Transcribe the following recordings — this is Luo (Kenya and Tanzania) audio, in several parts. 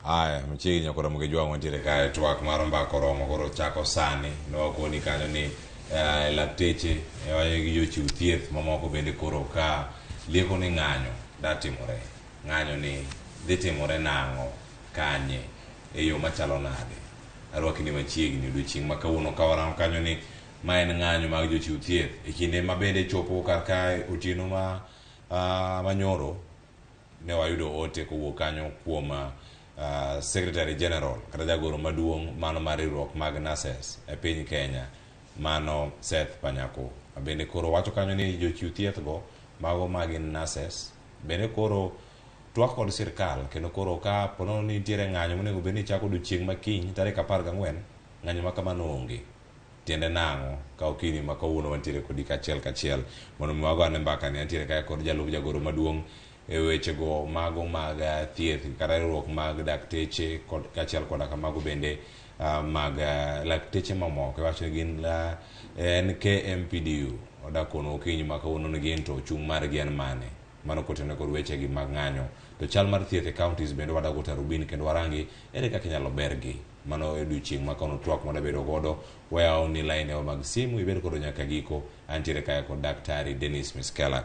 Aya, machiegni nyaka Ramogi Jwang' wantiere kae twak mar mbaka oromo koro chako sani. Ne wakoni kanyo ni lakteche gi jochiw thieth mamoko bende koro ka lieko ni ng'anyo da timore. Ng'anyo ni dhi timore nang'o, kanye, e yo machalo nade. Arwaki ni machiegni odiochieng' ma kawuono ka warango kanyo ni ma en ng'anyo mag jochiw thieth e kinde ma bende chopo kar kae otieno ma manyoro ne wayudo ote kowuok kanyo kuom Secretary General kata jagoro maduong' mano mar riwruok mag nurses e piny Kenya mano Seth Panyako. Bende koro wacho kanyo ni jochiw thieth go mago ma gin nurses bende koro twak kod sirkal kendo koro ka ponono ni nitiere ng'anyo monego bed ni chako odiochieng' ma kiny tarik 14 ng'anyo ma kamano onge. Tiende nang'o ka okinyi ma kawuono wantiere kodi kachiel kachiel mondo mi wago ane mbaka ni antiere kae kod jalup jagoro maduong' e wechego mago mag thieth kata riwruok mag dakteche kod kachiel koda kamago bende mag lakteche mamoko iwacho ni gin en KMPDU odak kono okinyi ma kawuono ni gin to chung' margi en mane mano kotenore kod wechegi mag ng'anyo to chal mar thieth e counties bende wadago tarubin kendo warangi ere kaka inyalo bergi mano e odiochieng' ma kono twak mwadabedo godo wayawo ni line mag simu ibed kodo nyaka giko antiere kae kod daktari Dennis Miskela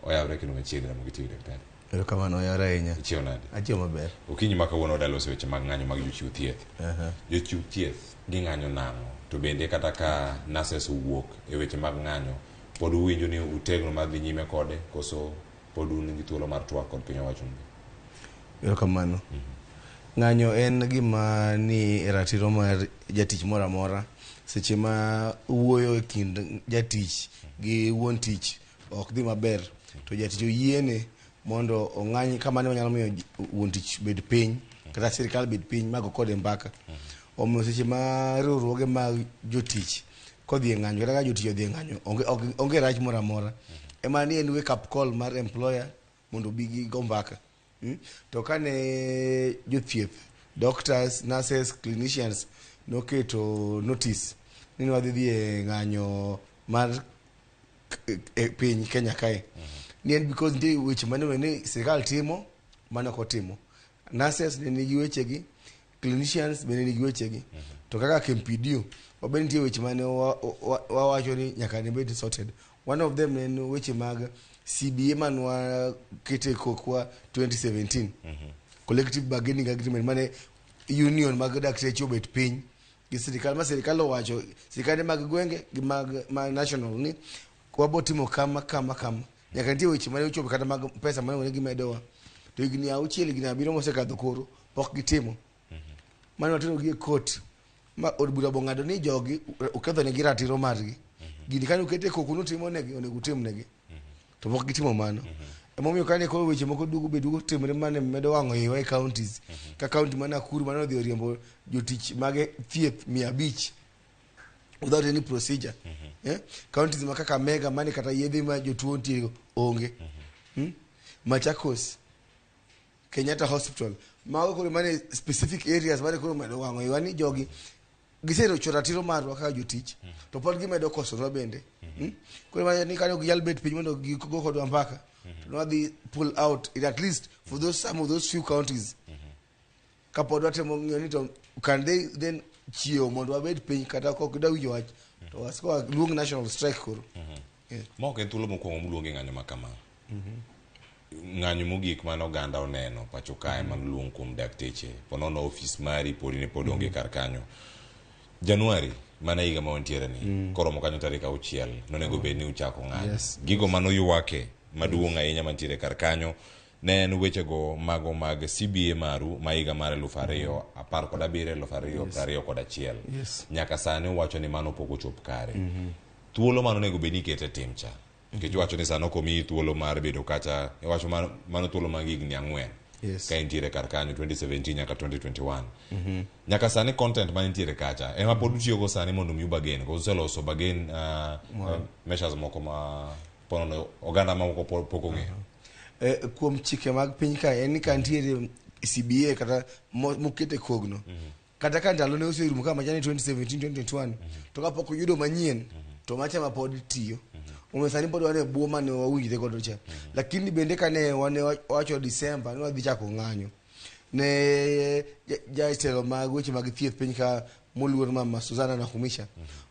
oyawre kendo machiegni Ramogi TV daktari Erokamano oyawre ahinya. Ichiew nade? Achiew maber. Okinyi ma kawuono wadwa loso weche mag ng'anyo mag jochiw thieth. Jochiw thieth ging'anyo nang'o? To bende kata ka nurses owuok e weche mag ng'anyo, pod uwinjo ni utegno mar dhi nyime kode koso pod un gi thuolo mar twak kod piny owacho? Erokamano. Ng'anyo en gima ni e ratiro mar jatich moro amora. Seche ma wuoyo e kind jatich gi wuon tich ok dhi maber, to jatich oyiene mondo ong'any kamano manyalo miyo wuon tich bed piny kata sirikal bed piny mago kode mbaka. Omiyo seche ma riwruoge mag jotich kodhi e ng'anyo kata ka jotich odhi e ng'anyo onge rach moro amora. Ema ni en wake up call mar employer mondo obi gigo mbaka. To kane jothieth, doctors, nurses, clinicians noketo notice ni wadhi dhi e ng'anyo mar e piny Kenya kae. Ni en because nitie weche mane ni sirikal timo mane ok otimo. Nurses ne nigi wechegi, clinicians bende nigi wechegi. To kaka KMPDU, wabe nitie weche mane wawacho ni nyaka ne bed sorted. One of them ne en weche mag CBA mane wakete kokwa 2017. Collective bargaining agreement mane union mag dakteche obet piny gi sirikal ma sirikal owacho sirikande mag gwenge gi mag ma national ni wabo timo kama kama kama. Nyaka nitie weche mane ochopo kata mag pesa mane onego gimedowa. To higni 6 higni 7 mosekadho koro pok gitimo. Mane watero gi e court ma od bura bong'ado ni jogi uketho negi ratiro margi. Gini kane ukete koko nutimo negi onego utim negi. To pok gitimo mano. Emomiyo kane koro weche moko duogo be duogo timore mane medo wang'o iwa e counties. Ka county ma Nakuru mane odhi oriembo jotich mag thieth 500 without any procedure. Counties ma Kakamega mane kata yedhe ma jotuo nitie onge. Machakos, Kenyatta Hospital. Mago koro mane specific areas mane koro medo wang'o iwa ni jogi giserocho ratiro marwa kaka jotich to pod gimedo kosonwa bende. Koro mane ni kane ok ginyal bet piny mondo gigo kodwa mbaka to nwadhi pull out it at least for those some of those few counties. Kapod watemo ng'iyo ni to can they then chiew mondo wabed piny kata kok gidwa winjo wach to wasiko waluong national strike koro. Ma ok en thuolo mokwongo muluonge ng'anyo ma kama. Ng'anyo mogik mane oganda oneno pacho kae mane oluong kuom dakteche ponono ofis mari podi ne pod onge kar kanyo. Januari mana higa ma wantiere ni koromo kanyo tarik 6 nonego bed ni uchako ng'anyo. Gigo mane oywake maduong' ahinya mantiere kar kanyo ne en wechego mago mag CBA maru ma higa mar 2017 2021. Nyaka sani uwacho ni mano pok ochop kare. Thuolo mane onego bed ni ikete tim cha. Nikech iwacho ni sani ok omiyi thuolo mar bedo kacha, iwacho mano thuolo mag higni 4. Ka intiere kar kanyo 2017 nyaka 2021. Nyaka sani content ma nitiere kacha ema pod utiyogo sani mondo omiu bargain. Koso useloso bargain measures moko ma ponono oganda mamoko pok ong'eyo. Kuom chike mag piny ka en ni ka nitiere CBA kata mokete kogno. Kata ka ndalo ne oserumo kama chani 2017 2021 to kapok oyudo manyien to macha ma pod tiyo. Omiyo sani pod wan e bwo mane wawinjre godo cha. Lakini bende kane wane wacho December ni wadhi chako ng'anyo. Ne jatelo mag weche mag thieth piny ka moluor Mama Suzana Nakhumicha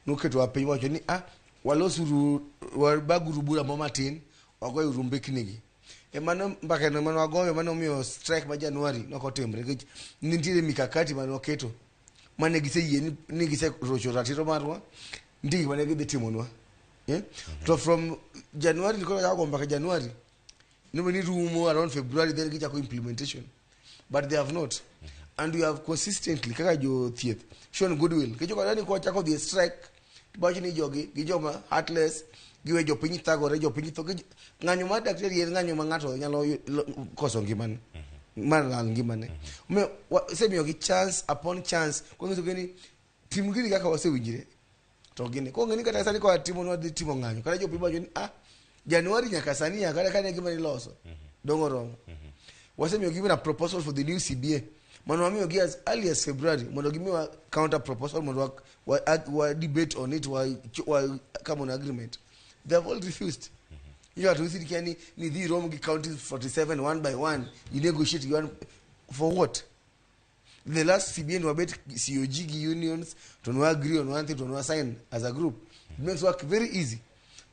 noketowa piny wacho ni ah, walosuru, wabaguru bura mo matin, wagoyuru mbeknigi. E mano mbakano mane wagoyo mane omiyo strike ma January nok otimre nikech nitiere mikakati mane waketo mane giseyie ni giserocho ratiro marwa, nitie gik mane gidhi timonwa. Eh? To from January koro chako go mbaka January nobe ni rumo around February, then gichako implementation, but they have not. And we have consistently kaka jo thieth shown goodwill kecho kata ni kwachako dhi e strike to ni jogi gi joma heartless, giwe jopiny thagore, jopiny tho. Ng'anyo mar daktari en ng'anyo ma ng'ato nyalo koso ngimane mar lal ngimane. Omiyo wasemiyogi chance upon chance kwanyisogi ni tim gini kaka wasewinjre, to gini kong'e ni kata sani koa timo nwadhi timo ng'anyo kata jopiny wacho ni ah, January nyaka sani ya kata kane gima niloso dongo romo. Wasemiyo given a proposal for the new CBA mano wamiyogi as early as February mondo gimiwa counter proposal mondo wa debate on it, wa come on agreement. They have all refused. You have to see ni dhi rom gi counties 47 one by one, you negotiate one for what? The last CBA wabet COG gi unions to no agree on one thing, to no sign as a group. It makes work very easy.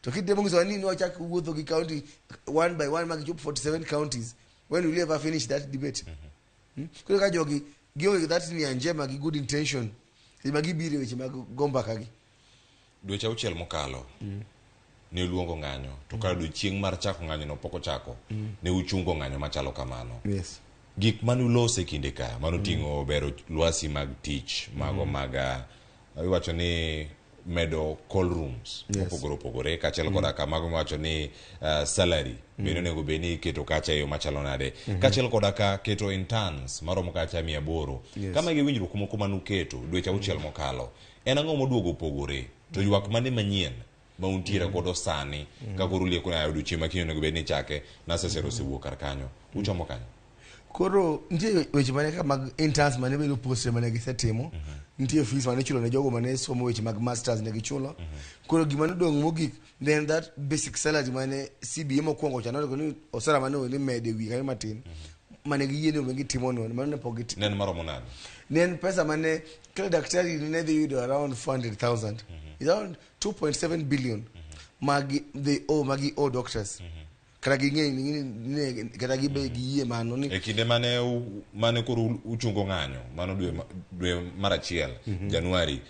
To kitemo nyiso ni wachak wuotho gi county one by one magichop 47 counties, when will you ever finish that debate? Koro ka jogi gionge gi that nia njema gi good intention seche ma gibiro e weche mag go mbaka gi. Dweche 6 mokalo ne uluongo ng'anyo, to kar odiochieng' mar chako ng'anyo no pok ochako, ne uchungo ng'anyo machalo kamano. Yes. Gik mane uloso e kinde ka manoting'o bero lwasi mag tich mago mag iwacho ni medo call rooms mopogore opogore, kaachiel koda ka mago miwacho ni salary bende onego bed ni iketo kacha e yo machalo nade, kaachiel koda ka keto interns maromo kacha 800. Kama gi winjruok moko manuketo dweche 6 mokalo, en ang'o moduogo opogore, to ywak mane manyien ma untiere godo sani ka koro ulieko ni odiochieng' ma kiny onego bed ni ichake, nasesero osewuok kar kanyo, uchomo kanyo? Koro nitie weche mane ka mag interns mane bedo posted mane gisetimo, nitie fees mane ichulo ne jogo mane somo weche mag masters ne gichulo. Koro gima nodong' mogik then that basic salary mane CBA mokwongo cha nonego ni osara mane onego ni mede wiye kanyo matin mane giyie ni onego gitimo no, mano ne pok gitimo. Ne en maromo nade? Ne en pesa mane kila daktari ne dhi yudo around 400,000. It's around 2.7 billion magi they owe, magi owe doctors. Kata ging'e ni kata gibe giyie mano ni e kinde mane mane koro uchungo ng'anyo mano dwe mar achiel, Januari,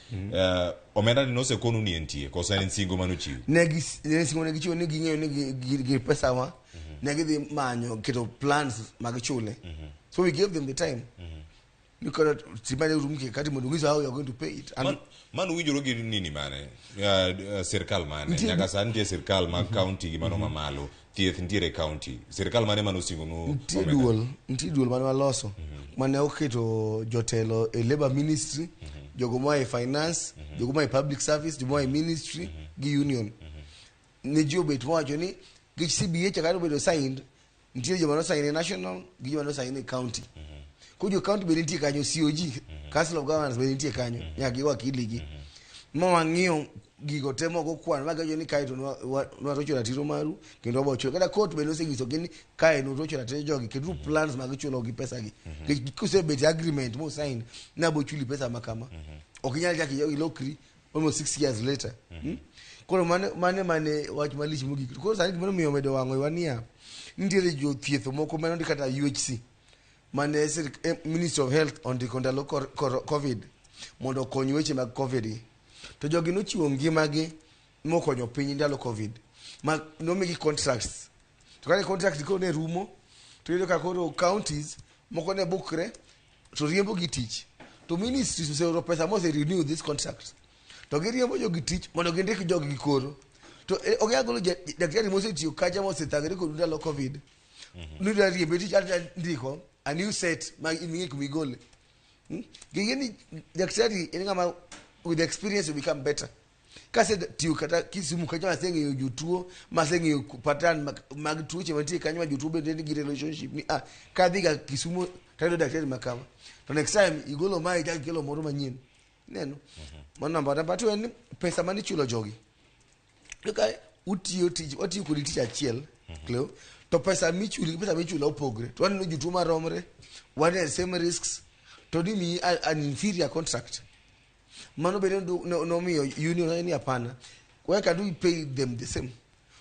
omenda ni nosekonu ni entie koso en singo manochiw? Ne gi ne singo ne gichiwo ni ging'eyo ni gi pesa wa ne gidhi manyo keto plans mag chule. So we gave them the time ni koro timane rum kati mondo nyiso how you are going to pay it and Mano winjoro gi nini mane sirkal mane nyaka sani nitie sirkal mag county gi mano mamalo thieth nitiere county, sirkal mane mano osingonu? Nitie duol, nitie duol mane waloso mane oketo jotelo e labor ministry, jogo moa e finance, jogo moa e public service, jogo moa e ministry gi union. Ne ji obet mowacho ni gi CBA cha kata obedo signed, nitie joma nosign e national gi joma nosign e county. Koro jo county bende nitie kanyo, COG, Council of Governors bende nitie kanyo, nyaka gi wakili gi. Ma wang'iyo gigo te moko kwan ma giwacho ni kae to nwarocho ratiro maru kendo wabo chulo. Kata court bende osenyisogi ni kae nurocho ratiro jogi, keturu plans mag chulo gi pesa gi. Nikech kusebet e agreement musign ni abo chuli pesa ma kama. Ok inyal chak ilokri almost 6 years later. Koro mane wach malich mogik. Koro sani gima omiyo omedo wang'o iwa niya, nitiere jothieth moko mane ondik kata UHC mane Ministry of Health ondiko ndalo COVID mondo okony weche mag COVID gi. To jogi nochiwo ngimagi mokonyo piny ndalo COVID ma nomigi contracts. To kane contract koro ne rumo, to iyudo ka koro counties moko ne bukre to riembo gi tich. To ministries oseoro pesa mose renew this contract. To giriembo jogi tich mondo gindik jogi gi koro. To ok inyal golo daktari mosetiyo kacha mosethagore kodu ndalo COVID. Nidwa riembe tich ata ndiko a new set ma in ing'e kuma igole. Ging'e ni daktari en ng'ama with experience will become better. Kasetiyo kata Kisumu kacha maseng'eyo jotuo, maseng'eyo pattern mag tuoche mantie kanyo ma jotuo bende nigi relationship ni kadhi ga Kisumu tayudo daktari ma kama. To next time igolo mae ichako ikelo moro manyien. Ineno? Mano namba 2 en ni pesa mane ichulo jogi. Kaka utiyo tich, watiyo kodi tich achiel, Cleo, To pesa michuli gi pesa michulo opogre. To waneno jotuo maromre, wan e same risks, to ni miyi an inferior contract. Mano bende nomiyo union wacho ni hapana. Why can't we pay them the same?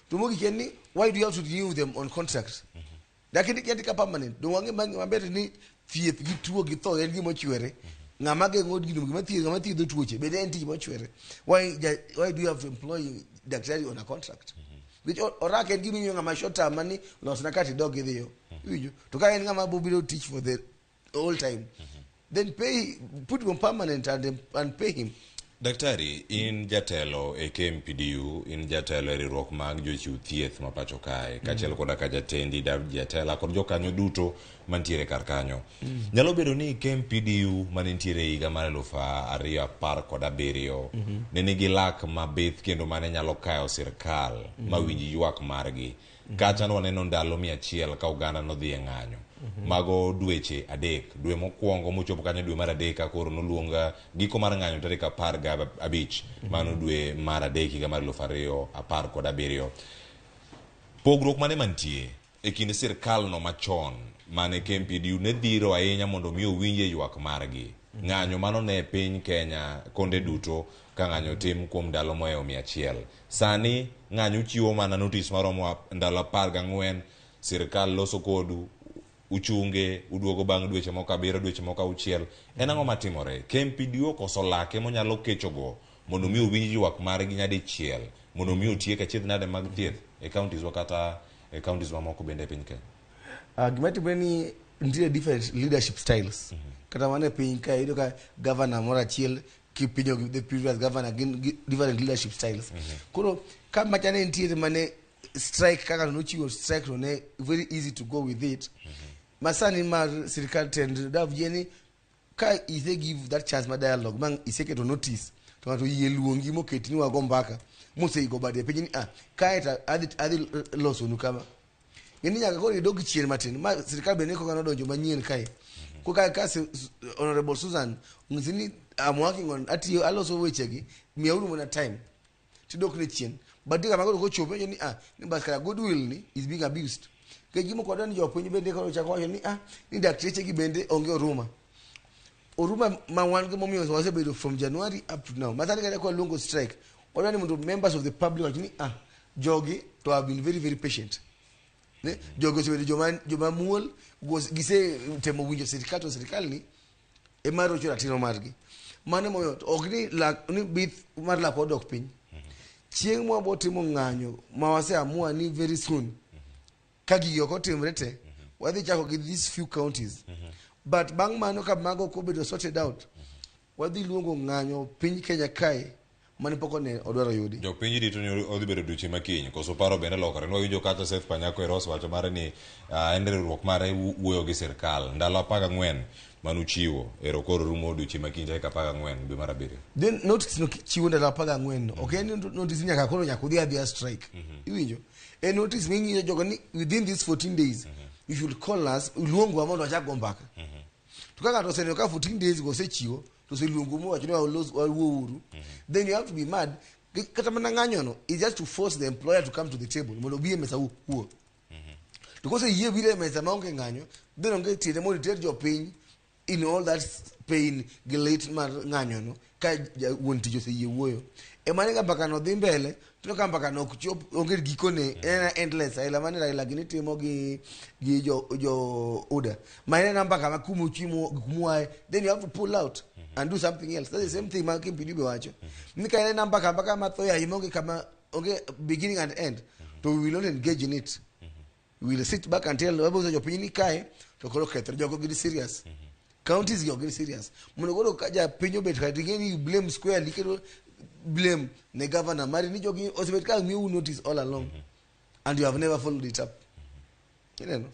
To mogik en ni why do you have to renew them on contract? Lakini kiandika permanent, dong wang'e maber ni thieth gi tuo gi tho en gima ochwere. Ng'ama geng'o gino gima thiedho ng'ama thiedho tuoche bende en tich mochwere. Why do you have to employ daktari on a contract? Nikech orak en gima imiyo ng'ama short term mani losna kati idog idhiyo. Iwinjo? To ka en ng'ama bobiro tich for the whole time, then pay, put him on permanent and pay him. Daktari, in jatelo e KMPDU, in jatelo e riwruok mag jochiw thieth ma pacho kae, kaachiel koda ka jatendi David Jatela kod jokanyo duto mantiere kar kanyo. Nyalo bedo ni KMPDU mane nitiere e higa mar 2017 ne nigi lak mabith kendo mane nyalo kayo sirkal ma winj ywak margi. Kacha nwaneno ndalo 100 ka oganda nodhi e ng'anyo. Mago dweche 3. Dwe mokwongo mochopo kanyo dwe mar 3 ka koro noluong giko mar ng'anyo tarik 15, mano dwe mar 3 higa mar 2017. Pogruok mane mantie e kind sirkal no machon mane KMPDU ne dhiro ahinya mondo mi owinje ywak margi? Ng'anyo mano ne piny Kenya konde duto ka ng'anyo tim kuom ndalo mohewo 100. Sani ng'anyo chiwo mana notice maromo ndalo 14, sirkal loso kodu, uchunge, uduogo bang' dweche moko 7, dweche moko 6. En ang'o matimore? KMPDU okoso lake monyalo kechogo mondo mi owinj ywak margi nyadichiel, mondo mi otiek achiedh nade mag thieth e counties wa kata e counties mamoko bende e piny Kenya. Gima timore ni nitie different leadership styles. Kata mana e piny ka iyudo ka governor moro achiel kipinjo gi the previous governor gin gi different leadership styles. Koro ka macha ne nitiere mane strike kaka nochiwo strike to ne very easy to go with it. Masani mar sirikal tend Davji ni ka ise give that chance mar dialogue ma iseketo notice to ng'ato oyie luongi moketi ni wago mbaka moseigo bade piny ni ah kae to adhi losonu kama. Ng'eni nyaka koro idog chien matin ma sirikal bende koka nodonjo manyien kae. Koka ka Honorable Susan onyisi ni I'm working on atiyo aloso wechegi miyauru mana time tidok ne chien. But kama koro kochopo iwacho ni ah ni bas kara goodwill ni is being abused. Nikech gima ok wadwa ni jopiny bende koro chako wacho ni ah ni dakteche gi bende onge oruma. Oruma ma wan go momiyo wasebedo from January up to now. Masani kata kwa luongo strike, wadwa ni mondo members of the public wach ni ah jogi to have been very very patient. Ne? Jogi osebedo joma muol, gise temo winjo sirikal to sirikal ni ema rocho ratiro margi. Mano emomiyo ok ni lak, ni bith mar lak odok piny. Chieng' mwabo timo ng'anyo ma waseamua ni very soon ka gigi ok otimre te, wadhi chako gi these few counties. But bang' mano ka mago ok obedo sorted out, wadhi luongo ng'anyo piny Kenya kae mane pok one odwaro yudi. Jopiny rito ni odhi bedo odiochieng' ma kiny, koso paro bende lokore. Nwawinjo kata Seth Panyako Eros wacho mare ni en riwruok mare wuoyo gi sirkal ndalo 14 manuchiwo ero koro rumo odiochieng' ma kiny tarik 14 dwe mar 7. Then notice no chiwo ndalo 14 no. Ok en notice ni nyaka koro nyaka udhi adhiya strike. Iwinjo? En notice ming'iyo jogo ni within these 14 days you should call us, uluongwa mondo wachak go mbaka. To ka ng'ato oseneno ka 14 days go osechiwo to oseluongo mowacho ni wawuouru, then you have to be mad. Kata mana ng'anyo no is just to force the employer to come to the table mondo obi e mesa wuo. To koseyie biro e mesa maonge ng'anyo, then onge tiende mondo iter jopiny in all that pain gi lit mar ng'anyo no ka wuon tich oseyie wuoyo. Ema ni ka mbaka no dhi mbele, to ka mbaka no ok chop, onge gikone, en endless. Aila mane Raila gini timo gi jo UDA. Ma en mbaka ma kuma uchimo, kuma uaye, then you have to pull out and do something else. That's the same thing ma KMPDU be wacho. Ni ka en mbaka ma tho yayi maonge kama, onge beginning and end, to we will not engage in it. We will sit back and tell wabiro jopiny ni kae to koro kethre, jogo gin serious. Counties gi ok gin serious. Mondo koro ka japiny obet ka ting'e ni blame squarely, iketo blame ne governor mari ni jogi osebet ka miyou notice all along and you have never followed it up. Ineno?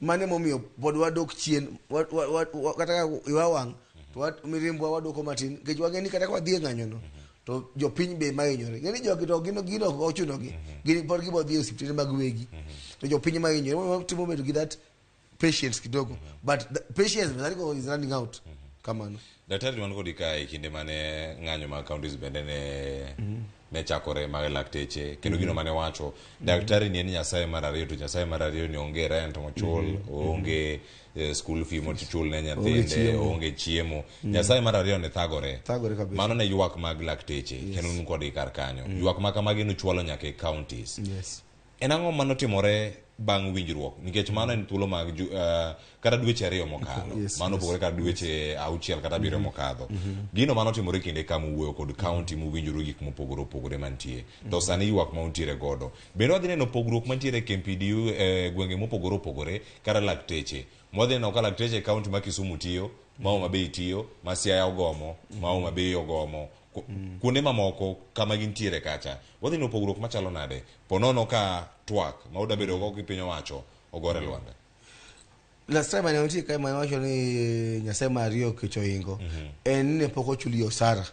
Mano emomiyo pod wadok chien, kata ka iwa wang' to mirimbwa wadwoko matin, nikech wang'e ni kata ka wadhi e ng'anyo no to jopiny be ema hinyore. Ng'e ni jogi to gin ok ochunogi, gin pod gibo dhi e osiptende mag wegi, to jopiny ema hinyore. Emomiyo watimo bedo gi that patience kidogo, but the patience is running out. Kamano. Daktari wan kodi kae e kinde mane ng'anyo mag counties bende ne ne chakore mag lakteche kendo gino mane wacho daktari ni en nyasaye mar ariyo to nyasaye mar ariyo ni onge rent mochul onge school fee mochul ne nyathinde chiemo. onge chiemo nyasaye mar ariyo ne thagore Thagore kabisa. mano ne ywak mag lakteche kendo un kodgi kar kanyo ywak ma kamagi nochwalo nyaka e counties Yes. en ang'o manotimore bang' winjruok nikech mano en thuolo mag kata dweche 2 mokalo mano opogore kata dweche 6 kata 7 mokadho gino manotimore kinde ka muwuoyo kod county muwinjoru gik mopogore opogore mantie to sani ywak ma untiere godo bende wadhi neno pogruok mantiere e KMPDU gwenge mopogore opogore kata lakteche mwadhi neno ka lakteche e county ma Kisumu tiyo ma Homa Bay tiyo ma Siaya ogomo ma Homa Bay ogomo kuonde mamoko kama gintiere kacha wadhi neno pogruok machalo nade ponono ka twak ma udabedo go gi piny owacho ogore lwanda. Last time ane nitie kae mane wacho ni Nyasaye mar ariyo kech ohingo en ni pok ochuli osara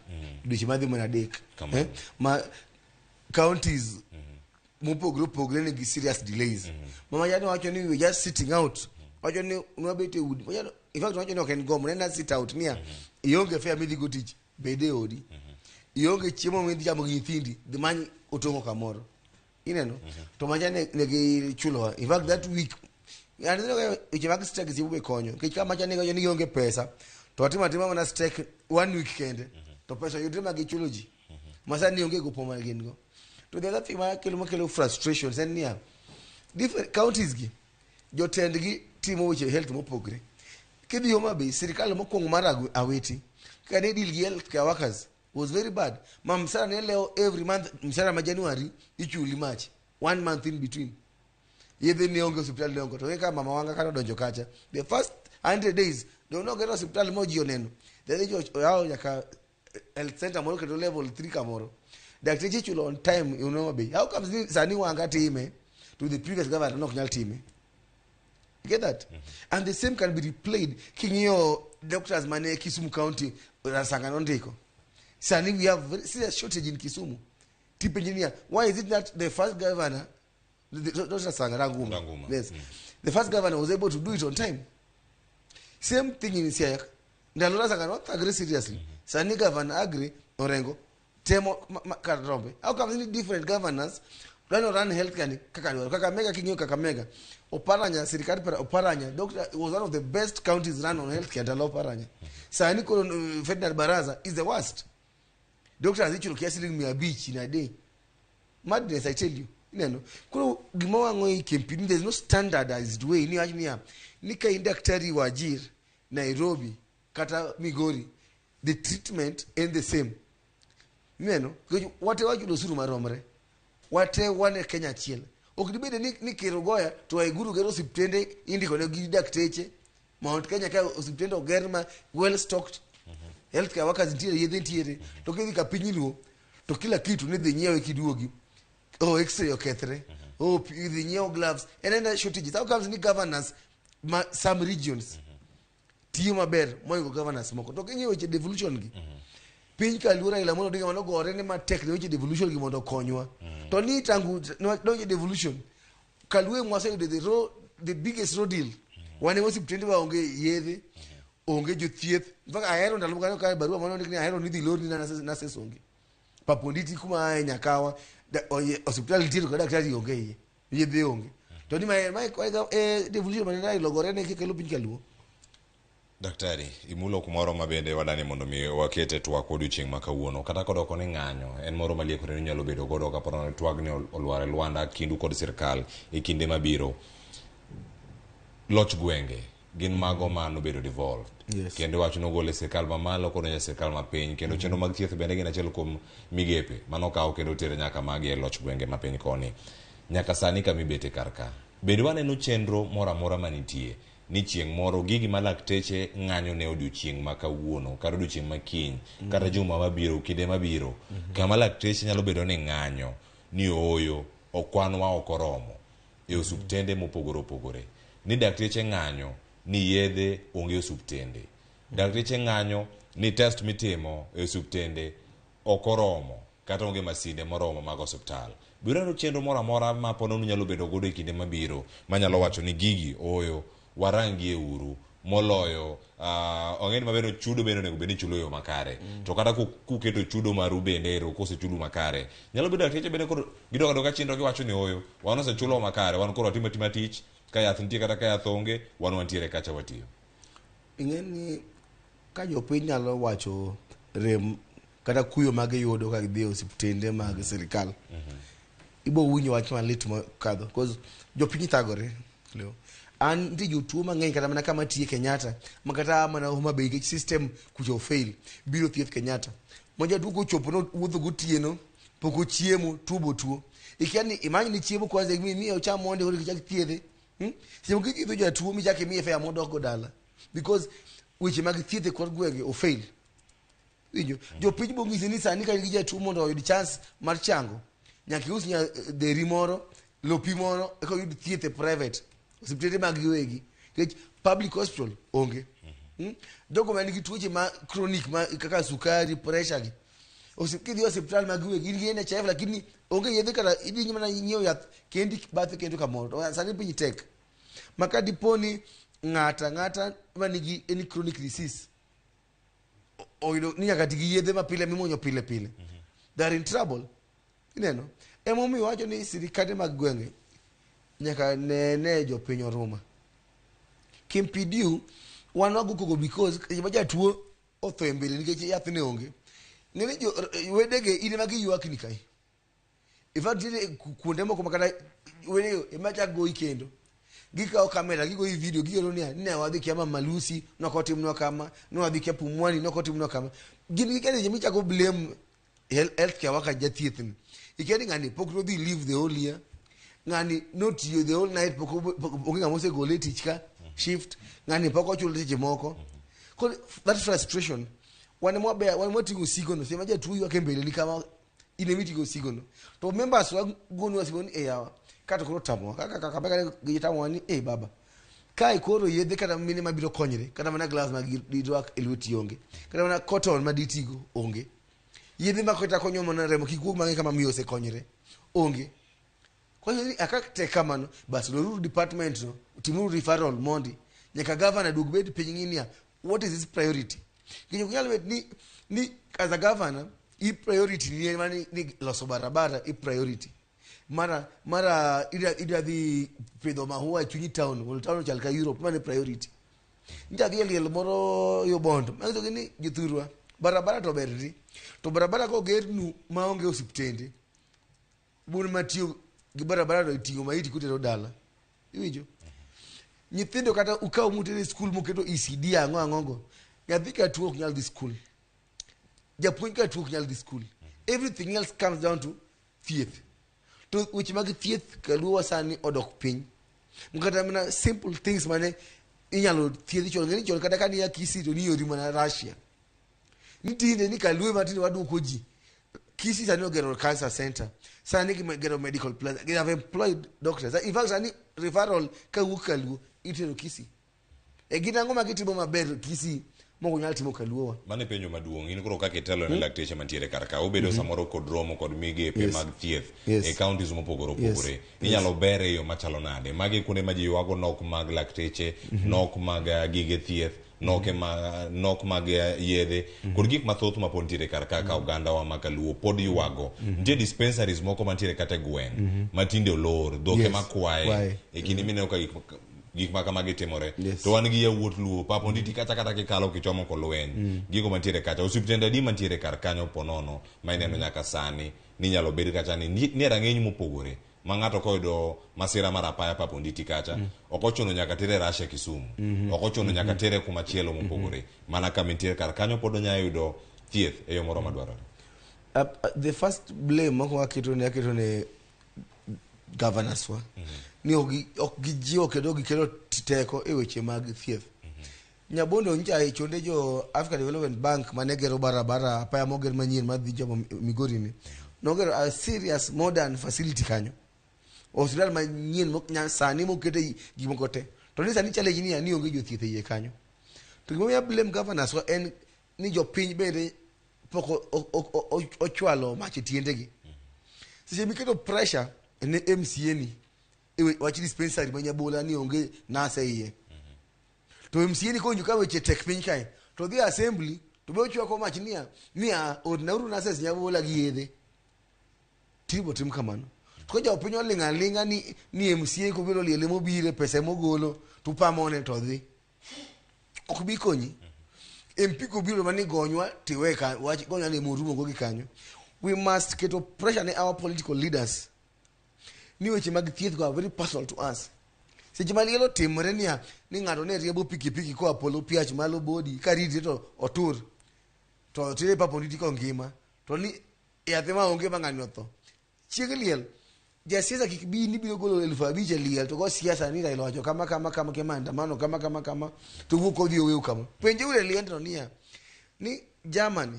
dweche madhi mana 3 ma counties mopogore opogore nigi serious delays. Mama jani wacho ni we just sitting out, wacho ni nwabet e udi, in fact wacho ni ok en gomo ne na sit out niya ionge fare midhi go tich bed e odi, ionge chiemo midhi chamo gi nyithindi dhi many otong'o kamoro ineno to macha ne gichulowa. In fact that week and then weche mag strike chiemo be konyo nikech ka macha ne giwacho ni gionge pesa to watimo atima mana strike 1 week kende to pesa yudre ma gichulo ji ma sani onge gopo ma gin go. To the other thing makelo frustrations en niya different counties gi jotendgi timo weche health mopogre. Kidhi Homa Bay, sirikal mokwongo mar Awiti ka ne deal gi healthcare workers was very bad. Ma msara ne lewo every month, msara ma January ichuli March, 1 month in between. Yedhe ne onge, osiptal ne onge. To ka mama wanga kane odonjo kacha, the first 100 days do nogero osiptal mo ji oneno. Then jo oyawo nyaka health center moro kendo level 3 kamoro. Dakteche ichulo on time in Homa Bay. How comes ni sani wanga time to the previous governor nok nyal time? You get that? And the same can be replayed. King'iyo doctors mane Kisumu County Rasanga nondiko. Sani we have very serious shortage in Kisumu. Tipenji niya, why is it that the first governor, not Rasanga, Ranguma. Ranguma. Yes. The first governor was able to do it on time. Same thing in Siaya. Ndalo Rasanga not agree seriously. Sani governor agree, Orengo, Temo Karombe. How come any different governors run healthcare ni kaka dwaro? Kakamega king'iyo Kakamega. Oparanya, sirikal para Oparanya, doctor was one of the best counties run on healthcare ndalo Oparanya. Sani koro Ferdinand Baraza is the worst. Doctors ichulo kia siling 500 in a day. Madness, I tell you. Ineno. Koro gima wang'o e KMPDU, there's no standardized way ni wach niya, ni ka in daktari Wajir, Nairobi, kata Migori, the treatment ain't the same. Ineno, nikech wate wachulo osuru maromre. Wate wan e Kenya achiel. Ok dibed ni Ker Ogoya to Waiguru gero osiptende indiko ne gi dakteche. Mount Kenya ka osiptende oger ma well stocked. Healthcare workers nitiere, yedhe nitiere. To kidhi ka piny Luo, to kila kitu ni dhi nyiewe kiduogi. Oh, x-ray okethre. Oh, idhi nyiew gloves. En ena shortages. How comes ni governors ma some regions tiyo maber moingo governors moko. To king'iyo weche devolution gi, piny ka luo Raila Amolo Odinga manogore ne matek ne weche devolution gi mondo okonywa. To ni tangu donjo devolution, Kaluo mwaseyudo the biggest road deal. Wan e osiptende wa onge yedhe, onge jothieth. In fact, ahero ndalo moko ka barua mano ndik ni ahero ni dhi lorni na nurses onge. Paponditi kuma ae Nyakawa, osiptal nitiere kod daktari onge iye, yedhe onge. To ni ma devolution mane Raila ogore ne kikelo piny Kaluo. Daktari, imulo kumoro ma bende wadani mondo mi wakete twak odiochieng' ma kawuono. Kata kodoko ni ng'anyo, en moro maliekore ni nyalo bedo godo kapo ni twagni olwar e lwanda kindu kod sirkal e kinde mabiro. Loch gwenge gin mago ma nobedo devolved. Kendo wach nogol e sirkal mamalo kod e sirkal mapiny. Kendo chenro mag thieth bende gin achiel kuom migepe manokaw kendo otere nyaka magi e loch gwenge mapiny koni. Nyaka sani kama ibete kar ka. Bende waneno chenro moro amora manitie ni chieng' moro gigi ma lakteche ng'anyo ne odiochieng' ma kawuono kata odiochieng' ma kiny kata juma mabiro kinde mabiro kama lakteche nyalo bedo ni ng'anyo ni ooyo okwanwa ok oromo e osuptende mopogore opogore ni dakteche ng'anyo ni yedhe onge osuptende dakteche ng'anyo ni test mitimo e osuptende ok oromo kata onge masinde moromo mag osiptal. Biro neno chenro moro amora ma po nono nyalo bedo godo e kinde mabiro manyalo wacho ni gigi ooyo warangie uru Moloyo ong'e ni maber ni chudo bende onego bed ni ichulo e yo makare. To kata kuketo chudo maru bende ero kosechulu makare, nyalo bedo lakteche bende koro gidok adoka chien to giwacho ni ooyo, wan osechulwa makare, wan koro watimo atima tich, ka yath nitie kata ka yath onge, wan wantiere kacha watiyo. Ing'e ni ka jopiny nyalo wacho rem kata kuyo ma giyudo ka gidhi e osiptende mag sirikal, ibo winjo wach malit mokadho cause jopiny thagore. Leo. An nitie jotuo mang'eny kata mana kama tiye Kenyatta ma kata mana Homa Bay nikech system kucha ofail biro thieth Kenyatta. Ma jatuo kochopo no wuotho gotieno pok ochiemo tuo bo tuo. Ikia ni imany ni chiemo kwanza imiye ocham mondi koro ichak thiedhe. Seche moko ithiedho jatuo michak imiye fare modok go dala. Because weche mag thieth e kor gwenge ofail. Winjo? Jopiny bo ng'isi ni sani ka in gi jatuo mondo oyud chance mar chango, nyaka ius nya dheri moro, lopi moro, eka oyud thieth e private, osiptende mag giwegi. Nikech public hospital onge. Jogo man gi tuoche ma chronic ma kaka sukari, pressure gi. Kidhi e osiptal mag giwegi, in gi NHIF lakini onge yedhe kata idhi mana nyiewo yath kendi bathe kendo kamoro. To sani piny tek. Ma ka dipo ni ng'ata ang'ata manigi any chronic disease oyudo ni nyaka ti gi yedhe mapile mimuonyo pile pile, they are in trouble. Ineno, emomiyo wacho ni sirikande mag gwenge nyaka nene jopiny oruma. KMPDU wan wago koko because seche ma jatuo otho e mbele nikech yath ne onge, ng'eni jo wedege in ema giywakni kae. In fact, nitiere kuonde moko ma kata wedege ema chak goyi kendo. Gikawo kamera, gigoyi video, gioro niya, ne wadhi kia Mama Lucy, nokotimnwa kama, ne wadhi kia Pumwani, nokotimnwa kama. Gin gi kende michako blame healthcare worker jathieth ni. Ikia ni ng'ani pok nodhi leave the whole year. Ng'ani notiyo the whole night, pok onge ng'ama osegole e tich ka, shift. Ng'ani pok ochul seche moko. Koro that frustration, wan ema wabear, wan ema wating'o osigo no, seche ma jatuo ywak e mbele ni kama, in ema iting'o osigo no. To members wa gonwa simu ni, eh yawa, kato koro tamowa, kaka Kakamega gitamowa ni, eh baba, kae koro yedhe kata mine mabiro konyre, kata mana gloves ma girwak e lweti onge, kata mana cotton ma ditigo onge, yedhe ma kata konyo mana remo kik wuog mang'eny kama miyo osekonyre onge. Kwa hiyo ni aka tek kamano, bas loruru department no, timuru referral mondi, nyaka governor duog bed piny ng'i niya, what is his priority? Nikech ok nyal bet ni as a governor, i priority ni en mana ni loso barabara i priority. Mara idwa dhi pidho mahua e chuny town, mondo town ochal ka Europe, mano e priority. Ncha dhi e liel moro yo Bondo, manyiso ni jothurwa, barabara to ber ndi. To barabara kogernu maonge osiptende, bun matiyo gi barabara no iting'o maiti kutero dala. Iwinjo? Nyithindo kata ukaw mutere e skul muketo ECD ang'o ang'o go, nyathi ka tuo ok nyal dhi skul. Japuonj ka tuo ok nyal dhi skul. Everything else comes down to thieth. To weche mag thieth kaluowa sani odok piny. Kata mana simple things mane inyalo thiedhi chon, ng'eni chon kata ka niya Kisii to niori mana Russia. Ni tinde ni kaluo ema tinde waduoko ji. Kisii sani ogero cancer center. Sani gigero medical plaza. They have employed doctors. In fact, sani referral kawuok Kaluo itero Kisii. E gin ang'o ma gitimo maber Kisii mok onyal timo Kaluowa? Mano e penjo maduong'. In koro kaka itelo ne lakteche mantiere kar ka, ubedo samoro kod romo kod migepe mag thieth e counties mopogore opogore. Inyalo ber e yo machalo nade? Magi e kuonde ma ji ywago nok mag lakteche, nok mag gige thieth, nok ema nok mag yedhe kod gik mathoth ma pod nitiere kar ka ka oganda wa ma kaluo pod ywago. Nitie dispensaries moko mantiere kata e gweng' ma tinde olor, dhok ema kwaye. Kwaye. E kinde mineno ka gik ma kamagi timore. Yes. To wan gi yawuot Luo, pap onditi kacha kata kikalo kichomo kolweny. Gigo mantiere kacha, osiptende adi mantiere kar kanyo ponono ma ineno nyaka sani ni inyalo bed kacha ni nie rang'iny mopogore ma ng'ato koyudo masira mar apaya pap onditi kacha, ok ochuno nyaka tere Russia Kisumu, ok ochuno nyaka tere kuma chielo mopogore, mana kama entie kar kanyo pod onyalo yudo thieth e yo moro madwarore. The first blame mokwongo aketo ne governors wa ni ok gijiwo kendo gikelo teko e weche mag thieth. Nyabondo ncha e chonde jo Africa Development Bank mane gero barabara apaya moger manyien madhi chomo Migori ni, nogero a serious modern facility kanyo, hospital manyien sani mokete gik moko te. To ni sani challenge ni onge jothieth e iye kanyo. To gimomiyo blame governors wa en ni jopiny bende pok ochwalo mach e tiendegi. Seche miketo pressure ne MCA ni e wach dispensary ma Nyabola ni onge nurse e iye. To MCA ni kowinjo ka weche tek piny kae, to dhi e assembly to be ochwako mach niya, niya ornauru nurses Nyabola gi yedhe. Timo tim kamano. To ka jopiny oling' aling'a ni, ni MCA kobiro liele mobire pesa mogolo to upamone to dhi. Ok bi konyi. MP kobiro mani gonywa tiwe ka wach gonywa ni morumo go gi kanyo. We must keto pressure ne our political leaders ni weche mag thieth go are very personal to us. Seche ma liel otimore niya ni ng'ato ne riembo pikipiki koa polo piach malo bodi ka ritre to otur to tere pap onditi kongima to ni yath ma onge ma ng'ani otho. Chieng' liel jasiasa kik bi ni biro golo 5,000 e liel to go siasa ni Raila owacho kama kama kama kama maandamano kama kama kama to wuok kodhi oweu kama. Penje uru e liendno niya ni Germany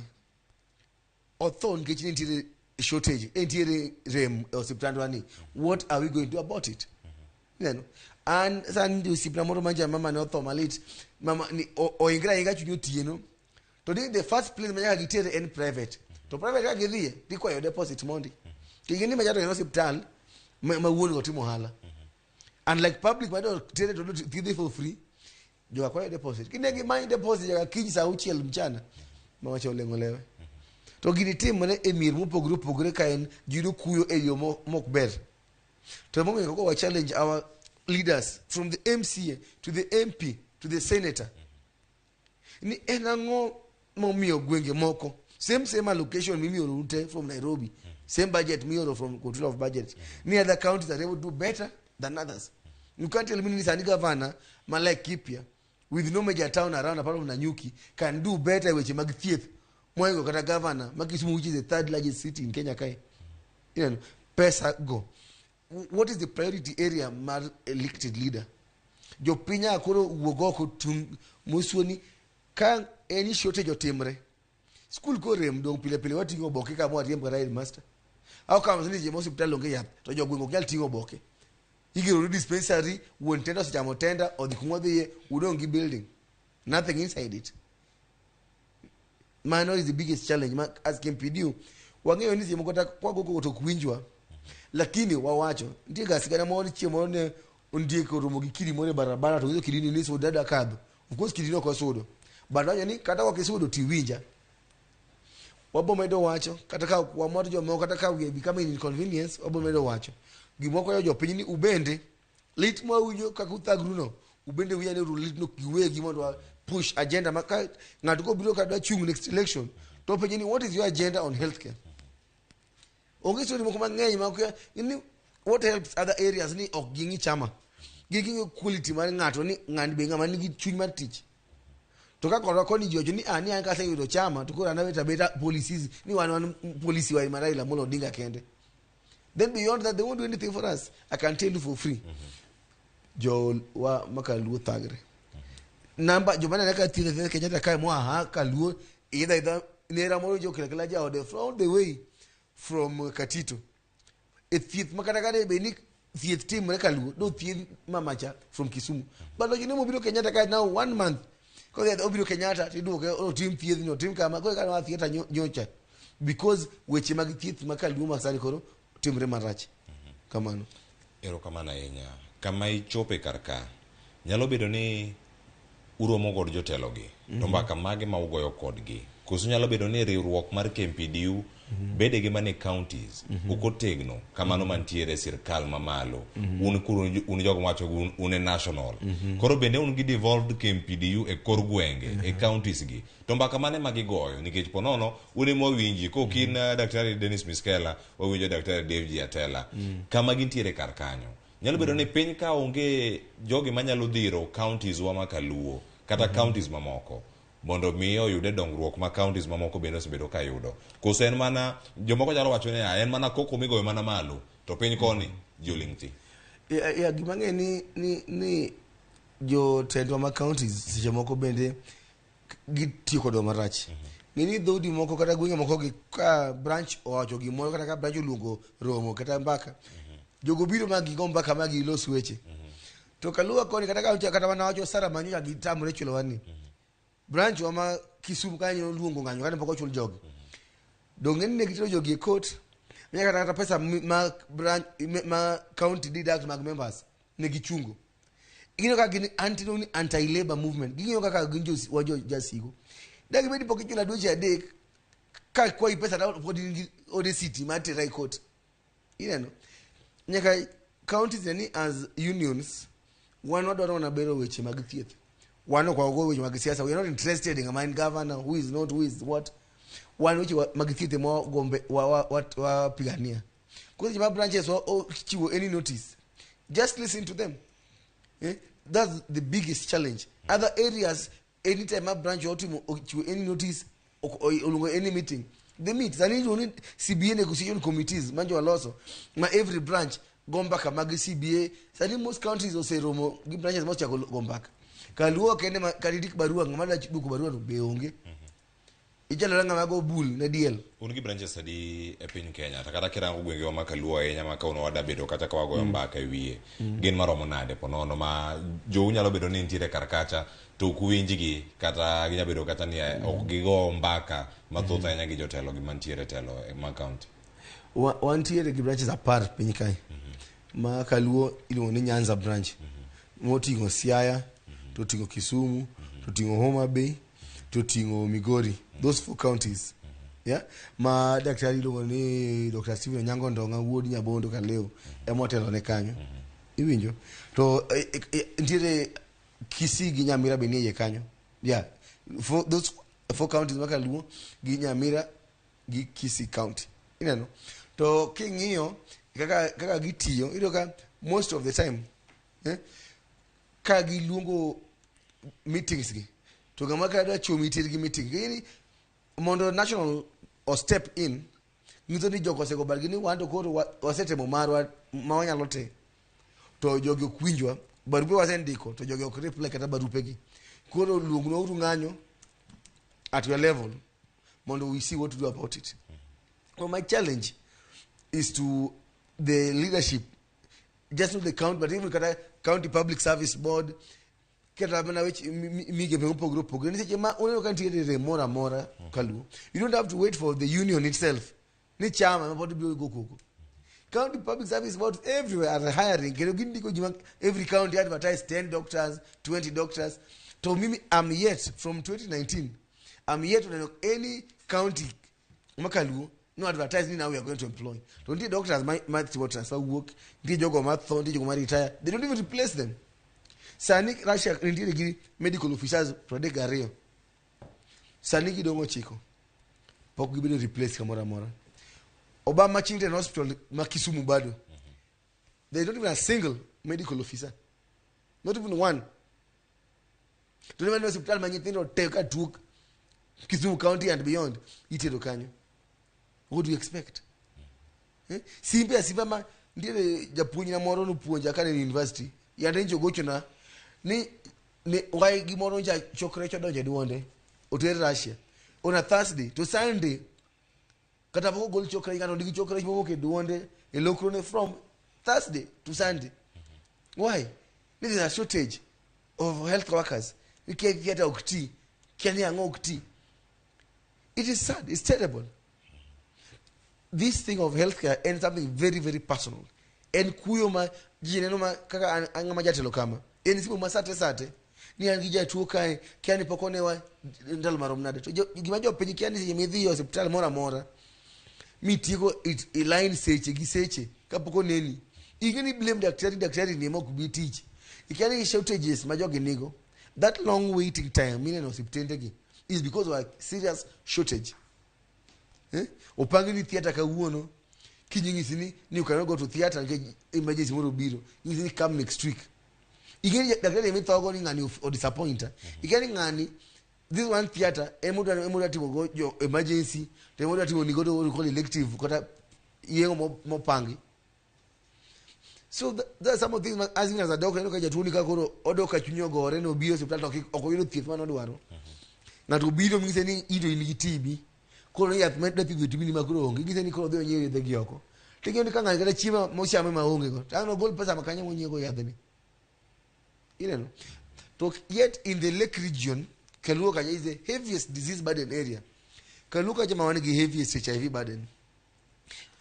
otho nikech ne nitiere shortage, ne nitiere rem e osiptandwa ni. What are we going to do about it? Neno. An sani nitie osiepna moro ma mama ne otho malit. Mama ni oingre ahinga chuny otieno. To ni the first place ma nyaka gitere en private. To private ka gidhiye, tikwayo deposit mondi. To ing'e ni macha to en osiptal ma, ma wuon go timo ohala. Unlike public ma do tere to thiedhe for free. Joka kwayo deposit. Kine gimany deposit nyaka kiny saa auchiel mchana. Mama cha oleng'o lewe. To gini timore e mier mopogore opogore ka en ji yudo kuyo e yo mok ber. To emomiyo kaka wa challenge our leaders from the MCA to the MP to the senator ni en ang'o momiyo gwenge moko same same allocation mimioro ute from Nairobi same budget mioro from control of budget ni other counties are able to do better than others. You can't tell me ni sani governor ma Laikipia with no major town around apart from Nanyuki can do better e weche mag thieth mohingo kata governor ma Kisumu which is the third largest city in Kenya kae. Ineno, pesa go. What is the priority area mar elected leader? Jopiny a koro wuog oko tung mosuo ni ka any shortage otimre skul korem dong pile pile wating'o oboke ka mwariemb kata headmaster. How comes ni jema osiptal onge yath to jogweng' ok nyal ting'o oboke? Igero ni dispensary, wuon tenda osechamo tenda, odhi kuma odhiye, udong' gi building. Nothing inside it. Mano is the biggest challenge ma as KMPDU wang'eyo ni seche moko kata kwago koko to ok winjwa. Lakini wawacho, nitie ga sigana moro chieng' moro ne ondiek oromo gi kidi moro e barabara to onyiso kidi ni sud adwa kadho. Of course kidi no ok osudo. But wacho ni kata ok isudo tiwinja. Wabo medo wacho kata ka ok wamor jomoko kata ka we become an inconvenience wabo medo wacho. Gima wakwayo jopiny ni ubende lit mwawinjo kaka uthagru no ubende wiya ni lit no giwegi mondo wa push agenda ma ka ng'ato kobiro ka dwa chung next election to penje ni what is your agenda on healthcare? Onge story moko mang'eny ma ok ni what helps other areas ni ok ging'i chama. Ging'iyo quality mar ng'ato ni ng'ani be ng'ama nigi chuny mar tich. To ka korwa koni ji owacho ni ah ni an kaseyudo chama to koro an abet abeta policies ni wan wan policy wa mar Raila Amolo Odinga kende. Then beyond that they won't do anything for us. I can tell you for free. Jo wa makaluo thagre. Namba joma nene ka thieth thieth Kenyatta kae moa ha kaluo idha idha nera moro jo kela kela jaode from the way from Katito. E thieth ma kata kane bed ni thieth timre kaluo do thieth mamacha from Kisumu. But lojine mobiro Kenyatta kae now one month. Kodhi obiro Kenyatta tiduoke otim thieth ni otim kama koro kane wa theatre nyocha because weche mag thieth ma kaluo ma sani koro timre marach. Kamano. Erokamano ahinya. Kama ichope kar ka, nyalo bedo ni uromo kod jotelogi, to mbaka mage ma ugoyo kodgi? Koso nyalo bedo ni riwruok mar KMPDU bedege mane counties ok otegno kamano mantiere e sirkal mamalo. Un koro un jogo mawacho un, un e national. Koro bende un gi devolved KMPDU e kor gwenge, e counties gi. To mbaka mane ma gigoyo? Nikech po nono un ema wawinji, kok in Daktari Dennis Miskela, wawinjo Daktari Dave Atela. Kama gintiere kar kanyo. Nyalo bedo ni piny ka onge jogi manyalo dhiro counties wa ma kaluo kata counties mamoko mondo mi oyude dongruok ma counties mamoko bende osebedo ka yudo. Koso en mana jomoko nyalo wacho ni "Ah, en mana koko migoyo mana malo to piny koni ji oling' thi. Ya, gima ang'eyo ni, ni, ni jotendwa ma counties seche moko bende gitiyo kodwa marach. Ng'e ni dhoudi moko kata gwenge moko gi ka branch owacho gimoro kata ka branch oluongo romo kata mbaka, jogo biro ma gigo mbaka ma gilos weche. To kaluwa koni kata ka kata mana wacho sara ma nyocha gitamore chulowa ni. Branch wa ma Kisumu kanyo oluongo ng'anyo kane pok ochul jogi. Donge ni ne gitero jogi e court. Nyaka kata pesa ma branch ma county deduct mag members ne gichungo. Ging'iyo kaka gin anti ni anti labor movement. Ging'iyo kaka gin jo wa jo jasigu. Dagi bedi pok ichula dweche 3 ka kwayi pesa to pod in gi audacity mar tera e court. Ineno? Nyaka counties ni as unions wan wadwaro mana bero weche mag thieth. Wan ok wago weche mag siasa. We are not interested in ng'ama en governor, who is not, who is what. Wan weche mag thieth ema wagombe wapigania. Koro seche ma branches wa ochiwo any notice, just listen to them. Eh? That's the biggest challenge. Other areas, anytime a branch otimo ochiwo any notice, oluongo any meeting, they meet. Sani iluongo ni CBA negotiation committees manjo waloso ma every branch go mbaka mag CBA. Sani most counties oseromo gi branches mochako go mbaka. Kaluo kende ma kata indik barua ng'ama dwa duoko barua no be onge. Ichalo ng'ama go bul ne diel. Un gi branches adi e piny Kenya? To kata kirango gwengewa ma Kaluo ahinya ma kawuono wada bedo kata ka wagoyo mbaka e wiye. Gin maromo nade po nono ma jou nyalo bedo ni nitiere kar kacha to ok uwinjgi kata ginya bedo kata ni ok gigo mbaka mathoth ahinya gi jotelo gi mantiere telo e ma county. Wantiere gi branches 10 piny kae. Ma Kaluo iluongo ni Nyanza branch. Moting'o Siaya, to oting'o Kisumu, to oting'o Homa Bay, to oting'o Migori. Those 4 counties. Yeah? Ma daktari iluongo ni Dr. Stephen Onyango Ndong'a wuod Nyabondo Kaleo ema otelo ne kanyo. Iwinjo? To nitiere Kisii gi Nyamira be nie iye kanyo. Yeah. For those 4 counties ma Kaluo gi Nyamira gi Kisii County. Ineno? To king'iyo kaka gitiyo, iyudo ka most of the time ka giluongo meetings gi to ng'ama ka dwa chomi tir gi meeting gini mondo national o step in nyiso ni jogo osego bargi ni wan to koro wasetemo marwa ma wanyalo te to jogi ok winjwa barupe wasendiko to jogi ok reply kata barupegi koro luongnwa uru ng'anyo at your level mondo we see what to do about it. Well, my challenge is to the leadership, just not the county, but even kata county public service board, kata mana weche migepe mopogore opogore. Ni seche ma uneno ka nitiere rem moro amora Kaluo, you don't have to wait for the union itself. Ni chama ma pod biro go koko. County public service boards everywhere are hiring. Kendo gindiko ji ma every county advertise 10 doctors, 20 doctors. To mimi I'm yet from 2019, I'm yet to know any county makaluo no advertise ni now we are going to employ. To nitie doctors ma timo transfer wuok, nitie jogo ma tho, nitie jogo ma retire. They don't even replace them. Sani Russia nitiere gi medical officers 32. Sani gidong' 9. Pok gibedo replace kamoro amora. Obama Children Hospital ma Kisumu bado. They don't even a single medical officer. Not even one. To ne osiptal ma nyithindo te ka tuo Kisumu County and beyond itero kanyo. What do you expect? Simbe asimba ma nitiere japuonjna moro nopuonja kane en university. Yande nyocha ogochona ni ne wai gimoro nyocha chok rech odonjo e duonde oter Russia on a Thursday to Sunday kata pok ogol chok rech ng'ato nigi chok rech mowuok e duonde e lokrone from Thursday to Sunday. Why? There is a shortage of health workers. Nikia theatre ok ti, kia ni ang'o ok ti. It is sad, it's terrible. This thing of healthcare and something very, very personal. En kuyo ma ji neno ma kaka an ng'ama jatelo kama. En simu ma sate sate. Ni an gi jatuo kae, kia ni pok onewa ndalo marom nade. To gima jopiny kia ni seche midhi e osiptal moro amora, mitieko i line seche gi seche kapok oneni. Ing'e ni blame daktari, daktari ni ema ok bi tich. Ikia ni shortages ma jogi nigo. That long waiting time mineno osiptende gi is because of a serious shortage. Opangi ni theatre kawuono, kiny inyisi ni you cannot go to theatre nikech emergency moro obiro. Inyisi ni come next week. Ing'e ni daktari mithogo ni ng'ani o disappointer. Ikia ni ng'ani this one theatre ema odwa timo go jo emergency, to ema odwa timo ni godo what we call elective kata yeng'o mopangi. So there are some of things as even as a doctor, ineno ka jatuo ni ka koro odok ka chunye ogore no obiro e osiptal to ok oyudo thieth mane odwaro. Ng'ato obiro ming'ise ni in to in gi TB. Koro ni yath ma dwa thiedho TB ni ma koro onge. Ing'ise ni koro odhi onyiew yedhe gi oko. To ing'eyo ni ka ng'ani kata chiemo mochame ma onge go, to ang' nogol pesa ma kanyo monyiew go yadhni. Ineno? To yet in the Lake region, Kaluo kacha is the heaviest disease burden area. Kaluo kacha ma wan gi heaviest HIV burden.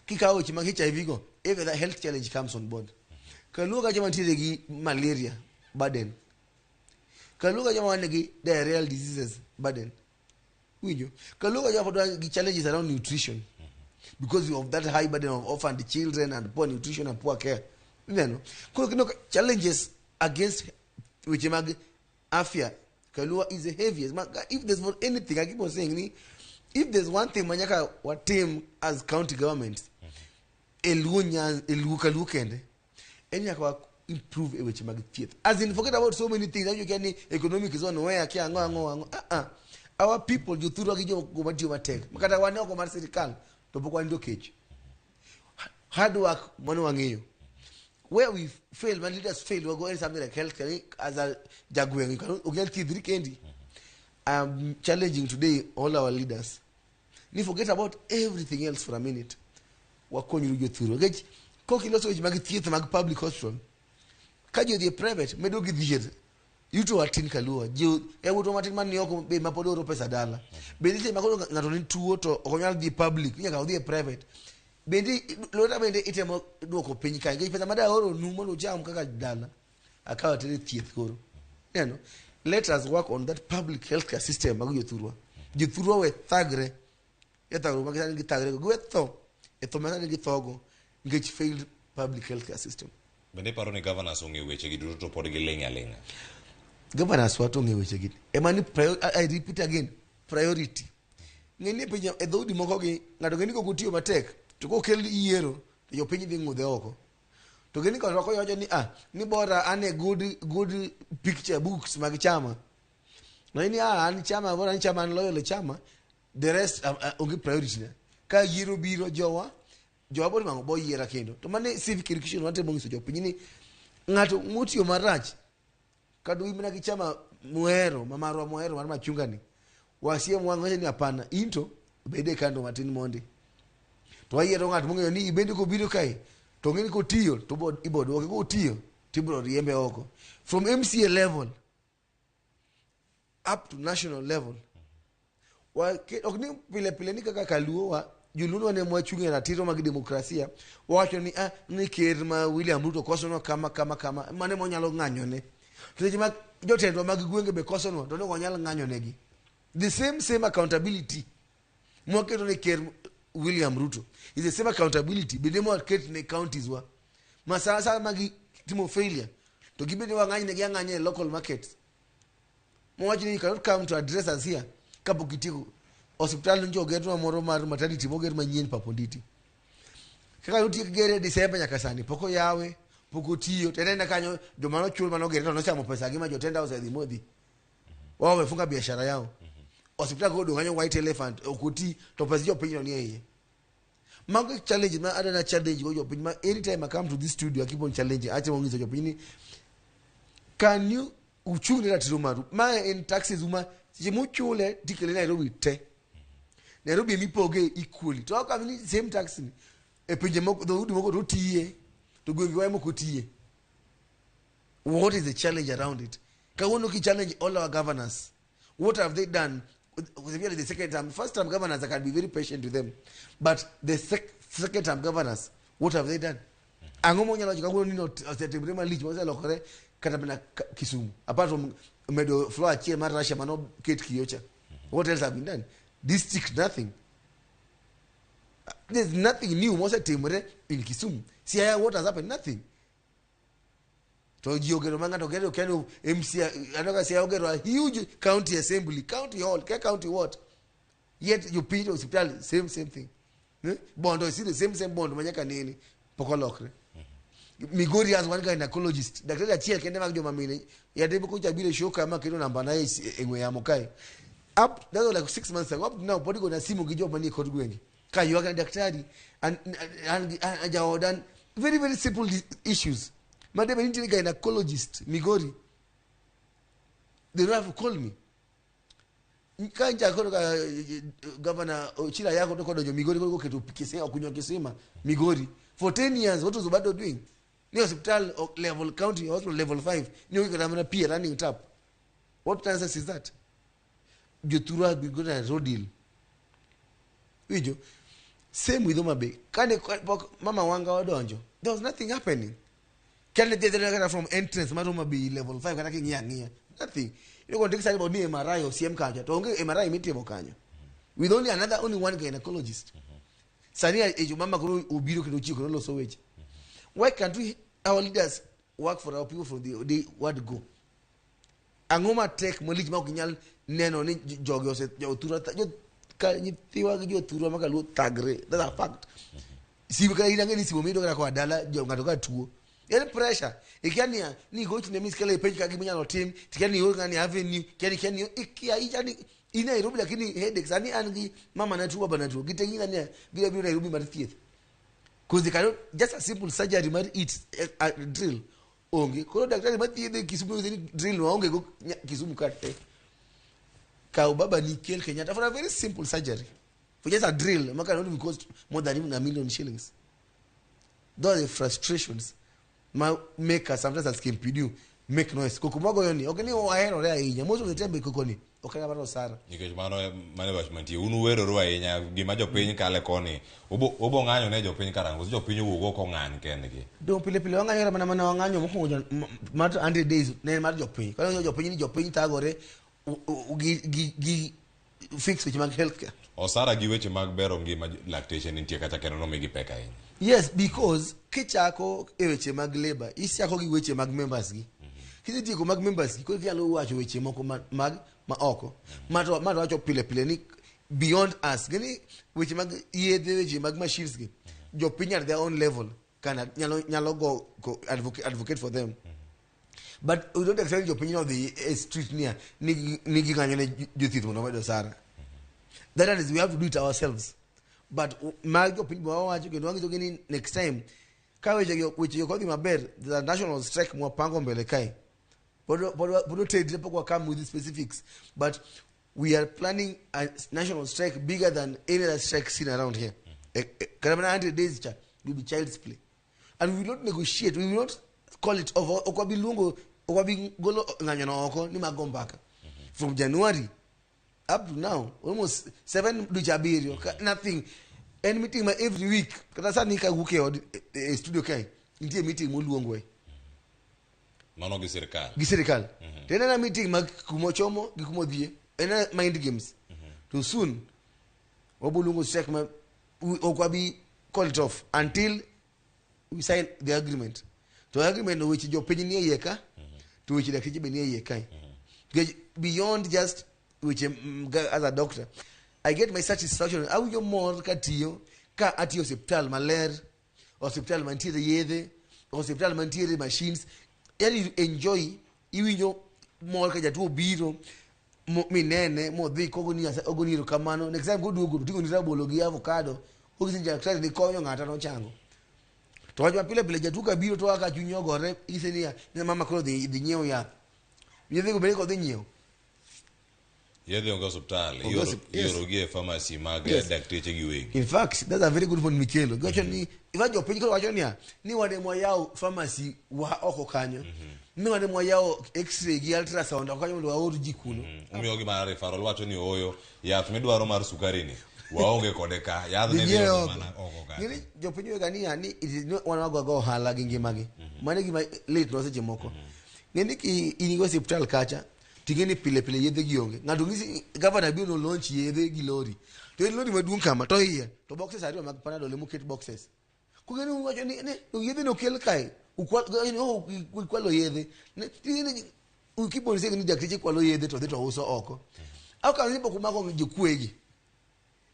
Kikawo weche mag HIV go, every other health challenge comes on board. Kaluo kacha mantiere gi malaria burden. Kaluo ka joma wan gi diarrheal diseases burden. Winjo? Kaluo ka joma pod wan gi challenges around nutrition. Because of that high burden of orphaned children and poor nutrition and poor care. Ineno? Koro kineno ka challenges against weche mag afya Kalua is the heaviest. Ma, if there's for anything, I keep on saying ni, if there's one thing manyaka watim as county governments, e Luo Nyanza, e Luo Kaluo kende, en nyaka wa improve e weche mag thieth. As in, forget about so many things. Ajo kia ni economic zone where kia ang'o ang'o ang'o. Ah ah. Our people jothurwa gi jogo matiyo matek. Kata wan oko mar sirikal to pok wanindo kech. Hard work mano wang'eyo. Where we fail, when leaders fail, we go in something like healthcare as a jagweng. You cannot ok nyal thiedhri kendi. I'm challenging today all our leaders. Ni forget about everything else for a minute. Wakonyru jothurwa. Nikech kok iloso weche mag thieth mag public hospital, ka ji odhi e private, medo gi dhier. Yuto watin kaluo. Ji yawuotwa matin man ni oko be ma pod oro pesa dala. Bende seche ma koro ng'ato ni tuo to ok onyal dhi public, nyaka odhi e private. Bende lweta bende itemo duoko piny kae nikech pesa ma daoro nu mondo ucham kaka dala akawo atere thieth koro. Neno, let us work on that public healthcare system mag jothurwa. Jothurwa we thagre e thagruok ma sani githagre go. Giwe tho e tho ma sani githogo nikech failed public healthcare system. Bende iparo ni governors ong'eyo wechegi duto to pod giling' aling'a? Governors wa to ong'eyo wechegi. Ema ni I repeat again, priority. Ng'e ni e piny e dhoudi moko gi ng'ato ng'e ni kok otiyo matek to kokel yiero to jopiny dhi ng'udhe oko. To ng'e ni koro wacho ni ah ni bora an e good picture books mag chama. No ni ah an chama bora an chama an loyal e chama the rest onge priority na. Ka yiero biro jowa jowa biro nwang'o bo yiera kendo. To mano civic education watemo nyiso jopiny ni ng'ato motiyo marach kata un mana gi chama muhero ma marwa muhero mar machunga ni wasiem wang' wacho ni hapana into bede kando matin mondi to wayiero ng'at mong'eyo ni ibende kobiro kae to ong'e ni kotiyo to ibo duoke kotiyo to ibiro riembe oko from MCA level up to national level ok ni pile pile ni kaka kaluo wa joluo wan ema wachung' e ratiro mag demokrasia wawacho ni ah, ni ker ma William Ruto kosonwa kama kama kama mano ema onyalo ng'anyone to seche ma jotendwa mag gwenge be kosonwa to ne ok onyal ng'anyonegi the same same accountability mwaketo ne ker William Ruto is the same accountability bende mwaket ne counties wa ma sa asaya ma gitimo failure to gibende wang'any negi ang'anya e local markets mowach ni you cannot come to address us here kapok gitieko osiptal nyocha ogerwa moro mar maternity moger manyien Paponditi kaka notiek gere December nyaka sani pok oyawe pok otiyo to en kanyo joma nochul manogere to nochamo pesa gi ma jotenda osedhi modhi wao wamefunga biashara yao osiptal koro odong' kanyo white elephant ok oti to pesa jopiny no nie iye mago challenge ma adana challenge go jopiny ma anytime I come to this studio I keep on challenging atemo nyiso jopiny ni can you uchung' ne ratiro maru mae en taxes uma seche muchule tikele Nairobi te Nairobi emipoge equally to how come ni same tax ni e pinje moko dhoudi moko to tiye to gwenge wa ema ok otiye what is the challenge around it kawuono ki challenge all our governors what have they done especially the second term first term governors I can be very patient with them but the second term governors what have they done ang'o monyalo wacho kawuono ni osetimre malich moselokore kata mana Kisumu apart from medo floor achiel mar Russia manoket kiyocha what else have been done district nothing there's nothing new mosetimre in Kisumu Siaya what has happened nothing to ji ogero ma ng'ato gero kendo MCA aneno ka Siaya ogero a huge county assembly county hall ke county what yet jopiny to osiptal same same thing eh? Bondo is still the same same bondo manyaka nene pok olokre Migori has one gynecologist daktari achiel kende mag joma mine yade moko cha biro e show kama keto namba na e ng'we yamo kae up that was like 6 months ago up to now pod igona simu gi joma nie kor gwenge ka ywak na daktari an jaoda an very very simple issues madebe nitie gynecologist Migori they don't have to call me ka nja koro ka governor Ochila Yako to kodonjo Migori koro koketo kisima okunyo kisima Migori for 10 years what was Obado doing ni hospital level county hospital level 5 ni oketa mana pi running tap what nonsense is that jothurwa have been going to road deal winjo same with Homa Bay kane pok mama Wanga odonjo there was nothing happening Kane dhi adhiya kata from entrance mar Homa Bay level 5 kata king'iyo ang'iya nothing. Iyudo kondik sani ni MRI osiem kacha to onge MRI mitimo kanyo. With only another only one gynecologist. Sani e jomama koro obiro kendo ochiwo kendo loso weche. Why can't we our leaders work for our people from the day word go? Ang'o matek malich ma ok inyal neno ni jogi ose jothurwa ka nyithiwa gi jothurwa ma kaluo thagre. That's a fact. Simu kata in ang'e ni simu miyudo kata koa dala jo ng'ato ka tuo. En pressure. Ikia niya ni igoch ne Miss Kela ipenj ka gima inyalo tim, tikia ni ior ng'ani avenue, ikia ni ikia ni ikia icha ni in Nairobi lakini headache sani an gi mama na tuo baba na tuo gite ng'ina niya gidwa biro Nairobi mar thieth. Cause they cannot just a simple surgery mar it drill onge. Koro daktari mathiedhe Kisumu ni drill no onge go Kisumu ka te. Kaw baba ni kel Kenyatta for a very simple surgery. For just a drill, ma cannot even cost more than even $1 million. Those are the frustrations ma make us sometimes as KMPDU make noise. Koko mwagoyo ni, ok ni waherore ahinya. Most of the time koko ni, ok en mar osara. Nikech mano e wach mantie. Un uweroru ahinya gima jopiny kale koni. Ubo ng'anyo ne jopiny karang'o? Koso jopiny owuok oko ng'any kendgi? Dong pile pile wang'anyo mana wang'anyo mokwongo mar 100 days ne en mar jopiny. Koro jopiny ni jopiny thagore gi fix weche mag healthcare. Osara gi weche mag bero ngima lakteche nitie kacha kendo nomigi pek ahinya. Yes, because kichako e weche mag labor, ichako gi weche mag members gi. Kisetieko mag members gi, koro inyalo wacho weche moko mag ma oko. Ma to wacho pile pile ni beyond us. Gini weche mag yedhe, weche mag machines gi. Jopiny at their own level can nyalo go advocate for them. But we don't expect jopiny no dhi e street niya ni ging'anyo ne jothieth mondo omed osara. That is, we have to do it ourselves. But mag jopiny be wawacho kendo wang'iso gi ni next time ka weche gi ok odhi maber, the national strike mwapango mbele kae pod otedre pok wa come with the specifics, but we are planning a national strike bigger than any other strike seen around here. Kata mana 100 days cha will be child's play, and we will not negotiate, we will not call it off. Ok wabi luongo, ok wabi golo ng'anyo no oko ni mag go mbaka. From January up to now, almost 7 dweche 7, nothing. En meeting ma every week. Kata sani kawuok e od e studio kae, nitie meeting moluongwa Mano gi sirikal. Gi sirikal. To en ena meeting mag kumochomo gi kumodhie, en ena mind games. To soon wabo luongo strike ma ok wabi call it off until we sign the agreement. To agreement no, weche jopiny nie iye ka, to weche dakteche be nie iye kae. Nikech beyond just weche as a doctor, I get my satisfaction, awinjo mor katiyo ka atiyo osiptal maler, osiptal mantiere yedhe, osiptal mantiere machines. Yani you enjoy, iwinjo mor ka jatuo obiro minene modhi kogoni ogoni erokamano. Next time koduogo to ting'oni rabolo gi avocado, onyisi ni daktari ni konyo ng'ata nochango. To wach ma pile pile, jatuo ka biro to ka chunye ogore, inyise niya ni mama koro dhi nyiew yath, yedhe go bende kodhi nyiewo. Yedhe onge osiptal. Onge yes. Ioro gi e pharmacy mag dakteche giwegi. In fact, that's a very good point mikelo. Giwacho ni iwa jopiny koro wacho niya ni wan ema wayawo pharmacy wa oko kanyo, ni wan ema wayawo x-ray gi ultrasound oko kanyo mondo waor ji kuno. Umiyogi mana referral, wacho ni ooyo, yath midwaro mar sukari ni waonge kode ka, yadh Dhi ne nyiewe dhi oko. mana oko ka. Ng'eni jopiny wega niya ni it is not wan wago ago ohala gi ngimagi. Mano e gima litnwa seche moko. Ng'eni ki in gi osiptal kacha, ting'e ni pile pile yedhe gi onge. Ng'ato ng'isi gavana biro no launch yedhe gi lori. To en lori maduong' kama to iye to boxes ariyo mag Panadol ema oket boxes. Kogeni uwacho ni ne yedhe nokel kae. Ukwal ni oh ukwalo yedhe. Ne ting'e ni kiponi segi ni dakteche kwalo yedhe to dhi to uso oko. How can ni pok umako jokuoge?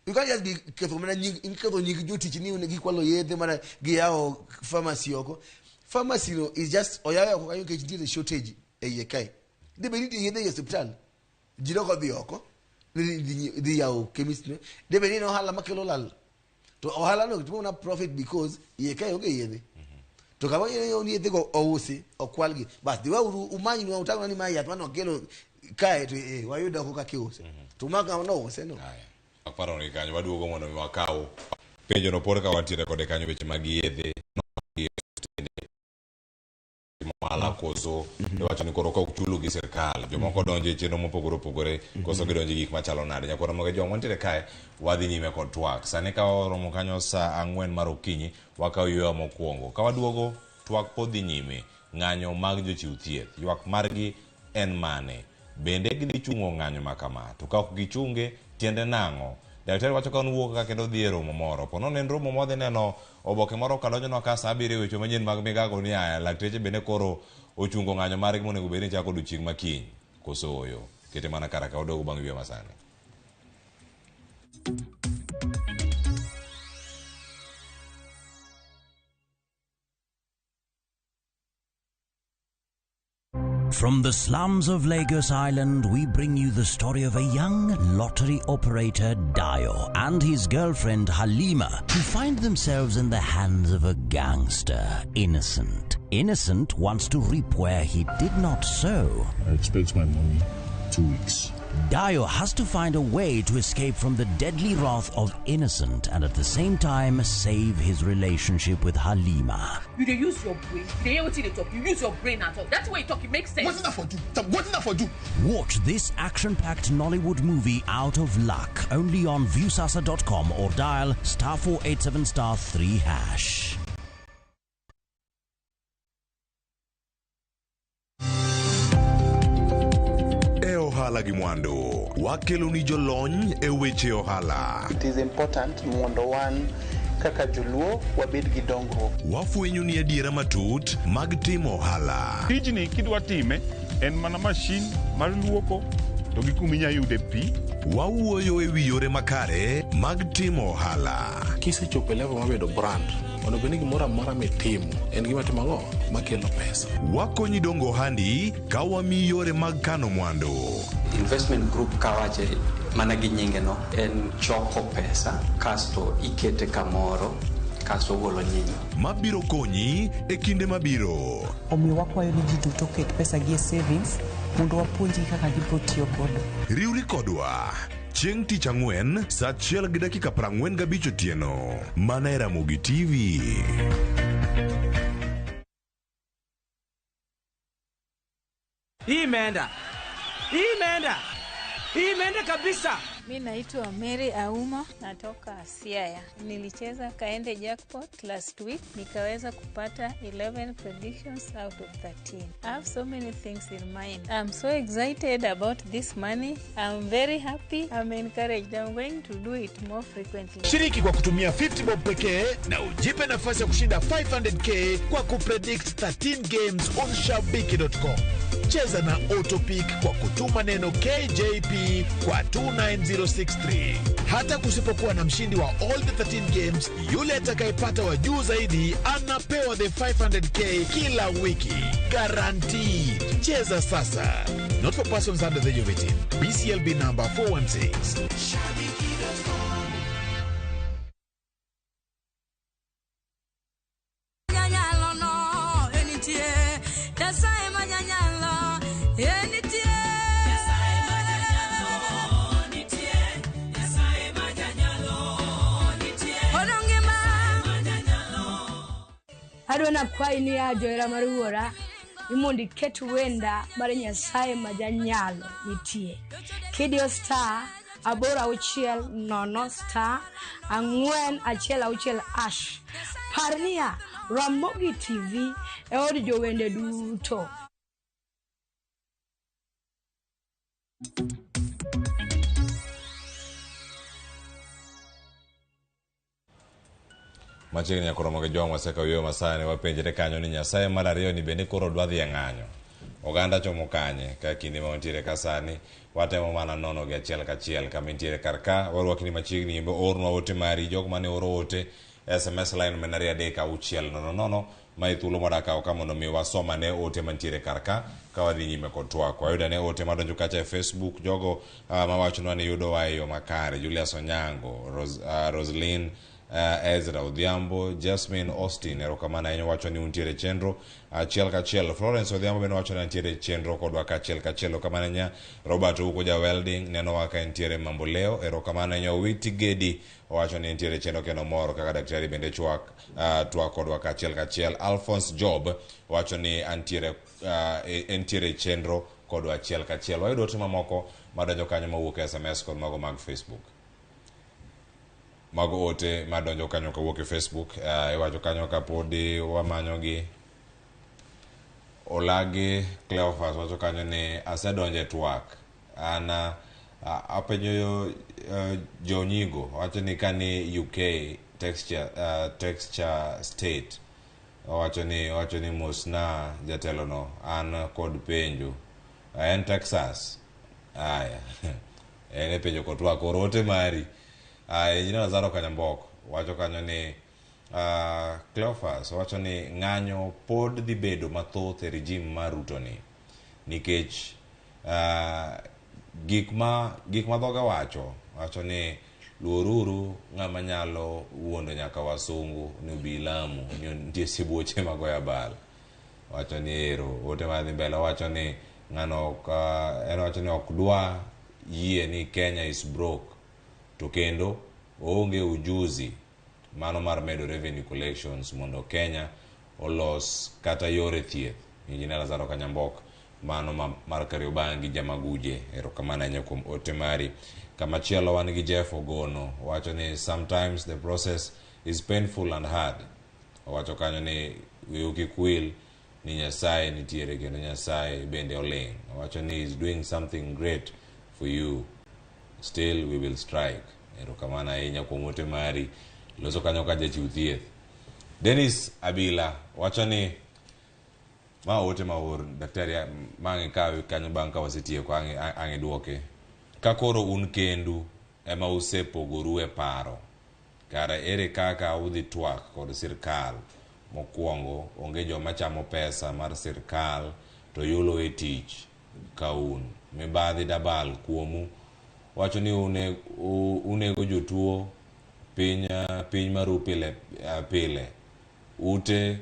You can't just be ketho mana nying, ketho nying jotich ni gikwalo yedhe mana giyawo pharmacy oko. Pharmacy no is just oyawe oko kanyo nikech nitiere shortage e iye kae. Dhi bed ni nitie yedhe e osiptal, ji dok odhi oko ni dhi yawo chemist no. Dhi bed ni en ohala makelo lal. To ohala no timo mana profit because iye kae onge yedhe. To kama ni yedhe go ousi, okwalgi. Bas dhi wauru umanywa utang'o ni ma yath mane okelo kae to wayudo oko kaka iuse. To ma ng'ama nouse no. Aya. Aparo ni kanyo waduogo mondo mi wakaw penjo no pod ka wantiere kode kanyo, weche mag yedhe ohala koso iwacho ni koro ka ok chulu gi sirkal jomoko donjo e chenro mopogore opogore koso gidonjo e gik machalo nade. Nyakwara moge jong wantiere kae, wadhi nyime kod twak sani ka oromo kanyo saa 4 mar okinyi. Wakaw yweyo mokwongo ka waduogo. Twak pod dhi nyime. Ng'anyo mag jochiw thieth. Ywak margi en mane? Bende gidhi chungo ng'anyo ma kama? To ka ok gichunge, tiende nang'o? Daktari wacho ka wuok ka kendo dhi e romo moro. Po nono en romo mwadhi neno oboke moro kalonjonwa ka saa abiriyo weche manyien mag migago ni aya lakteche bende koro ochungo ng'anyo margi monego bed ni chako odiochieng' ma kiny. Koso ooyo? Kete mana kara ka wadogo bang' yweyo masani. From the slums of Lagos Island, we bring you the story of a young lottery operator, Dayo, and his girlfriend, Halima, who find themselves in the hands of a gangster, Innocent. Innocent wants to reap where he did not sow. I expect my money 2 weeks. Dayo has to find a way to escape from the deadly wrath of Innocent and at the same time save his relationship with Halima. You dey use your brain. You dey hear wetin you dey talk. You use your brain at all. That's way you talk, it makes sense. Wetin that for do? Wetin that for do? Watch this action-packed Nollywood movie Out of Luck only on Viusasa.com or dial *487 *3#. E ohala gi mwandu, wakeloni jolony e weche ohala. It is important mondo wan kaka joluo wabed gi dongruok. Wafwenyo ni adiera matut mag timo ohala. Tijni kidwa time en mana mashin mar luoko to gi kuma inya yude pi. Wawuoyo e wi yore makare mag timo ohala. Kisechopo e level mar bedo brand, onego bed ni gimoro amora mitimo en gima timo ang'o makelo pesa. Wakonyi dongo ohandi ka wamiyi yore mag kano mwandu. Investment group kawache mana gi nyinge no en choko pesa kasto ikete kamoro kasto ogolo nyinyo. Mabiro konyi e kinde mabiro. Omiyo wakwayo ni ji duto oket pesa gi e savings mondo wapuonjgi kaka gibiro tiyo godo. Riwri kodwa chieng' tich ang'wen saa 1:45 otieno mana e Ramogi TV. Imeenda. Imeenda. Imeenda kabisa. Mi naitwa Mary Auma, natoka Siaya. Nilicheza Kaende Jackpot last week, nikaweza kupata 11 predictions out of 13. I have so many things in mind. I'm so excited about this money. I'm very happy. I'm encouraged. I'm going to do it more frequently. Shiriki kwa kutumia 50 bob pekee na ujipe nafasi ya kushinda 500k kwa kupredict 13 games on shabiki.com. Cheza na Autopick kwa kutuma neno KJP kwa 29063. Hata kusipokuwa na mshindi wa all the 13 games, yule atakayepata wa juu zaidi anapewa the 500k kila wiki. Guaranteed. Cheza sasa. Not for persons under the age of 18. BCLB number 416. Adwa nakwayi ni ya johera mar wuora ni mondo iket wenda mar Nyasaye ma janyalo nitie. Kidiyo star 860 star 4 16 hash. Par niya, Ramogi TV e od jowende duto. Machiegni nyaka romo gi jwang' wasekawo yueyo masani wapenjre kanyo ni Nyasaye mar ariyo ni bende koro dwa dhi e ng'anyo. Oganda chomo kanye ka kinde ma wantiere ka sani watemo mana nono gi achiel kachiel kama intiere kar ka warwakni machiegni imbe ornwa ote mari jogo mane oro ote SMS line men 23600 ma e thuolo mwadakawo ka mondo mi wasom ane ote mantiere kar ka ka wadhi nyime kod twak. Wayudo ane ote madonjo kacha e Facebook jogo mawachonwa ni yudowa e yo makare Julius Onyango, Roslyn Ezra Odhiambo, Jasmine Austin erokamano ahinya wacho ni untiere chenro achiel kachiel. Florence Odhiambo bende wacho ni ntiere chenro kodwa kachiel kachiel. Erokamano ahinya. Robert Ouko ja welding nenowa ka entiere Mamboleo. Erokamano ahinya. Owiti Gedi owacho ni entiere chenro kendo mor kaka daktari bende chwak twak kodwa kachiel kachiel. Alphonse Job wacho ni antiere entiere chenro kodwa achiel kachiel. Wayudo ote mamoko madonjo kanyo mawuok e SMS kod mago mag Facebook. Mago ote madonjo kanyo kawuok e Facebook. Iwacho kanyo kapodi wamanyogi. Olagi Cleophas wacho kanyo ni asedonjo e twak. An apenjo jonyigo wacho ni kani UK texture, texture state owacho ni owacho ni mosna jatelono an kod penjo en Texas aya en e penjo kod twak or ote mari aya Engineer Lazaro Kanyambok wacho kanyo ni Cleophas wacho ni ng'anyo pod dhi bedo mathoth e regime mar Ruto ni nikech gik ma gik ma dhoge wacho wacho ni luoruru ng'ama nyalo wuondo nyaka wasungu ni obi Lamu ni nitie sibuoche magoyo abal wacho ni ero ote madhi mbele wacho ni ng'ano ok en wacho ni ok dwa yie ni Kenya is broke to kendo oonge ujuzi mano mar medo revenue collections mondo Kenya olos kata yore thieth. Engineer Lazaro Kanyambok mano ma, mar Kariobangi Jamaguje erokamano ahinya kuom ote mari. Kamachielo wan gi Jeff Ogono wacho ni sometimes the process is painful and hard. Owacho kanyo ni wiu kik wil ni Nyasaye nitiere kendo Nyasaye bende oling'. Owacho ni is doing something great for you. Still we will strike. Erokamano ahinya kuom ote mari. Loso kanyo ka jachiw thieth. Dennis Abila wacho ni ma ote ma or daktari ma ang' ikawe kanyo bang' ka wasetieko ang' ang' iduoke. Ka koro un kendu ema usepogoru e paro, kara ere kaka udhi twak kod sirkal? Mokwongo, onge joma chamo pesa mar sirkal to yulo e tich ka un. Mibadhi dabal kuomu wacho ni unego jotuo piny, piny maru pile pile. Ute,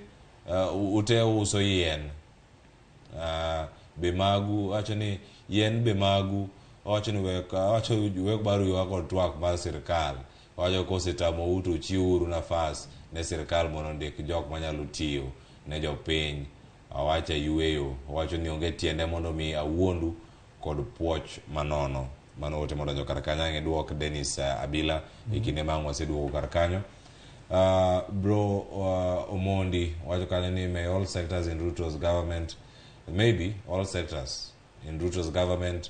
ute uso yien be magu wacho ni yien be magu owacho ni wek owacho wek baru ywak kod twak mar sirkal owacho kosetamou to chiwuru nafas ne sirkal mondo ondik jok manyalo tiyo ne jopiny awacha yueyo owacho ni onge tiende mondo mi awuondu kod puoch manono mano ote modonjo kar kanyo ang' iduok Dennis Abila e kinde ma ang' waseduogo kar kanyo bro Omondi wacho kanyo ni may all sectors in Ruto's government maybe all sectors in Ruto's government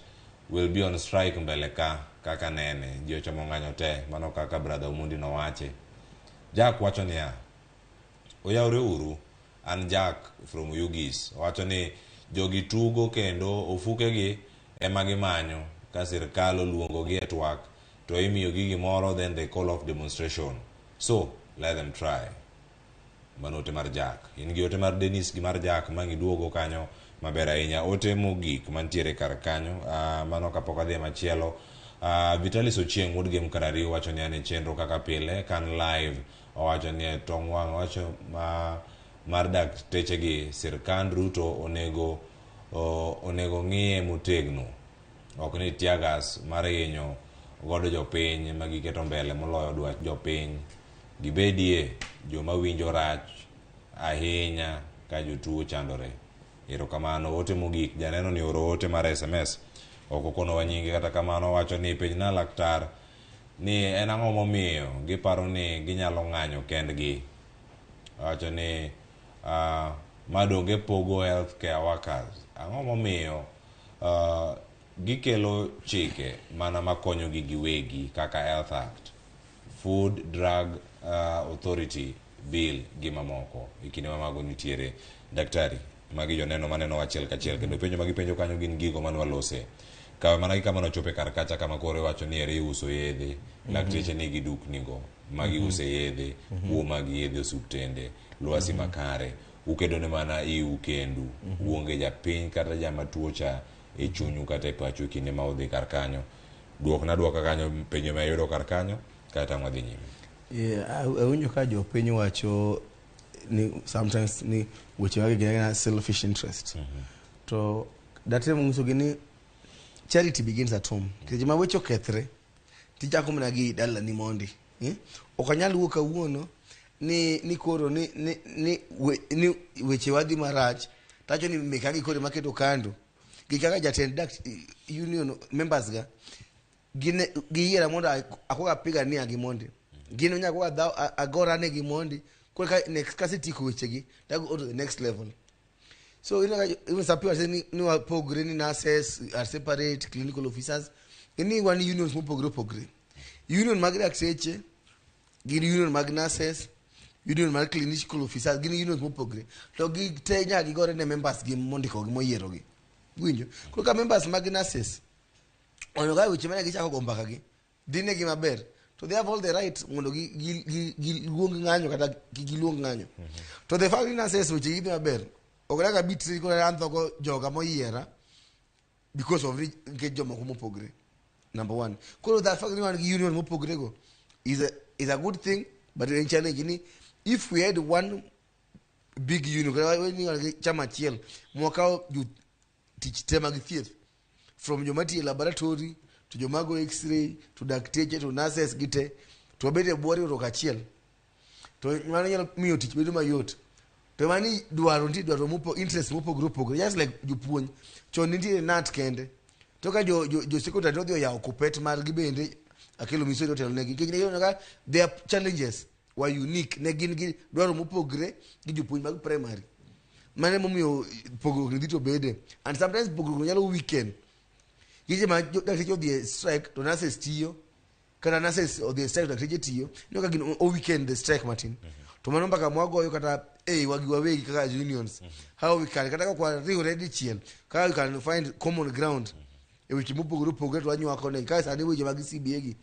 will be on strike mbele ka kaka nene ji ochomo ng'anyo te mano kaka brother Omondi nowache Jack wacho niya oyawre uru an Jack from Ugis owacho ni jogi tugo kendo ofukegi ema gimanyo ka sirkal oluongogi e twak to imiyogi gimoro then they call off demonstration so let them try mano ote mar Jack in gi ote mar Dennis gi mar Jack ma giduogo kanyo maber ahinya ote mogik mantiere kar kanyo mano kapok adhi machielo Vitalis Ochieng wuod Gem Karariu wacho ni an e chenro kaka pile kan live owacho ni e tong wang' owacho ma mar daktechegi sirkand Ruto onego onego ng'iye motegno ok ni teargas mar hinyo godo jopiny ma giketo mbele moloyo dwach jopiny gibedie joma winjo rach ahinya ka jotuo chandore erokamano ote mogik janeno ni oro ote mar SMS ok okonowa nyinge kata kamano owacho ni penjna laktar ni en ang'o momiyo giparo ni ginyalo ng'anyo kendgi owacho ni ma donge pogo healthcare workers ang'o momiyo gikelo chike mana makonyogi giwegi kaka Health Act Food Drug Authority Bill gi mamoko e kinde ma mago nitiere daktari magi joneno maneno achiel kachiel kendo penjo ma gipenjo kanyo gin gigo mane walose kawe mana gi kama nochope kar kacha kama koro iwacho ni ere iuso yedhe lakteche nigi dukni go magi use yedhe kuo mag yedhe osuptende lwasi makare ukedo ne mana iu kendu uonge japiny kata jama tuo cha e chunyu kata e pachu e kinde ma udhi kar kanyo duokna duoka kanyo penjo ma iyudo kar kanyo kata wadhi nyime Yeah, awinjo ka jopiny wacho ni sometimes ni weche wagi gin agina selfish interest to datemo nyisogi ni charity begins at home nikech ma weche okethre tichako mana gi dalani mondi eh? ok anyal wuok kawuono ni ni koro ni ni ni, we, ni weche wadhi marach tacho ni mekagi koro ema keto kando gi kaka jatend dak union members ga gin giyiera mondo akuog apigania gi mondi gin onyalo kuog agora negi mondi koro ka next kasetieko wechegi tago on to the next level. So ineno ka even some people are saying ni wapogre ni nurses are separate, clinical officers. Ni wan unions mopogre opogre. Union mag dakteche gin union mag nurses, union mar clinical officers gin unions mopogre. To gi te nyaka gigore ne members gi mondikogi moyierogi. Winjo? Koro ka members mag nurses oneno ka weche mane gichako go mbaka gi dhi negi maber to they have all the right mondo giluong ng'anyo kata kik giluong ng'anyo. To the fact ni nurses weche gi dhi maber ok dak abi koro andhogo joga moyiera because of nikech jomoko mopogre. Number one. Koro the fact ni wan gi union mopogre go is a good thing, but en challenge ni if we had one big union kata ni wan gi chama achiel mwakawo jotich te mag thieth from joma tiyo e laboratory to joma go x-ray to dakteche to nurses gi te to wabet e bwo riwruok achiel to mano nyalo miyo tich bedo mayot. To mani dwaro nitie dwaro mopo interest mopogore opogore, just like jopuonj chon nitie KNUT kende to ka jo secondary nodhi oyawo KUPPET margi bende Akelo Misori otelo negi nikech ne gineno ka their challenges were unique, ne gin gi dwaro mopogre gi jopuonj mag primary. Mano emomiyo pogruok ni dhi to bede, and sometimes pogruok no nyalo weaken gije ma dakteche odhi e strike to nurses tiyo, kata nurses odhi e strike to dakteche tiyo. Ineno ka gino o weaken the strike matin. To mano mbaka mwagoyo kata ei wagi wawegi kaka unions, how we can kata ka wariwre dichiel kaka we can find common ground e weche mopogore opogore to wanywako ne ka sani weche mag CBA gi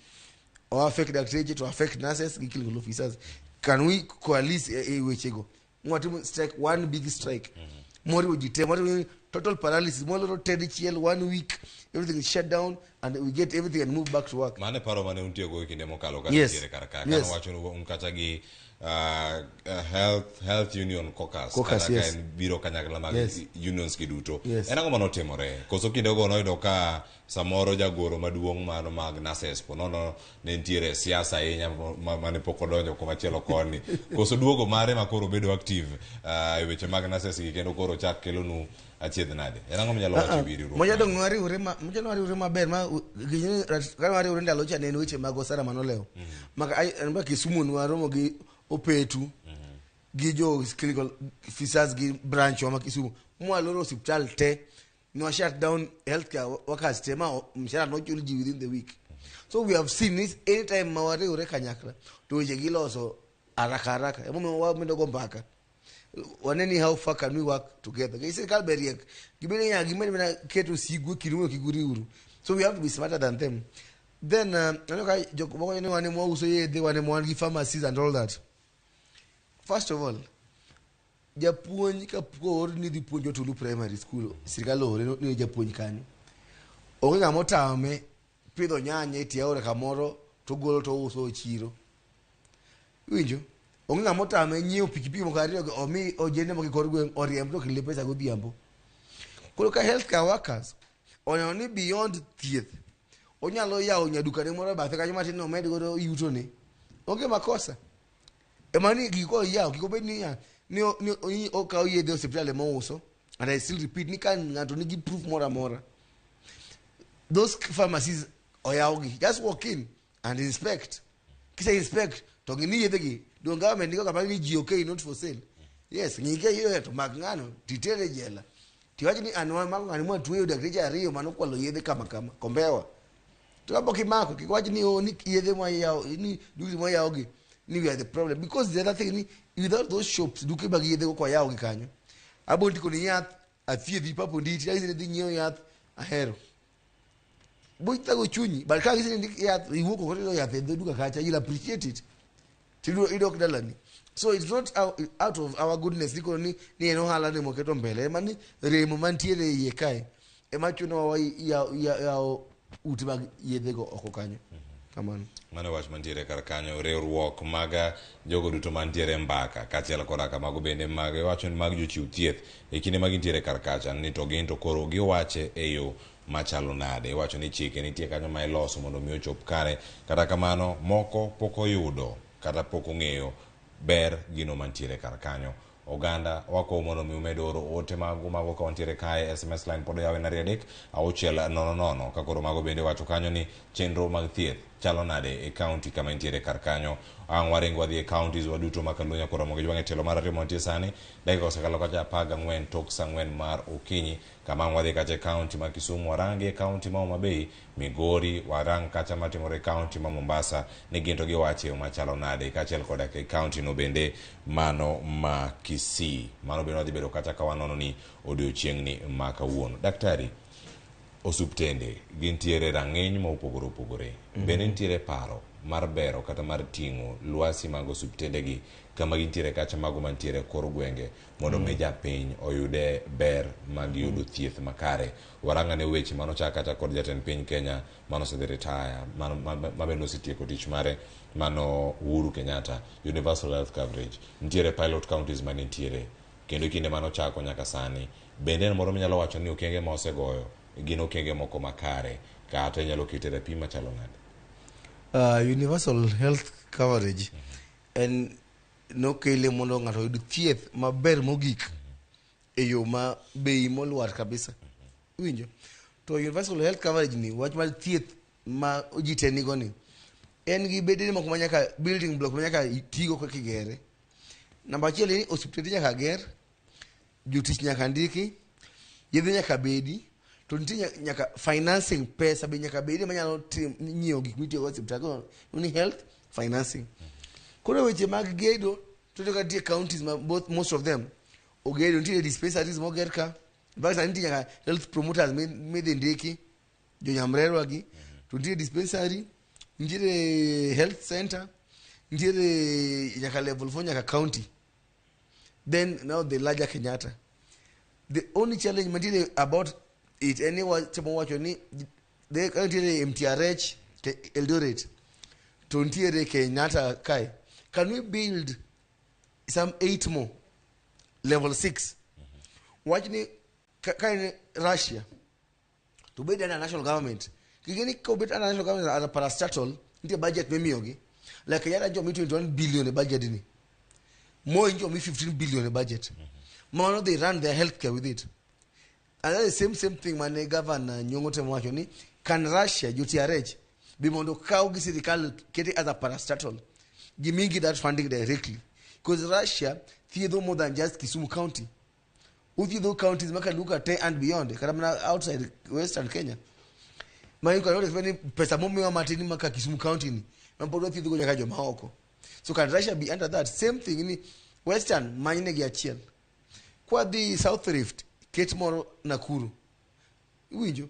o affect dakteche to affect nurses gi clinical officers. Can we coalesce e wechego mwatimo strike, one big strike moriwo ji te, moriwo total paralysis, moloro te dichiel, one week everything is shut down and we get everything and move back to work? Mano e paro mane untiyogo e kinde mokalo ka nitiere kar ka. Yes. Kane wacho ni un kata gi health union caucus, Caucus, kata ka en biro kanyakla mag unions gi duto. En ang'o manotimore? Koso kindego noyudo ka samoro jagoro maduong' mano mag nurses po nono ne nitiere e siasa ahinya mane pok odonjo komachielo koni. Koso duogo mare ma koro bedo active e weche mag nurses gi kendo koro chak kelonu achiedh nade? En ang'o minyalo wacho e wi riwruok? Moja dong nwariwre ma moja nwariwre maber ma ka nwariwre ndalo cha ne en weche mag osara manolewo. Maka an ba Kisumu nwaromo gi Opetu gi jo clinical officers gi branch wa ma Kisumu mwaloro osiptal te, nwa shut down healthcare workers te ma mshahara nochul ji within the week. So we have seen this anytime ma wariwre kanyakla to weche giloso haraka haraka. Emomiyo wamedo go mbaka wane ni how far can we work together. Gi sirikal be riek gibende nyaka gimed mana keto sigu e kindu mondo kik uriwru, so we have to be smarter than them. Then aneno ka jok moko ni wan ema wauso yedhe, wan ema wan gi pharmacies and all that. First of all, japuonj ka oor ni dhi puonjo Tulu Primary School, sirikal oore ni japuonj kanyo, onge ng'ama otame pidho nyanya e tie aora kamoro to ogolo to ouso e chiro. Iwinjo? Onge ng'ama otame nyiewo pikipiki moko ariyo go omi ojende moko e kor gweng' oriemb to okelne pesa godhiambo. Koro ka healthcare workers oneno ni beyond thieth onyalo yawo nyadukane moro e bathe kanyo matin omed godo yutone, onge makosa. Ema ni gik koyawo kik obed niya ni okawo yedhe e osiptal ema ouso. And I still repeat ni ka ng'ato nigi proof moro amora, those pharmacies oyawgi, just walk in and inspect. Kise inspect to ng'i yedhe gi dong government ndiko kama ni ji okay not for sale. Yes, ng'i ka iyudo to mak ng'ano titere e jela tiwach ni an wamako ng'ani mwatweyo dakteche ariyo manokwalo yedhe kama kama Kombewa. To kapok imako kik wach ni oh, ni yedhe mwayawo ni dukni mwayawo gi ni we are the problem, because the other thing ni without those shops, duke mag yedhe go kwayawo gi kanyo abo ndiko ni yath athiedhi papo nditi anyisi ni dhi nyiewo yath ahero bo thago chunyi, but ka anyisi ni ndik yath iwuok oko tiyudo yath e dho duka kacha, you'll appreciate it tiyudo idok dalani. So it's not out of our goodness ni koro ni en ohala ni mwaketo mbele, ema ni remo mantiere e iye kae ema chunowa yawo ute mag yedhego oko kanyo kamano. Mano wach mantiere kar kanyo. Riwruok mag jogo duto mantiere e mbaka kaachiel koda ka mago bende mag iwacho ni mag jochiw thieth e kinde ma gintiere kar kacha ni to gin to koro giwache e yo machalo nade. Iwacho ni chike nitie kanyo ma iloso mondo mi ochop kare, kata kamano moko pok oyudo kata pok ong'eyo ber gino mantiere kar kanyo. Oganda wakwayo mondo mi umed oro ote magu mago ka wantiere kae. SMS line pod oyaw en 2 3 6 0 0 ka koro mago bende wacho kanyo ni chenro mag thieth. chalo nade e county kama intiere kar kanyo. Ang' waring wadhi e counties waduto ma Kaluo nyaka Ramogi Jwang' e tielo mar ariyo mantie sani. Dakika osekalo kacha 14 tok saa 4 mar okinyi kama ang' wadhi kacha e county ma Kisumu, warangi e county ma Homa Bay, Migori, warang kacha matimore e county ma Mombasa ni gin to giwacho e yo machalo nade kaachiel koda e county no bende mano ma Kisii. Mano bende wadhi bedo kacha ka wanono ni odiochieng'ni ma kawuono. Daktari, osuptende gintiere rang'iny ma opogore opogore. Bende nitiere paro mar bero kata mar ting'o lwasi mag osuptendegi kama gintiere kacha mago mantiere e kor gwenge mondo mi japiny oyude ber mag yudo thieth makare. Warang'ane weche manochak kacha kod jatend piny Kenya manosedhi retire ma bende osetieko tich mare mano Uhuru Kenyatta, universal health coverage. Nitiere pilot counties manitiere kendo kinde manochako nyaka sani. Bende en moro minyalo wacho ni okenge ma osegoyo gin okenge moko makare kata inyalo kete rapim machalo nade? Universal health coverage en nokele mondo ng'ato oyud thieth maber mogik e yo ma bei molwar kabisa. Iwinjo? To universal health coverage ni wach mar thieth ma ji te nigo ni en gi bedene moko ma nyaka building block ma nyaka tigo kaka igere. Namba achiel en ni osiptende nyaka ger, jotich nyaka ndiki, yedhe nyaka bedi, to nitie nyaka financing pesa be nyaka bedi manyalo nyiewo gik mitiyogo e osiptal. Koro ni health financing. Koro weche mag gedo to ka nitie counties ma both most of them ogedo, nitie dispensaries moger ka. In fact, sani nitie nyaka health promoters midhi ndiki jonyamrerwa gi, to nitie dispensary, nitiere health center, nitiere nyaka level 4 nyaka county. Then now the larger Kenyatta. The only challenge mantiere about it en ni watemo wacho ni ka nitiere MTRH Eldoret to nitiere Kenyatta kae. Can we build some 8 more level 6? Wach ni ka en Russia to bed under national government. Gini ka obet under national government as a parastatal, nitie budget mimiyogi. Like Kenyatta njo mi 21 billion e budget ni. Moi njo mi 15 billion e budget. Mano they run their healthcare with it. And that is the same thing mane governor Nyong'o temo wacho ni can Russia jo TRH bi mondo kaw gi sirikal kete as a parastatal gimigi that funding directly, because Russia thiedho more than just Kisumu County. Uthiedho counties maka Luka te and beyond, kata mana outside Western Kenya. Ma you cannot expect ni pesa momiwa matin maka Kisumu County ni ma pod wathiedho go nyaka joma oko. So can Russia be under that same thing ni Western manyne gi achiel, kwa dhi South Rift ket moro Nakuru, iwinjo,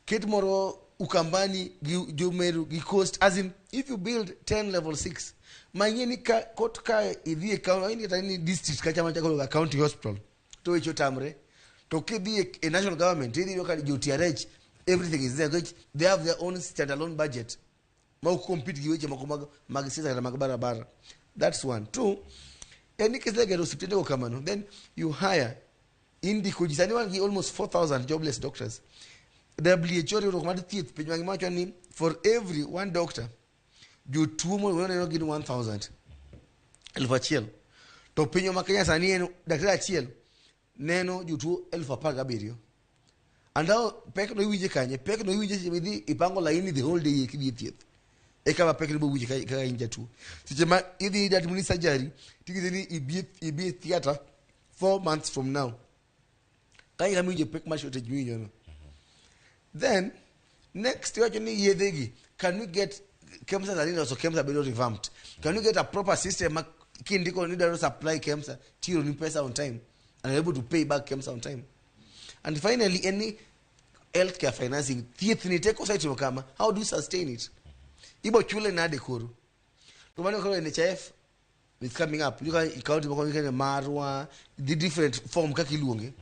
ket moro Ukambani gi Jomeru gi Coast. As in, if you build 10 level 6 ma ing'e ni ka kot ka idhi e county kata ni district kacha machako ka county hospital to weche otamre, to kidhi e national government idhi yudo ka jo TRH everything is there, which they have their own standalone budget ma ok compete gi weche moko mag siasa kata mag barabara. That's one. Two, en ni kisegero osiptende go kamano, then you hire, indiko ji. Sani wan gi almost 4000 jobless doctors. WHO, riwruok mar thieth piny mangima, wacho ni for every one doctor jotuo moneno gin 1000, 1000. To pinywa ma Kenya sani en daktari achiel neno jotuo 17,000. And now pek no iwinje kanye? Pek no iwinje seche midhi ipango laini the whole day kidhi e thieth. Eka ma pek no ibo winje kaka in jatuo. Seche ma idhi ida timoni surgery, ting'isi ni ibi e theatre 4 months from now. Kanyo kama iwinje pek mar shortage miwinjo no. Then next iwacho ni yedhe gi, can we get KEMSA? Sani loso KEMSA bedo revamped. Can we get a proper system ma kindiko ni dwaro supply KEMSA tiro ni pesa on time and you're able to pay back KEMSA on time? And finally, any healthcare financing, thieth ni te kosetimo kama, how do you sustain it? Ibo chule nade koro? To mano koro NHIF is coming up. You can county moko ni marwa, the different form kaka iluonge.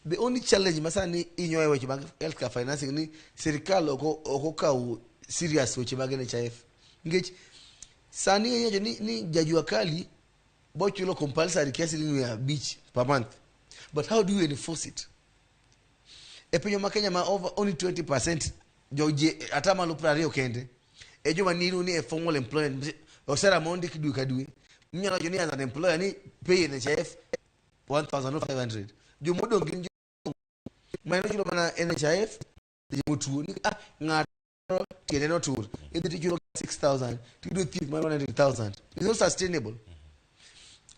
The only challenge masani inyo e weche mag healthcare financing ni sirikal ok okawo serious weche mag NHIF, nikech sani inyacho ni jajua kali bochulo compulsory kia siling 500 per month, but how do you enforce it e pinywa ma Kenya ma over only 20% jo ji 20% kende e joma nilu ni e formal employment, osara mondik dwe ka dwe minyalo wacho ni as an employer ni pay NHIF 1500. Jomodong' gin jo mano chulo mana NHIF seche motuo ni ng'ato. Tiende notur, idhi tichulo 6000 tiyudo thieth mar 100,000. It's not sustainable.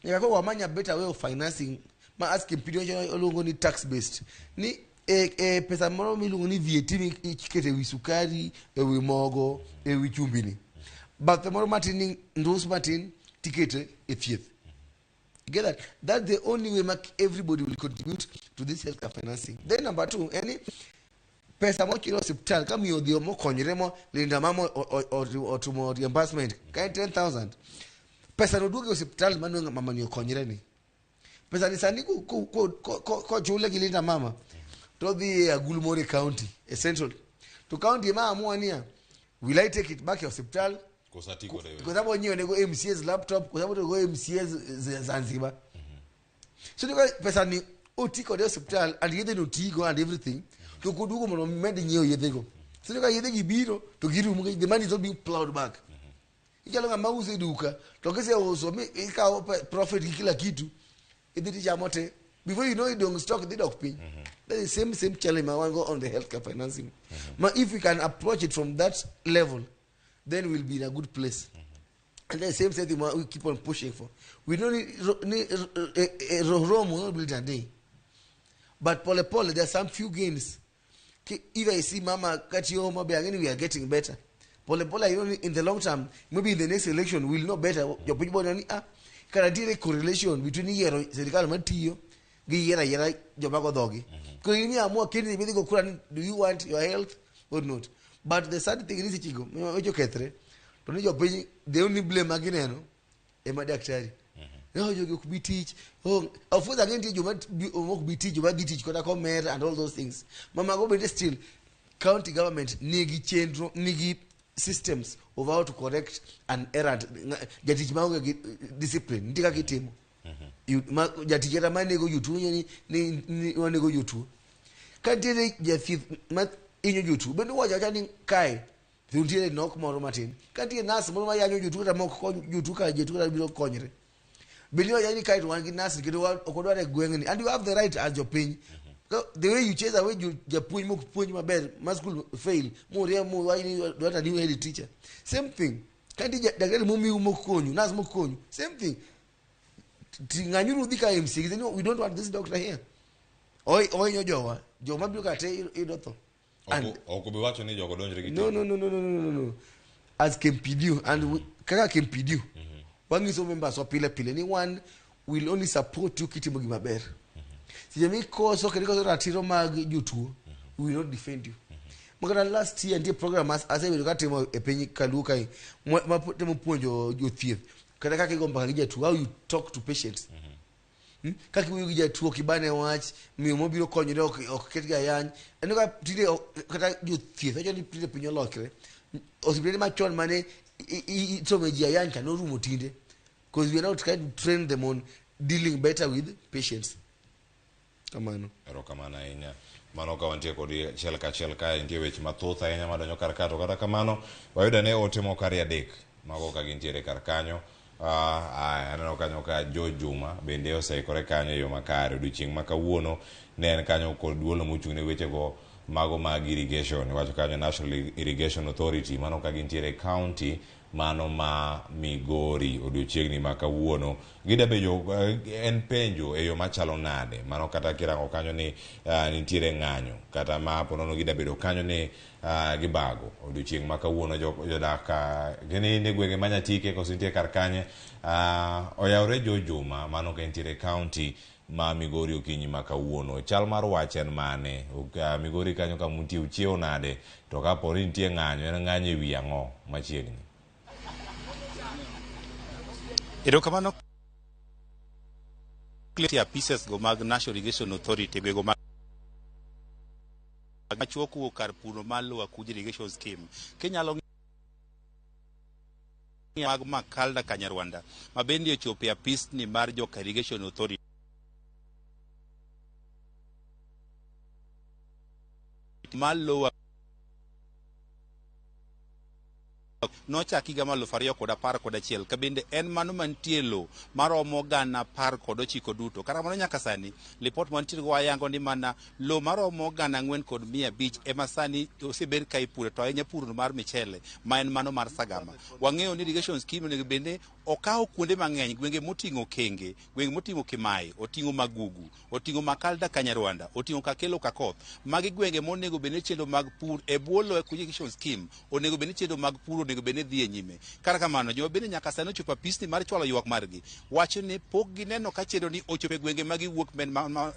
Nyaka koro wamany a better way of financing ma as KMPDU oluongo ni tax based ni e pesa moro miluongo ni VAT miketo ewi sukari, ewi mogo, ewi chumbi ni bathe moro matin ni ndus matin tikete e thieth. You get that? That's the only way mak everybody will contribute to this healthcare financing. Then number two, any pesa mochulo e osiptal ka miyo odhi mokonyre mo Linda Mama otimo reimbursement ka en 10,000, pesa no duogo e osiptal mano mama ni okonyre ni pesa ni sani kochule gi Linda Mama to odhi e agulu moro e county, e central, to county ema amua niya, will I take it back e osiptal Koso ati kode kwa sababu wenyewe nego MCA's laptop, kwa sababu nego MCA's Zanzibar. So nego pesa ni oti kode e osiptal and yedhe no tigo and everything to koduogo mondo med nyiewo yedhego. So nego yedhe gi biro to girumo, the money is not being plowed back. Ichalo ng'ama uso e duka to kiseuso mi ikawo profit gi kila kitu idhi tichamo te, before you know it dong stock dhi dok piny. That's the same challenge ma wan go on the healthcare financing. Ma if we can approach it from that level, then we'll be in a good place. And the same thing we keep on pushing for. We don't need Rome will not build a day. But pole pole, there are some few gains. If I see Mama Kati Homa Bay, again, we are getting better. Pole pole, in the long term, maybe in the next election, we'll know better. Your people know, kara nitiere correlation between yiero sirikal matiyo gi yiero ayiera joma go dhogi. Koro in iamua kendi midhi go kura ni do you want your health or not. But the sad thing ni sechego weche okethre to ni jopiny the only blame ma gineno ema daktari. No, jogi ok bi tich. Oh, of course again nitie joma ok bi tich, joma dhi tich kata komer and all those things. Mamago bende still county government nigi chenro, nigi systems of how to correct an errant jatich maonge gi discipline. Nitie kaka itimo. Jatich kata manego jotuo ni wanego jotuo. Ka nitiere jathieth ma hinyo jotuo, bende wacho awacha ni kae to nitiere nok moro matin. Ka nitie nurse moro mayanyo jotuo kata mok kony jotuo ka jotuo kata biro konyre. Bende iwacho ni kae to wan gi nurse kendo ok wadwar e gweng'ni. And you have the right as jopiny. The way you chase away japuonj mok puonj maber ma school fail muriemb muwach ni dwar a new head teacher. Same thing. Ka nitie daktari momiu mok konyu, nurse mok konyu, same thing. Ng'anyuru udhi ka MCA, gise ni we don't want this doctor here. Ohinyo jowa, joma biro ka te iyudo tho. And Ok obi wacho ni jogo donjre gi No, no, no, no, no, no, no, no. As KMPDU, and we, kaka KMPDU, wangiso members wa pile pile ni one will only support you kitimo gima ber. Seche mikoso kendo ikoso ratiro mag jotuo, we will not defend you. Makata last year nitie program asebedo katimo e piny Kaluo kae, ma temo puonjo jothieth kata kaka igo mbaka gi jatuo, how you talk to patients. Kaka iwuoyo gi jatuo ok ibane wach, miyo mobiro konyore ok ket gi ayany. Aneno ka tinde kata jothieth wacho ni tinde piny olokre. Osiptende machon mane isome ji ayany cha norumo tinde. Because we are now trying to train them on dealing better with patients. Kamano. Erokamano ahinya. Mano ka wantie kod achiel kachiel kae nitie weche mathoth ahinya madonjo kar ka to kata kamano wayudo ane ote moko ariyo adek mago ka gintiere kar kanyo. Aneno kanyo ka George Juma bende oseikore kanyo e yo makare. Odiochieng' ma kawuono ne en kanyo kod duolo mochung' ne wechego mago mag irrigation. Iwacho kanyo National Irrigation Authority mano ka gintiere e county mano ma Migori odiochieng'ni ma kawuono. Gida bejo en penjo e yo machalo nade mano kata kirango kanyo ni nitiere ng'anyo kata ma ponono gida bedo kanyo ni gibago odiochieng' ma kawuono jodak gini e gwenge ma Nyatike koso nitie kar kanye. Oyawre Jo Juma mano ka entiere county ma Migori okinyi ma kawuono. Chal mar wach en mane? Migori kanyo kama untie uchiewo nade? To kapo ni nitie ng'anyo, en ng'anyo e wi ang'o machiegni? Erokamano apises go mag National Irrigation Authority gwego mag machuok wuok kar puno mar Lower Kuja Irrigation Scheme. Kinyalo mag Makalda Kanyarwanda ma bende ochopo e apisni mar joka Irrigation Authority mar Lower Nochak higa mar 2011 ka bende en mano mantie lo maromo 19,000 duto. Kata kamano nyaka sani lipot mantiere go wayango ni mana lo maromo 4,500 ema sani osebed ka ipuro, to ahinya pur mar michele ma en mano mar Sagama. Wang'eyo ni irrigation scheme onego bende okaw kuonde mang'eny, gwenge moting'o Kenge, gwenge moting'o Kimai, oting'o Magugu, oting'o Makalda Kanyarwanda, oting'o Kakelo Kakoth. Magi gwenge monego bed ni chenro mag pur e bwo lo irrigation scheme onego bed ni chenro mag pur onego bed ni dhi e nyime. Kata kamano, joma bende nyaka sani ochopo apisni mar chwalo ywak margi wacho ni pok gineno ka chenro ni ochopo e gwenge ma giwuok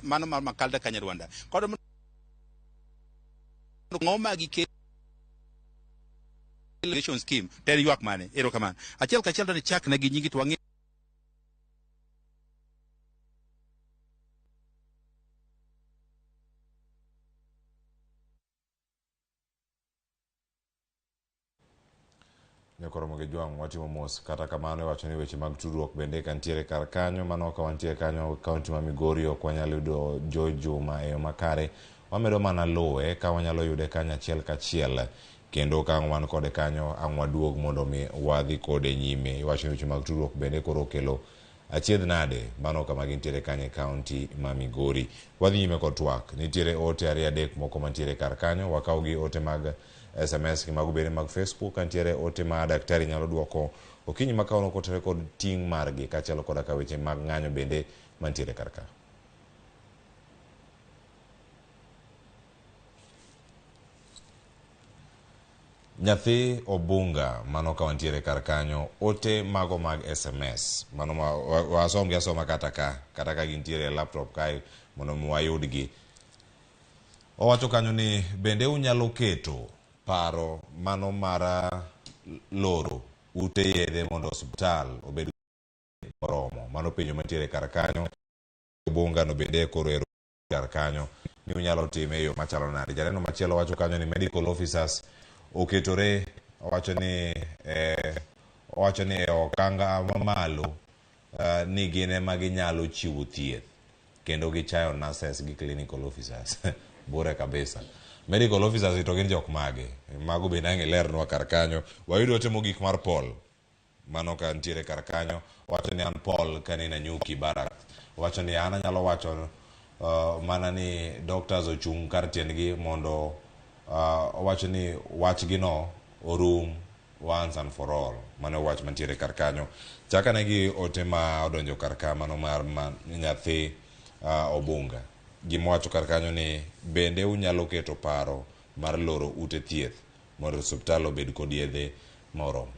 mano mar Makalda Kanyarwanda. Kod ng'o ma gikelo irrigation scheme to en ywak mane? Erokamano. Achiel kachiel to ni chak ne gi nyingi to wang'e Nyakoromo gi Jwang' watimo mos. Kata kamano iwacho ni weche mag tudruok bende ka nitiere kar kanyo, mano ka wantie kanyo kaunti ma Migori ok wanyal yudo Joy Juma e yo makare. Wamedo mana luwe ka wanyalo yude kanyo achiel kachiel kendo ka ang' wan kode kanyo ang' waduog mondo mi wadhi kode nyime. Iwacho ni weche mag tudruok bende koro okelo achiedh nade mano kama gintiere kanyo e kaunti ma Migori. Wadhi nyime kod twak. Nitiere ote ariyo adek moko mantiere kar kanyo. Wakaw gi ote mag SMS gi mago bende mag Facebook. Ka nitiere ote ma daktari nyalo duoko okinyi ma kawuono kotenore kod ting' margi kaachiel koda ka weche mag ng'anyo bende mantiere kar ka. Nyathi Obunga mano ka wantiere kar kanyo, ote mago mag SMS mano ma wasom gi asoma kata ka kata ka gintiere e laptop kae mondo mi wayudgi. Owacho kanyo ni bende unyalo keto paro mano mar loro ute yedhe mondo osiptal obed moromo. Mano penjo mantiere kar kanyo. Obunga no bende koro ero kar kanyo ni unyalo time e yo machalo nade. Janeno machielo wacho kanyo ni medical officers oketore, owacho ni owacho ni e okanga mamalo ni gin ema ginyalo chiwo thieth kendo gichayo nurses gi clinical officers. Bure kabisa. Medical officers to gin jok mage? Mago bende ang' ilernwa kar kanyo. Wayudo ote mogik mar Paul. Mano ka nitiere kar kanyo. Owacho ni an Paul kani Nanyuki Barracks. Owacho ni an anyalo wacho mana ni doctors ochung' kar tiendgi mondo owacho ni wachgi no orum once and for all. Mano wach mantiere kar kanyo. Chakane gi ote ma odonjo kar ka mano mar nyathi Obunga. Gima owacho kar kanyo ni bende unyalo keto paro mar loro ute thieth mondo osiptal obed kod yedhe moromo.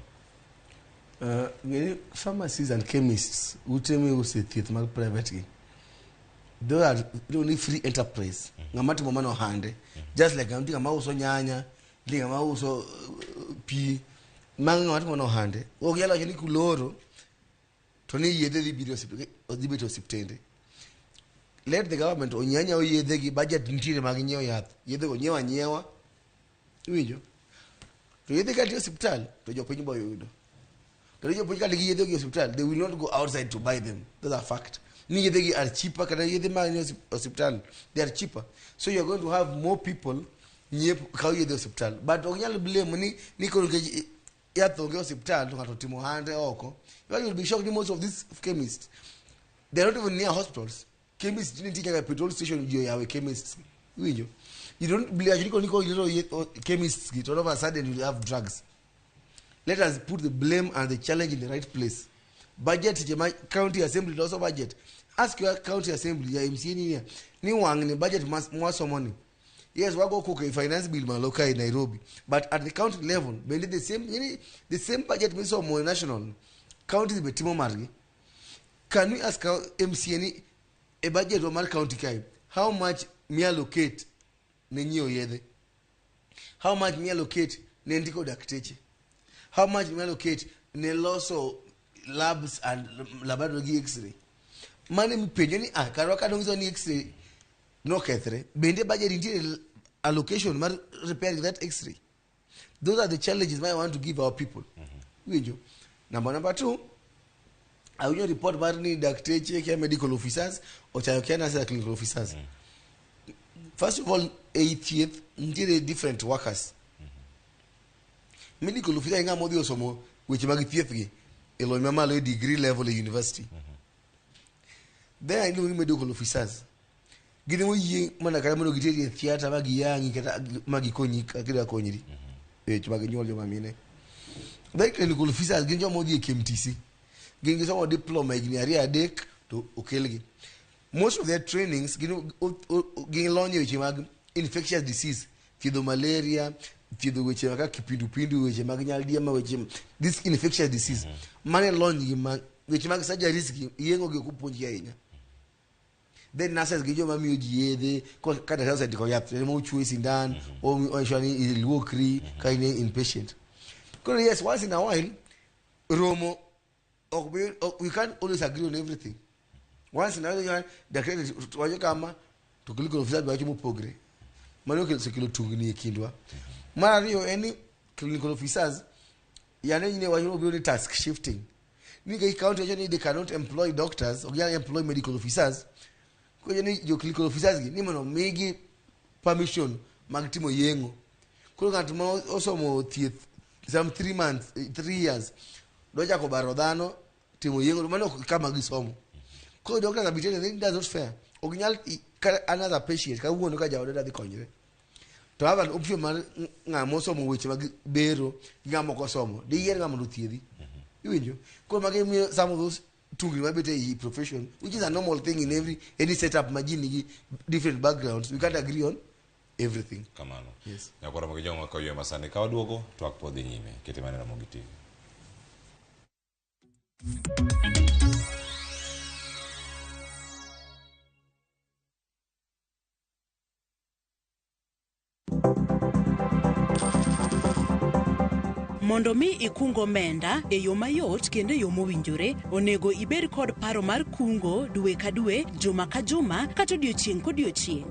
Pharmacies and chemists ute miuse thieth mag private gi, those are only free enterprise. Ng'ama timo mano ohande. Just like nitie ng'ama uso nyanya, nitie ng'ama uso pi, mago ng'ama timo mano ohande. Ok nyal wacho ni kuloro to ni yedhe dhi biro dhi bet e osiptende. Let the government onyiew anyiewa yedhe gi, budget nitiere mag nyiewo yath. Yedhe go nyiew anyiewa. Iwinjo? To yedhe ka nitie e osiptal to jopiny bo yudo. To jopiny ka nigi yedhe gi e osiptal, they will not go outside to buy them. That's a fact. Ni yedhe gi are cheaper kata yedhe ma ni osiptal, they are cheaper. So you are going to have more people nyiepo kawo yedhe e osiptal. But ok nyal blame ni koro nikech yath onge e osiptal to ng'ato timo ohande oko. You will be shocked ni most of these chemists, they are not even near hospitals. Chemists nitie nyaka petrol station ji oyawe chemists. Iwinjo? You don't believe ni ko ilero chemists gi to all of a sudden you have drugs. Let us put the blame and the challenge in the right place. Budget seche ma county assembly loso budget. Ask your county assembly ya MCA ni wang' ni budget mwasomo ni. Yes, wago koko e finance bill malo kae Nairobi. But at the county level, bende the same, yani, the same budget misomo e national, counties be timo margi. Can we ask our MCA ni e budget wa mar county kae, how much mi allocate ne nyiewo yedhe? How much mi allocate ne ndiko dakteche? How much mi allocate ne loso labs and laboratory gi x-ray? Mane mipenjo ni karwa ka nonyiso ni x-ray nokethre, bende budget nitiere allocation mar repairing that x-ray? Those are the challenges I want to give our people. Winjo? Number two, awinjo report mar ni dakteche kia medical officers ochayo kia nurses and clinical officers. First of all, ei thieth nitiere different workers. Medical officer en ng'ama odhi osomo weche mag thieth gi e lony mamalo e degree level e university. Then iluongo ni medical officers. Gin ema oyie mana kata mondo giteri e theatre ma giyang'i kata ma gikonyi kaka idwa konyri. E weche mag nyuol joma mine. Then clinical officers gin joma odhi e KMTC. Gin gisomo diploma higni ariyo adek to okelgi. Most of their trainings gin gin lony e weche mag infectious disease, thiedho malaria, thiedho weche kaka kipindupindu, weche mag nyaldiema, weche this infectious disease. Mano e lony gi ma weche mag surgeries gi yeng'o gi ok opuonjgi ahinya. Then nurses gin joma miyo ji yedhe, ka daktari osendiko yath to en ema ochuoyi sindan, o ensure ni iluokri ka in inpatient. Koro yes, once in a while romo ok be we can't always agree on everything. Once in a while daktari wacho kama to clinical officer be wacho mopogre. Mano osekelo tungni e kindwa. Mar ariyo en ni clinical officers yane ne wacho obiro ni task shifting. Nikech county wacho ni they cannot employ doctors, ok ginyal employ medical officers. Koro ni jo clinical officers gi ni mondo migi permission mag timo yeng'o. Koro ng'at ma osomo thieth some 3 months, 3 years dwa chako baro dhano timo yeng'o mano ok kama gisomo. Koro doctors are betrayed, I think that's not fair. Ok nyal ka another patient kawuono ka jaoda dhi konyre. To have an option mar ng'ama osomo weche mag bero gi ng'ama ok osomo. Diyier ng'ama mondo othiedhi. Iwinjo? Koro magi miyo some of those tungni mabet ei profession which is a normal thing in every any setup ma ji nigi different backgrounds. We can't agree on everything. Kamano. Yes. Nyakwara Ramogi Jong ka oywe masani ka waduogo twak pod dhi nyime. Kete mana Ramogi TV. Mondo mi ikung omenda e yo mayot kendo e yo mowinjore, onego ibed kod paro mar kungo dwe ka dwe, juma ka juma, kata odiochieng' kodiochieng'.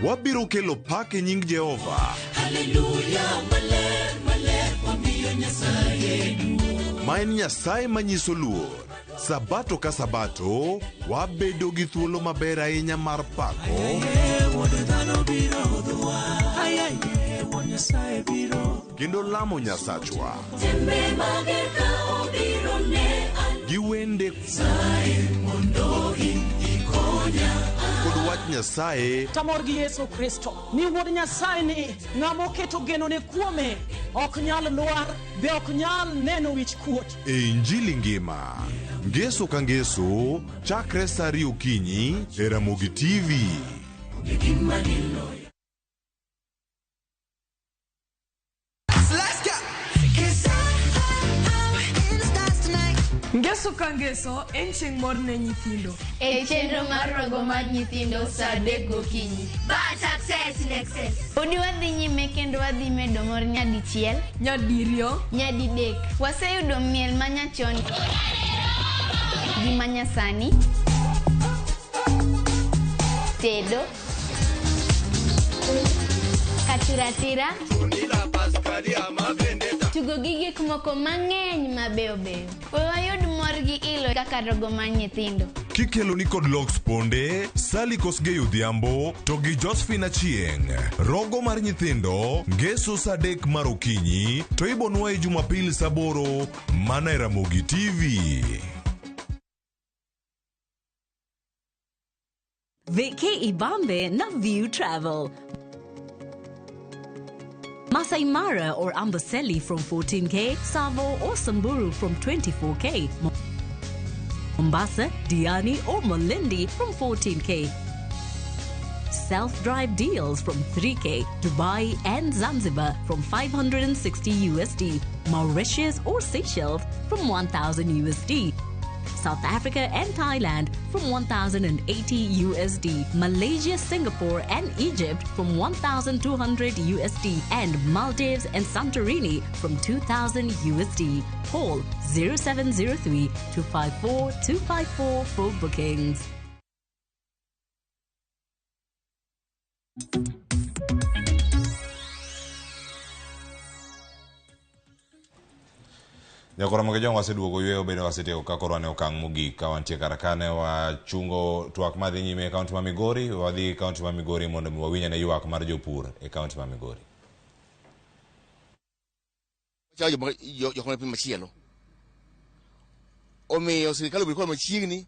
Wabiro kelo pak e nying Jehova. Haleluya, maler, maler, wamiyo Nyasaye duong'. Ma en Nyasaye manyiso luor. Sabato ka sabato, wabedo gi thuolo maber ahinya mar pako Aye, Wuod dhano biro hudhowa. Aye, aye, Wuod Nyasaye biro. kendo lamo Nyasachwa Tembe mager ka obiro ne an. gi wende Nyasaye mondo in ikonya. kod wach Nyasaye Tamor gi Yesu Kristo ni wuod Nyasaye ni ng'ama oketo genone kuome ok nyal lwar be ok nyal neno wich kuot. e Injili ngima. Ngeso ka ngeso, chakre sa ariyo okinyi e Ramogi TV. Gima diloyo. Let's go. Ngeso ka ngeso en chieng' mor ne nyithindo. E chenro mar rogo mar nyithindo saa adek gokinyi. Bad success in excess. Podi wadhi nyime kendo wadhi medo mor nyadichiel, nyadiriyo, nyadidek. Waseyudo miel manyachon gi manyasani, tedo, katiratira, tugo gi gik moko mang'eny mabeyo beyo. We wayud mor gi ilo kaka rogo mar nyithindo. Kikelo ni kod Lox Ponde, Sally Kosgei Odhiambo to gi Josephine Achieng'. Rogo mar nyithindo, ngeso sa adek mar okinyi to ibonwaye Jumapil sa aboro mana e Ramogi TV. Vacay Ibambe na View Travel. Masai Mara or Amboseli from 14K, Savo or Samburu from 24K, Mombasa, Diani or Malindi from 14K. Self-drive deals from 3K, Dubai and Zanzibar from 560 USD, Mauritius or Seychelles from 1000 USD. South Africa and Thailand from 1080 USD, Malaysia, Singapore and Egypt from 1200 USD, and Maldives and Santorini from 2000 USD. Call 0703 254 254 for bookings. Nyakoro Jong waseduogo yweyo bende wasetieko ka koro wan e okang' mogik ka wantie kar ka ne wachungo twak madhi nyime e kaunti ma Migori wadhi e kaunti ma Migori mondo mi wawinj ane ywak mar jopur e kaunti ma Migori. Chalo jok ma piny machielo. Omiyo sirikal obed kod machiegni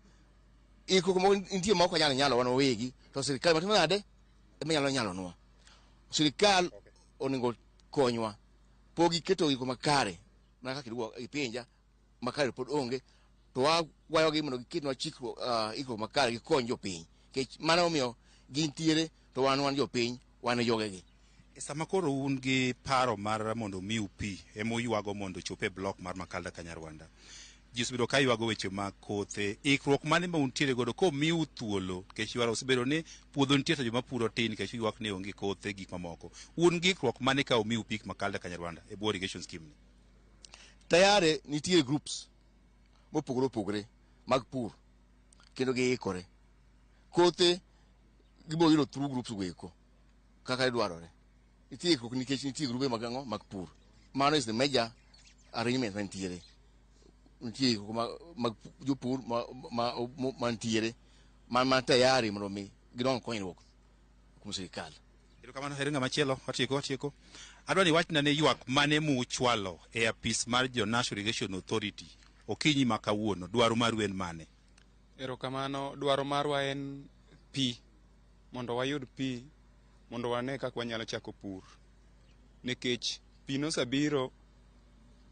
ikruok moko nitie ma ok wanyal nyalo wan wawegi to sirikal matimo nade ema nyalo nyalonwa. Sirikal onego konywa pok giketo gik makare mana kaka iduoko ipenja makare pod onge to wakwayogi mondo giketnwa chikruok ikruok makare gikony jopiny nikech mano omiyo gintiere to wan wan jopiny wan e jogegi. Sama koro un gi paro mar mondo omiu pi ema uywago mondo ochop e blok mar Makalda Kanyarwanda. Ji osebedo ka ywago weche mag kothe. Ikruok mane ma untiere godo komiu thuolo nikech ywaro osebedo ni puodho nitie to joma puro tin nikech ywak ni onge kothe gik mamoko. Un gi ikruok mane ka omiu pi Makalda Kanyarwanda e bwo irrigation scheme ni? Tayari nitie groups mopogore opogore mag pur kendo giikore. Kothe gibiro yudo through groups go eko kaka idwarore. Nitie ikruok nikech nitie grube mag ang'o mag pur. Mano is the major arrangement mantiere. Nitie ikruok mag jopur mantiere man tayari mondo mi gidong konyruok kuom sirikal. Erokamano heri ng'ama chielo watieko watieko. Adwa ni iwachna ni ywak mane muchwalo e apis mar jo National Irrigation Authority okinyi ma kawuono dwaro maru en mane? Erokamano, dwaro marwa en pi mondo wayud pi mondo wane kaka wanyalo chako pur nikech pi nosebiro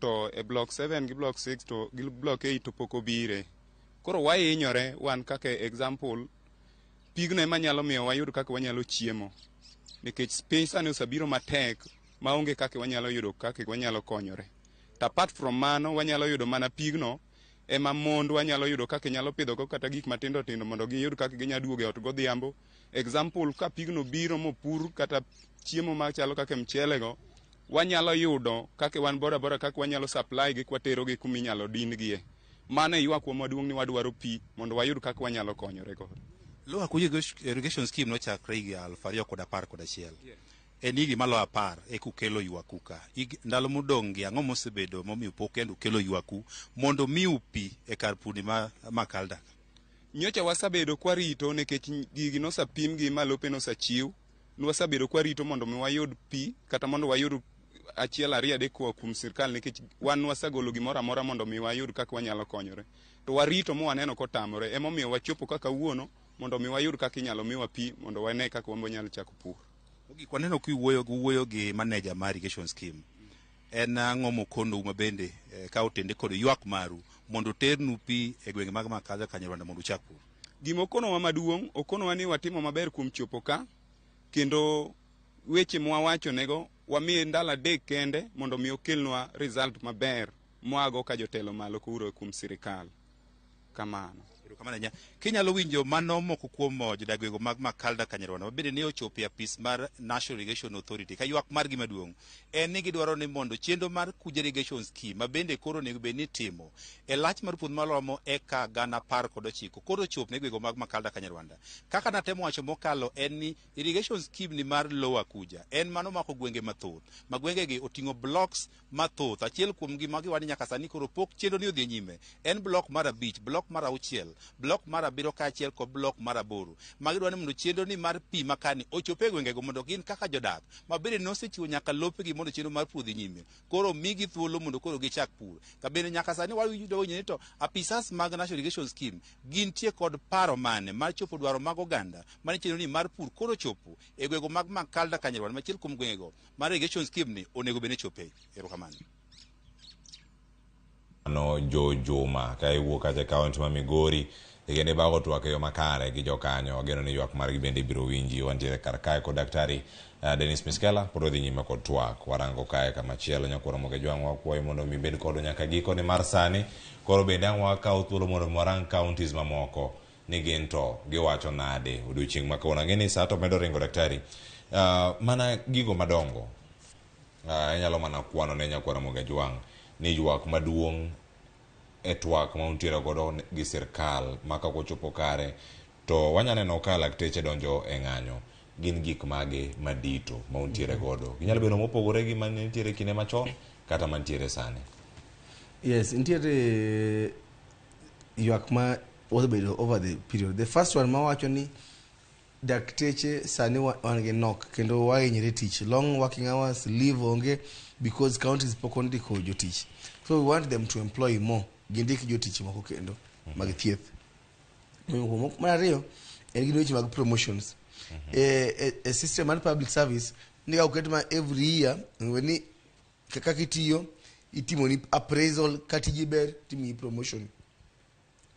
to e block 7 gi block 6 to gi block 8 to pok obire. Koro wahinyore wan kaka example pigno ema nyalo miyo wayud kaka wanyalo chiemo nikech piny sani osebiro matek maonge kaka wanyalo yudo kaka wanyalo konyore. To apart from mano wanyalo yudo mana pigno ema mondwa nyalo yudo kaka nyalo pidhogo kata gik matindo tindo mondo giyud kaka ginyalo duogo e ot godhiambo. Example ka pigno biro mopur kata chiemo machalo kaka mchele go wanyalo yudo kaka wan boda boda kaka wanyalo supply gi kwatero gi kuma inyalo din gie. Mano e ywakwa maduong' ni wadwaro pi mondo wayud kaka wanyalo konyore godo. Lower Kuja Irrigation Scheme nochakre higa 2011. En higni maloyo 10 eka ukelo ywaku ka. Ndalo modong' gi ang'o mosebedo momiyo pok kendo ukelo ywaku mondo miu pi e kar purni ma Makalda? Nyocha wasebedo kwarito nikech gigi nosapim gi ma lope nosachiw. Nwasebedo kwarito mondo mi wayud pi kata mondo wayud achiel ariyo adek koa kuom sirkal nikech wan nwasegolo gimoro amora mondo mi wayud kaka wanyalo konyore. To warito ma waneno kotamore emomiyo wachopo ka kawuono mondo mi wayud kaka inyalo miwa pi mondo wane kaka wan wanyalo chako pur. Mogik waneno kiwuoyo wuoyo gi manager mar irrigation scheme. En ang'o mokonou ma bende ka otende kod ywak maru mondo oternu pi e gwenge mag Makalda Kanyarwanda mondo uchak pur? Gima okonowa maduong' okonowa ni watimo maber kuom chopo ka kendo weche mwawachonego wamiye ndalo 3 kende mondo mi okelnwa result maber mwago ka jotelo malo kuro kuom sirikal. Kamano. Erokamano ahinya. Kinyalo winjo mano moko kuom jodak gwenge mag Makalda Kanyarwanda mabende ne ochopo e apis mar National Irrigation Authority ka ywak margi maduong' en ni gidwaro ni mondo chenro mar Kuja Irrigation Scheme ma bende koro onego bed ni itimo e lach mar puodho maromo eka 19,000 koro ochop ne gwenge mag Makalda Kanyarwanda. Kaka natemo wacho mokalo en ni irrigation scheme ni mar Lower Kuja en mano mako gwenge mathoth ma gwengegi oting'o blocks mathoth. Achiel kuom gi magi wani nyaka sani koro pok chenro ni odhi nyime en blok mar 5, blok mar 6, blok mar 7 kaachiel kod blok mar 8. Magi dwaro ni mondo chenro ni mar pi makani ochop e gwengego mondo gin kaka jodak ma bende nosechiwo nyaka lopegi mondo chenro mar pur odhi nyime. Koro migi thuolo mondo koro gichak pur. Ka bende nyaka sani wayudo winjo ni to apisas mag National Irrigation Scheme gintie kod paro mane mar chopo dwaro mag oganda mane chenro ni mar pur koro chopo e gwego mag Makalda Kanyarwanda machiel kuom gwengego mar irrigation scheme ni onego bed ni chope. Erokamano. Mano Jo Juma ka iwuok kacha e kaunti ma Migori kendo ibago twak e yo makare gi jokanyo. Wageno ni ywak margi bende ibiro winji. Wantiere kar kae kod Daktari Dennis Miskela pod wadhi nyime kod twak. Warango kae kamachielo nyakwar Ramogi Ajwang' wakwayi mondo mi ibed kodwa nyaka gikone mar sani. Koro bende ang' wakaw thuolo mondo mi warang counties mamoko ni gin to giwacho nade odiochieng' ma kawuono. Ang'e ni saa to medo ringo daktari. Mana gigo madongo inyalo mana kwano ne nyakwar Ramogi Ajwang' ni ywak maduong' e twak ma untiere godo gi sirkal ma ka ochopo kare to wanya neno ka lakteche donjo e ng'anyo gin gik mage madito ma untiere godo. Ginyalo bedo mopogore gi mane nitiere kinde machon kata mantiere sani. Yes, nitiere ywak ma osebedo over the period. The first one mawacho ni dakteche sani wan gi nok kendo wahinyre tich. Long working hours, leave onge because counties pok ondiko jotich. So we want them to employ more. Gindik jotich moko kendo mag thieth. Mar ariyo en gin weche mag promotions. E system mar public service ni ka oket ma every year ni kaka itiyo itimoni appraisal ka tiji ber timiyi promotion.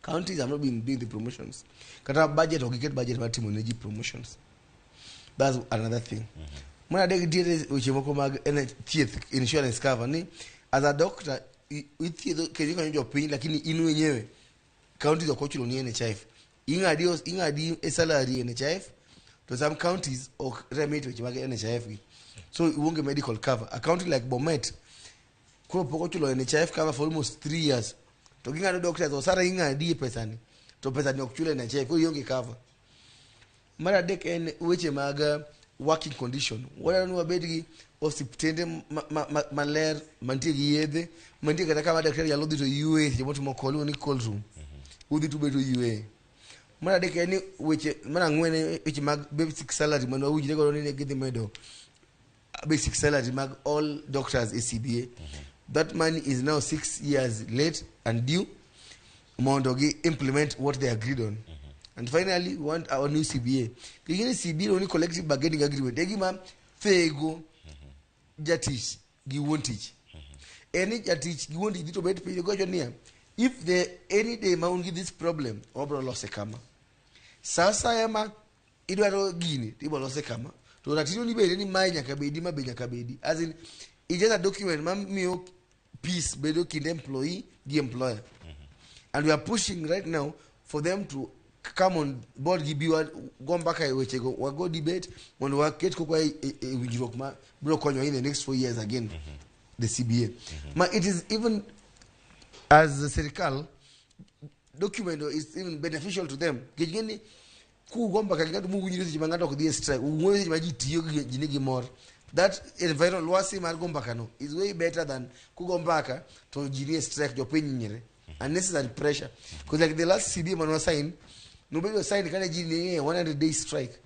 Counties have not been doing the promotions. Kata budget ok giket budget mar timo ne ji promotions. That's another thing. Mar adek nitiere weche moko mag thieth insurance cover ni as a doctor ithiedho kendo ikonyo jopiny lakini in wenyewe counties ok ochulo ni NHIF. Ing'adi e salary NHIF to some counties ok remit weche mag NHIF gi. So ionge medical cover. A county like Bomet koro pok ochulo NHIF cover for almost 3 years. To ging'ado doctors osara ing'adi e pesani to pesani ok chul NHIF koro ionge cover. Mar adek en weche mag working condition. Wadwaro ni wabed gi osiptende maler mantie gi yedhe mantie kata kama daktari nyalo dhi to ywe seche motimo call iluongo ni cold room. Udhi to ubedo ywe. Mar adek en ni weche mar ang'wen en weche mag basic salary mane wawinjre godo ni ne gidhi medo basic salary mag all doctors e CBA. That money is now 6 years late and due mondo gi implement what they agreed on. And finally, we want our new CBA. Gini CBA ni collective bargaining agreement. E gima thego jatich gi wuon tich. En ni jatich gi wuon tich dhi to bet piny gocho niya, if the any day ma un gi this problem, wabro lose kama. Sa asaya ma idwaro gini, to ibro lose kama. To ratiro ni bende ni mae nyaka bedi, ma be nyaka bedi. As in, it's just a document ma miyo peace bedo kind employee gi employer. And we are pushing right now for them to come on board gi bi go mbaka e wechego, wago debate mondo waket kokwa e winjruok ma biro konyowa in the next 4 years again, the CBA. Ma it is even as a sirikal document is even beneficial to them. Nikech ng'eni kugo mbaka gi ng'ato muwinjre seche ma ng'ato ok dhi e strike, uwuoyo seche ma ji tiyo gi ji nigi mor. That environment lwasi mar go mbaka no is way better than kugo mbaka to ji nie strike jopiny hinyre. Unnecessary pressure. Because like the last CBA mane wasign, nobedo sign kane ji nie 100 day strike.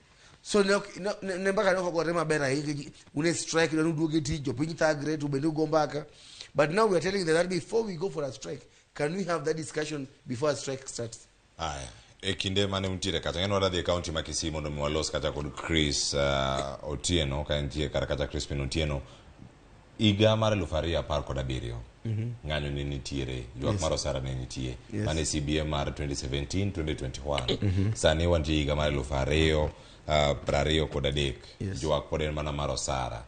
So ne ok ne mbaka ne ok ogore maber ahinya nikech un e strike dwaro ni uduog e tich, jopiny thagre to bende ugo mbaka. But now we are telling them that before we go for a strike, can we have that discussion before a strike starts? Aya, e kinde mane untiere kacha, ng'eni wadhi e county ma Kisii mondo mi walos kacha kod Chris Otieno, ka entie kar kacha Crispin Otieno. Higa mar 2017, ng'anyo ne nitiere, ywak mar osara ne nitie. Mane CBA mar 2017-2021. Sani wantie higa mar 2023. Ywak pod en mana mar osara.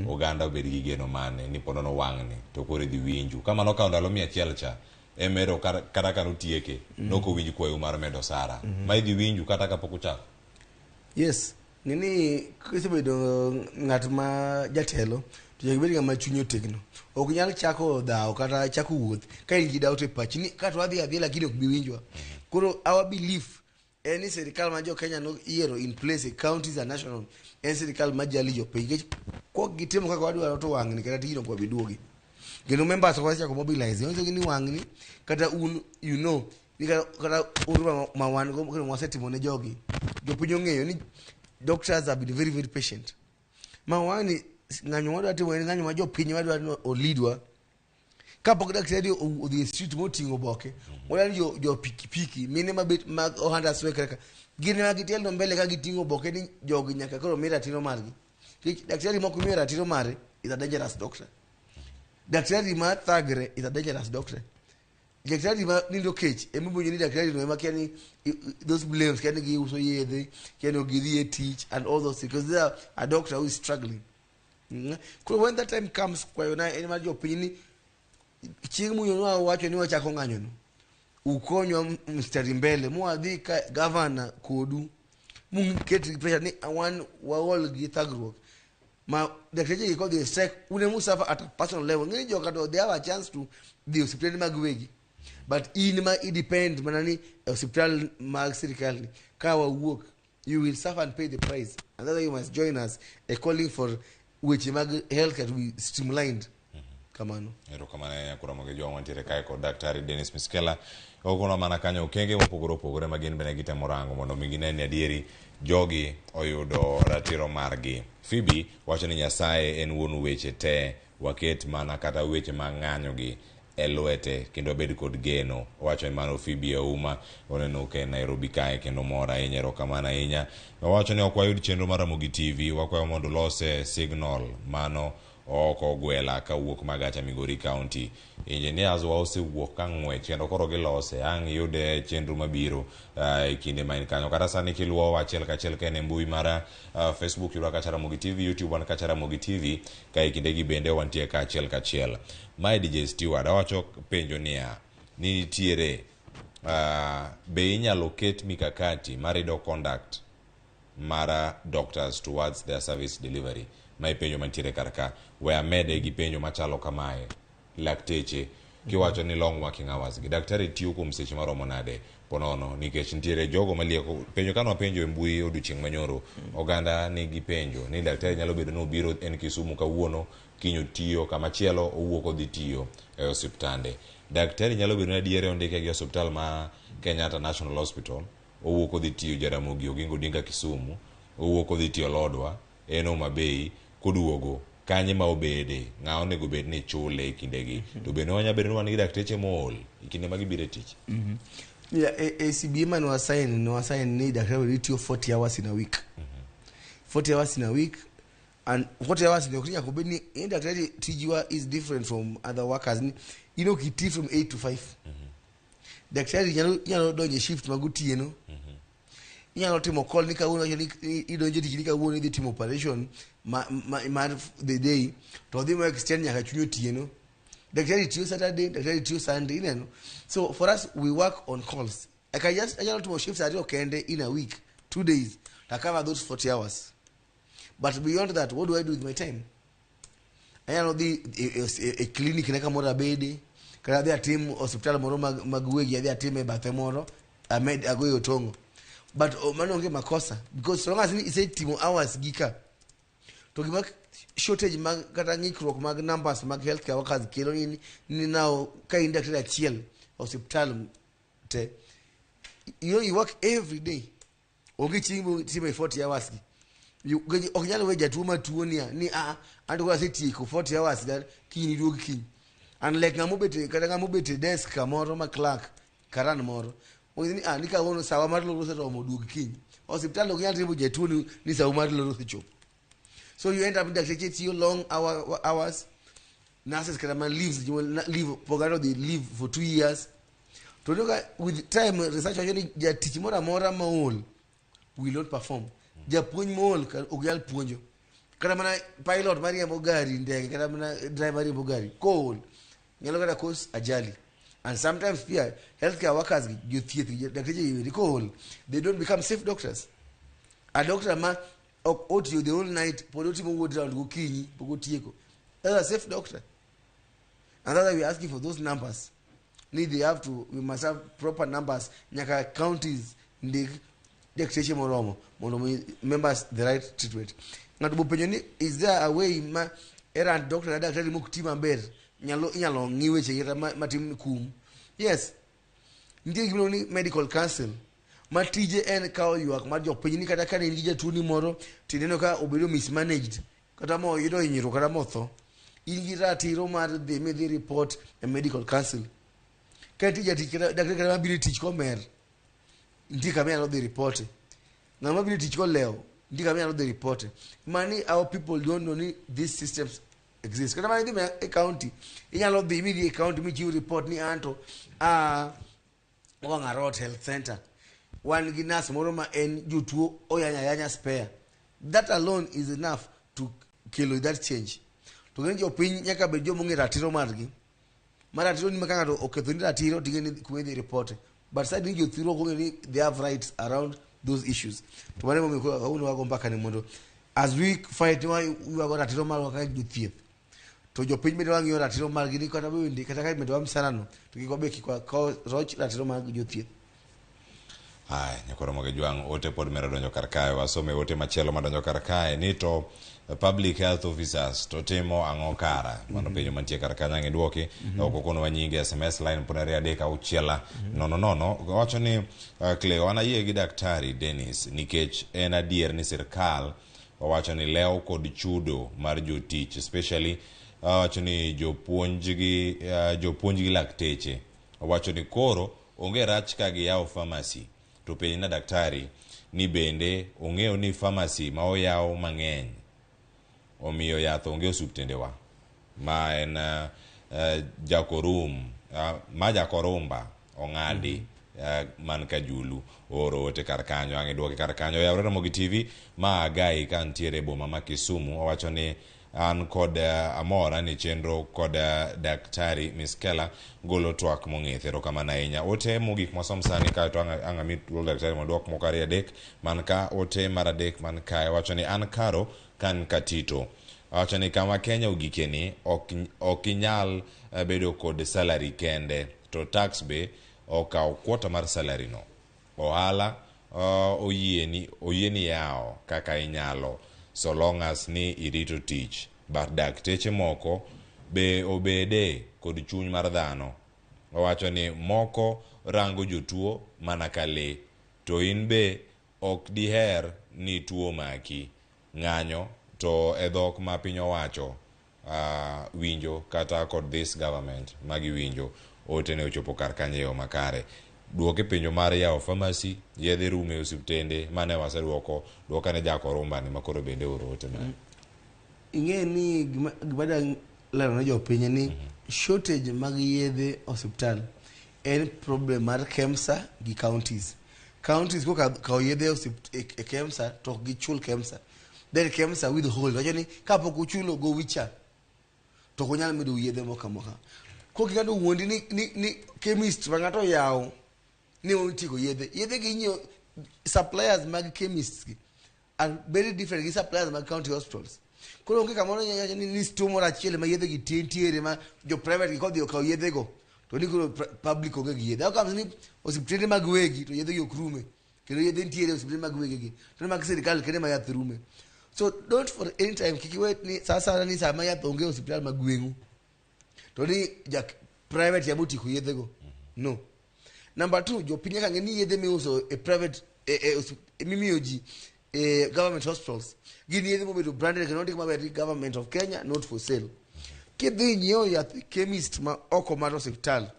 Oganda obed gi geno mane ni pod nono wang'ni to koro idhi winju. Ka mano okawo ndalo 100 cha, emero kata ka notieke, nok owinj kwayo mar medo osara. Ma idhi winju kata kapok uchako. Yes, ng'eni kisebedo ng'at ma jatelo to nyaka ibed ng'ama chunye otegno. Ok nyal chako dhawo kata chako wuoth ka in gi doubt e pachi ni ka to wadhi adhiya lakini ok bi winjwa. Koro our belief en ni sirikal ma jo Kenya noyiero in place e counties and national en sirikal ma jali jopiny nikech kok gitimo kaka wadwaro to wang'ni kata tijno ok wabi duogi. Kendo members wasechako mobilize nyisogi ni wang'ni kata un you know ni kata uru ma wan go kendo wasetimo ne jogi jopiny ong'eyo ni doctors have been very very patient. Ma wang'ni ng'anyo wadwa timo en ng'anyo ma jopiny wadwa ni olidwa. Kapok daktari odhi e street moting'o oboke, wadwa ni jo pikipiki mine mabet mag ohand aswekre ka gin ema gitelno mbele ka giting'o oboke ni jogi nyaka koro mi ratiro margi. Nikech daktari mok miyo ratiro mare is a dangerous doctor. Daktari ma thagre is a dangerous doctor. Daktari ma nindo kech ema ibuonjo ni daktari no ema kia ni those blames kia ni giuso yedhe, kia ni ok gidhi e tich and all those things because they are a doctor who is struggling. Koro when that time comes, kwayona en mar jopiny ni chieng' munyonwa wacho ni wachako ng'anyo no, ukonywa mstari mbele mwadhi ka gavana kodu muket pressure ni wan waol gi thagruok ma dakteche gi kodhi e strike un ema usuffer at a personal level. Ng'eni joka to they have a chance to dhi e osiptende mag wegi but in ma i depend mana ni e osiptal mag sirikal ni ka wawuok you will suffer and pay the price, and that's why you must join us a calling for weche mag healthcare to be streamlined. Kamano. Erokamano ahinya kuromo gi jowa mantiere kae kod Daktari Dennis Miskellah. Okono mana kanyo okenge mopogore opogore ma gin bende gitemo rango mondo mi gine ni adieri jogi oyudo ratiro margi. Phoebe wacho ni Nyasaye en wuon weche te, waket mana kata weche mag ng'anyo gi e lwete kendo wabed kod geno. Owacho ni mano Phoebe Auma oneno ka en Nairobi kae kendo mor ahinya, erokamano ahinya. Owacho ni ok wayud chenro mar Ramogi TV, wakwayo mondo ulose signal mano oko gwela kawuok Magacha Migori County. Engineers wa osewuok ka ng'wech kendo koro gilose ang' iyude chenro mabiro e kinde ma in kanyo. Kata sani kiluwowa achiel kachiel ka en e mbui mar Facebook yudwa kacha Ramogi TV, YouTube wan kacha Ramogi TV, ka e kindegi bende wantie ka achiel kachiel. Mae DJ Stewart awacho penjo niya, ni nitiere be inyalo ket mikakati marido conduct mar doctors towards their service delivery? Mae penjo mantiere kar ka. We amede gi penjo machalo kamae. Lakteche kiwacho ni long working hours gi daktari tiyo kuom seche maromo nade ponono nikech nitiere jogo malieko penjo kane wapenjo e mbui odiochieng' manyoro oganda nigi penjo ni daktari nyalo bedo ni obiro en Kisumu kawuono kiny otiyo kamachielo owuok odhi tiyo e osiptande. Daktari nyalo bedo ni adiere ondike gi osiptal ma Kenyatta National Hospital owuok odhi tiyo Jaramogi Oginga Odinga Kisumu owuok odhi tiyo Lodwa en Homa Bay koduogo kanye ma obede ng'a onego bed ni chule e kindegi to bende wanya bedo ni wan gi dakteche mool e kinde ma gibiro e tich. Yeah, e CBA mane wasign, ne wasign ni daktari will tiyo 40 hours in a week. 40 hours in a week and 40 hours ni ok nyaka obed ni in daktari tijwa is different from other workers ni in ok iti from 8 to 5. Daktari nyalo donjo e shift mag otieno. Inyalo timo call ni kawuono wacho ni idonjo e tich ni kawuono idhi timo operation mar the day to odhi mo extend nyaka chuny otieno. Daktari tiyo Saturday, daktari tiyo Sunday, ineno. So for us we work on calls. I can just anyalo timo shifts ariyo kende in a week, 2 days to cover those 40 hours. But beyond that, what do I do with my time? Anyalo dhi e clinic ne kamoro abede, kata adhi atim osiptal moro mag wegi adhi atim e bathe moro, amed agoyo otong'o. But mano onge makosa because so long as ni isetimo hours gi ka to gima shortage mag kata ng'ikruok mag numbers mag healthcare workers kelo ni now ka in daktari achiel osiptal te you work every day onge chieng' mitime 40 hours gi. Ok nyal we jatuo matuo niya ni a an to koro asetieko 40 hours ga kiny iduog kiny. Unlike ng'ama obet kata ng'ama obet e desk kamoro ma clerk karan moro ong'e ni a ni kawuono sawa mar loro oseromo duog kiny. Osiptal ok nyal riembo jatuo ni sawa mar loro osechopo. So you end up dakteche tiyo long hours, nurses kata man leaves leave pogano they leave for 2 years. To ka with time research wacho ni jatich moro amora maol will not perform. Japuonj mool ok nyal puonjo. Kata mana pilot mariembo gari ndege kata mana driver mariembo gari kool nyalo kata cause ajali. And sometimes pia healthcare workers gi jothieth gi dakteche gi kool they don't become safe doctors. A doctor ma ok otiyo the whole night pod otimo ward round gokinyi pok otieko. That's a safe doctor. And that's why we are asking for those numbers. Ni they have to, we must have proper numbers. Nyaka counties ndik dakteche moromo mondo mi members the right treatment. Ng'ato bo penjo ni is there a way ma errant doctor na daktari mok ti maber inyalo ng'i weche kata matim kum? Yes. Nitie gima iluongo ni medical council ma tije en kawo ywak mar jopiny ni kata ka ne in gi jatuo ni moro tineno ka obedo mismanaged kata moyudo hinyruok kata motho, in gi ratiro mar dhi midhi report e medical council. Ka nitie jatich kata daktari kata mabiro e tich komer, nitie kama inyalo dhi report. Ng'ama biro e tich kolewo, nitie kama inyalo dhi report. Mani our people don't know ni these systems exist. Kata mana idhi e county, inyalo dhi midhi e county michiw report ni anto Wang'arot Health Center wan gi nurse moro ma en jotuo oyanya ayanya spare. That alone is enough to kelo that change. To ng'eny jopiny nyaka bed joma ong'e ratiro margi. Ma ratiro ni ma ka ng'ato oketho ni ratiro ting'e ni kuma idhi report. But side ni jothuru ok ong'e ni they have rights around those issues. To mano emomiyo koro kawuono wago mbaka ni mondo as we fight waywago ratiro marwa kaka jothieth to jopiny bende wang'iyo ratiro margi ni kata bende kata ka imedowa msara no to kik wabe kik wakaw roch ratiro mag jothieth. Haya, nyakoro moge jwang' ote pod medo donjo kar kae. Wasome ote machielo madonjo kar kae ni to public health officers to timo ang'o kara? Mano penjo mantie kar kanyo ang' idwoki. Ok okonwa nyinge SMS line pod 2 3 6 0 0. Owacho ni Cleo, an ayie gi Daktari Dennis nikech en adier ni sirkal owacho ni lew kod chudo mar jotich especially owacho ni jopuonj gi lakteche. Owacho ni koro onge rach ka giyawo pharmacy to penj na daktari ni bende ong'eyo ni pharmacy ma oyaw mang'eny omiyo yath onge osuptendewa ma en jakorum ma jakorumba ong'adi man Kajulu oro ote kar kanyo ang' idwoke kar kanyo. Oyawre Ramogi TV ma Agai ka ntiere e boma ma Kisumu owacho ni an kod amora ni chenro kod Daktari Miss Kela golo twak mong'ith. Erokamano ahinya. Ote mogik mwasom sani kae to ang' ami thuolo daktari mondo odwok moko 2 3 man ka. Ote mar 3 man kae wacho ni an Karo kan Katito. Wacho ni kama Kenya ogikeni ok inyal bedo kod salary kende to tax be okaw kwota mar salary no. Ohala oyieni yawo kaka inyalo so long as ni irito tich, but dakteche moko be obede kod chuny mar dhano. Owacho ni moko rango jotuo mana ka lee, to in be ok diher ni tuo maki. Ng'anyo to e dhok ma piny owacho winjo kata kod this government magiwinjo. Ote ne ochopo kar kanyo e yo makare. Duoke penjo mar yawo pharmacy, yedhe rume osiptende mane waseduoko, duoka ne Jakorumba ni makoro bende oro ote mare. Ing'e ni gima dang' lero ne jopiny ni shortage mag yedhe osiptal en problem mar KEMSA gi counties. Counties koka kawo yedhe e KEMSA to ok gichul KEMSA. Then KEMSA withhold. Wacho ni kapok uchulo gowi cha to ok unyal medo yedhe moko amoka. Kok ng'ato wuondi ni chemist ma ng'ato oyawo ni otieko yedhe. Yedhe gi inyiewo suppliers mag chemists gi are very different gi suppliers mag county hospitals. Koro onge kamoro inyalo wacho ni store moro achiel ma yedhe gi nitiere ma jo private gi kodhi okawo yedhe go to ni koro public onge gi yedhe. How comes ni osiptende mag wegi to yedhe gi ok rume kendo yedhe nitiere e osiptende mag wegi gi to ni mag sirikal kende ma yath rume. So don't for any time kik iwe ni sa asaya ni sama yath onge e osiptal mag gweng'u to ni ja private yamo otieko yedhe go. No. Number 2, jopiny nyaka ng'e ni yedhe miuso e private mimiyo ji e government hospitals gin yedhe mobedo branded kendo ondik maber ni government of Kenya not for sale. Kidhi nyiewo yath e chemist ma oko mar osiptal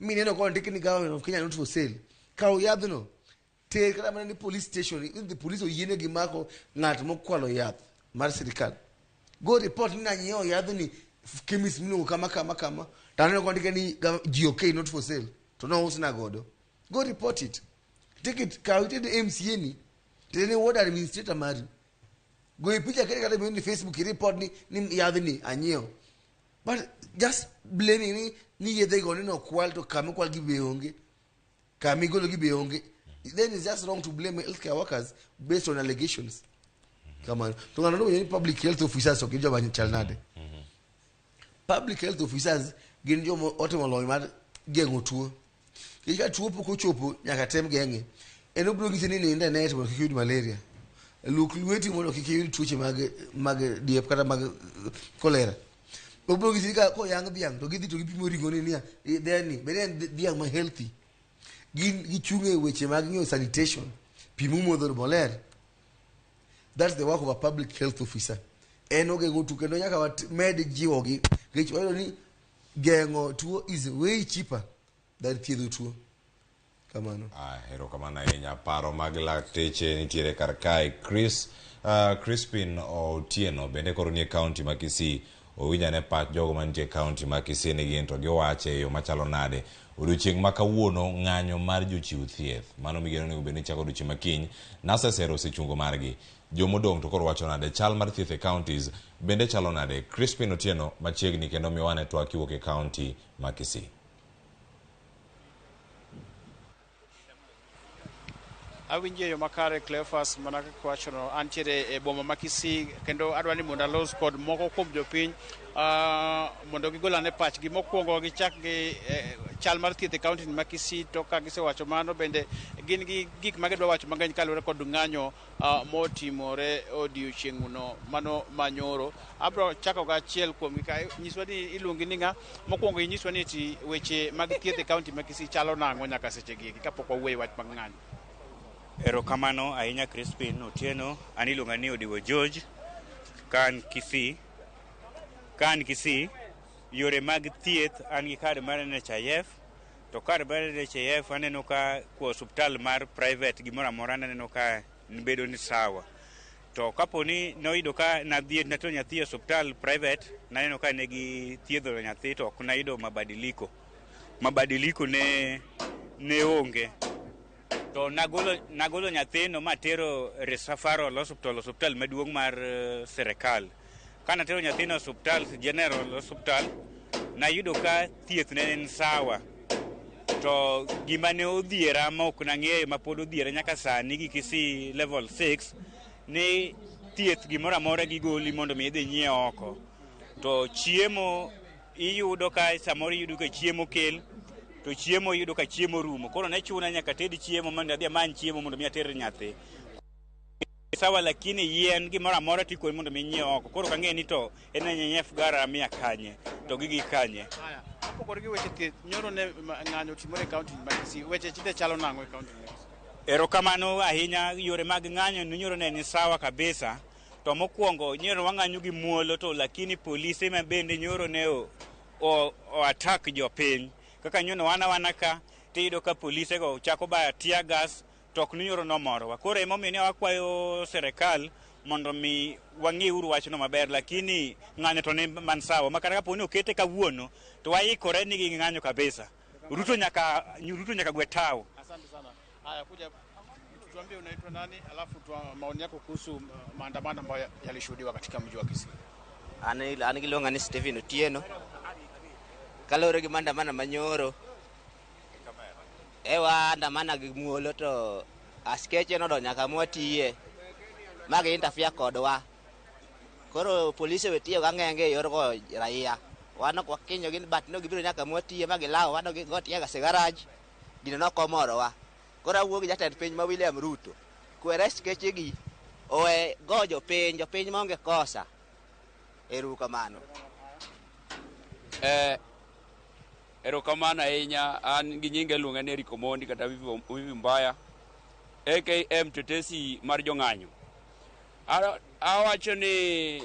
mineno kondik ni government of Kenya not for sale, kaw yadhno ter kata mana ni police station. If the police oyienegi mako ng'at mokwalo yath mar sirikal, go report ni nanyiewo yadhni chemist miluongo kama kama kama to aneno kondike ni GOK not for sale to nousna godo. Go report it. Take it, kaw iter ne MCA ni, ter ne ward administrator mari. Go picha kete kata ni Facebook report ni yadhni anyiewo. But just blaming ni yedhe go ni nokwal to kama okwal gi be onge, kama igolo gi be onge. Then it's just wrong to blame healthcare workers based on allegations. Kamano. To ng'ano nowacho ni public health officers ok gin joma chal nade. Public health officers gin joma otimo lony mar geng'o tuo. Nikech ka tuo pok ochopo nyaka tem geng'e. En obiro nyisi ni nind e net mondo kik iyud malaria. Luok lweti mondo kik iyud tuoche mag diep kata mag cholera. Obiro nyisi ni ka koyang' dhiang' to gidhi to gipimo ring'o ni niya, dheni bende en dhiang' ma healthy. Gin gichung' e weche mag ng'iyo sanitation, pi mumodho maler. That's the work of a public health officer. En ogeng'o tuo kendo nyaka med jiwogi nikech wayudo ni geng'o tuo is way cheaper than thiedho tuo. Kamano. Erokamano ahinya. Paro mag lakteche nitiere kar kae. Crispin Otieno bende koro nie county ma Kisii. Owinjo ane pach jogo mantie county ma Kisii ni gin to giwache e yo machalo nade. Odiochieng' ma kawuono ng'anyo mar jochiw thieth. Mano migeno onego bed ni chako odiochieng' ma kiny. Nasesero osechungo margi. Jomodong' to koro wacho nade. Chal mar thieth e counties bende chalo nade. Crispin Otieno machiegni kendo miwane twak kiwuok e county ma Kisii. Awinjo e yo makare Cleophas, mana kaka iwachono, antiere e boma ma Kisii kendo adwa ni mondo alos kod moko kuom jopiny mondo gigol ane pachgi. Mokwongo gichak gi chal mar thieth e kaunti ma Kisii. To ka gisewacho mano, bende gin gi gik ma gidwa wacho mang'eny kaluwore kod ng'anyo motimore odiochieng'no mano manyoro. Abro chako ga achiel kuomgi ka nyiswa ni iluongi ni ng'a. Mokwongo inyiswa ni ti weche mag thieth e kaunti ma Kisii chalo nang'o nyaka seche gi kapok wawuoyo wach mag ng'anyo. Erokamano ahinya Crispin Otieno, an iluonga ni Odiwo George, ka an Kisii. Ka an Kisii, yore mag thieth an gi kad mar NHIF, to kad mar NHIF aneno ka kwa osuptal mar private gimoro amora aneno ka bedo ni sawa. To kapo ni noyudo ka nadhi natero nyathi e osuptal private, naneno ka ne githiedho nyathi to ok nayudo mabadiliko. Mabadiliko ne onge. To nagolo nyathino matero referral hospital, osuptal maduong' mar sirikal. Kanatero nyathino osuptal, general hospital, nayudo ka thieth ne en sawa. To gima ne odhiera ma ok nang'eyo ma pod odhiera nyaka sani gi Kisii level 6 ni thieth gimoro amora gigoli mondo mi idhi nyiew oko. To chiemo iyudo ka samoro iyudo ka chiemo kel, to chiemo iyudo ka chiemo rumo. Koro ne chuna nyaka ted chiemo mondo adhi amany chiemo mondo mi ater nyathi. Sawa, lakini yien gimoro amora tikoni mondo mi inyiew oko. Koro kang'e ni to en NHIF garamia kanye, to gigi kanye. Kopogore gi weche thieth, nyoro ne ng'anyo otimore e kaunti ma Kisii. Weche tinde chalo nang'o e kaunti ma Kisii? Erokamano ahinya, yore mag ng'anyo nyoro ne ni sawa kabisa. To mokwongo nyoro wang'anyo gi muolo, to lakini polise ma bende nyoro ne o attack jopiny. Kaka nyoro wana ka, tiyudo ka polise go chako bayo tear gas, to ok ni nyoro nomorowa. Koro emomiyo ne wakwayo sirikal mondo mi wang'iuru wachno maber, lakini ng'anyo to ne man sawa. Ma kata kapo ni okete kawuono, to waikore ni gi ng'anyo kabisa. Ruto nyaka gwe tao. Asante sana. Haya, kuja tuambie unaitwa nani, alafu maoni yako kuhusu maandamano ambayo yalishuhudiwa katika mji wa Kisii. An giluonga ni Stephen Otieno. Kaluwore gi maandamano manyoro, ewa andamana gi muolo to askeche nodonjo nyaka mwatiye ma gi interfere kodwa. Koro polise we tiyo gang'enge e yor go raia. Wan ok wakinyo gin, but no gibiro nyaka mwatiye ma gilawo wan go tear gas e garage. Gino nok omorowa. Koro awuo gi jatend piny ma William Ruto. Kwer askeche gi owe go jopiny, jopiny maonge kosa. Ero kamano. Erokamano ahinya, an gi nyinga iluonga ni Eric Omondi kata Vivi Mbaya, aka Mtetesi mar jong'anyo. Awacho ni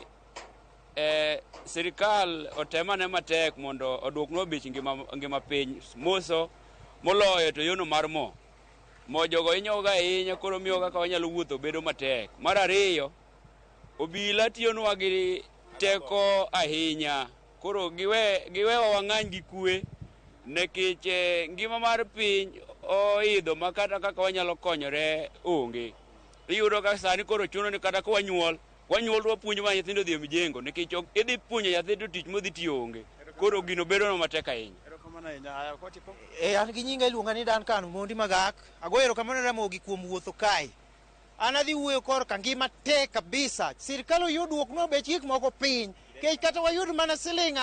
sirikal otemane matek mondo oduoknwa bech ngima piny moso moloyo to yono mar mo. Mo jogo hinyoga ahinya, koro miyo kaka wanyalo wuotho bedo matek. Mar ariyo, obila tiyonwa gi teko ahinya. Koro giwewa wang'any gi kwe, nikech ngima mar piny oidho ma kata kaka wanyalo konyore onge. Iyudo ka sani koro chuno ni kata ka wanyuol wapuonjo ma nyithindo dhi e mijengo, nikech idhi puonjo nyathi to tich modhi tiyo onge. Koro gino bedo matek ahinya. An gi nyinga iluonga ni Duncan Omondi Magak. Agoyo erokamano Ramogi kuom wuotho kae. An adhi wuoyo korka ngima tek kabisa. Sirikal oyie duoknwa bech gik moko piny. Kech kata wayud mana siling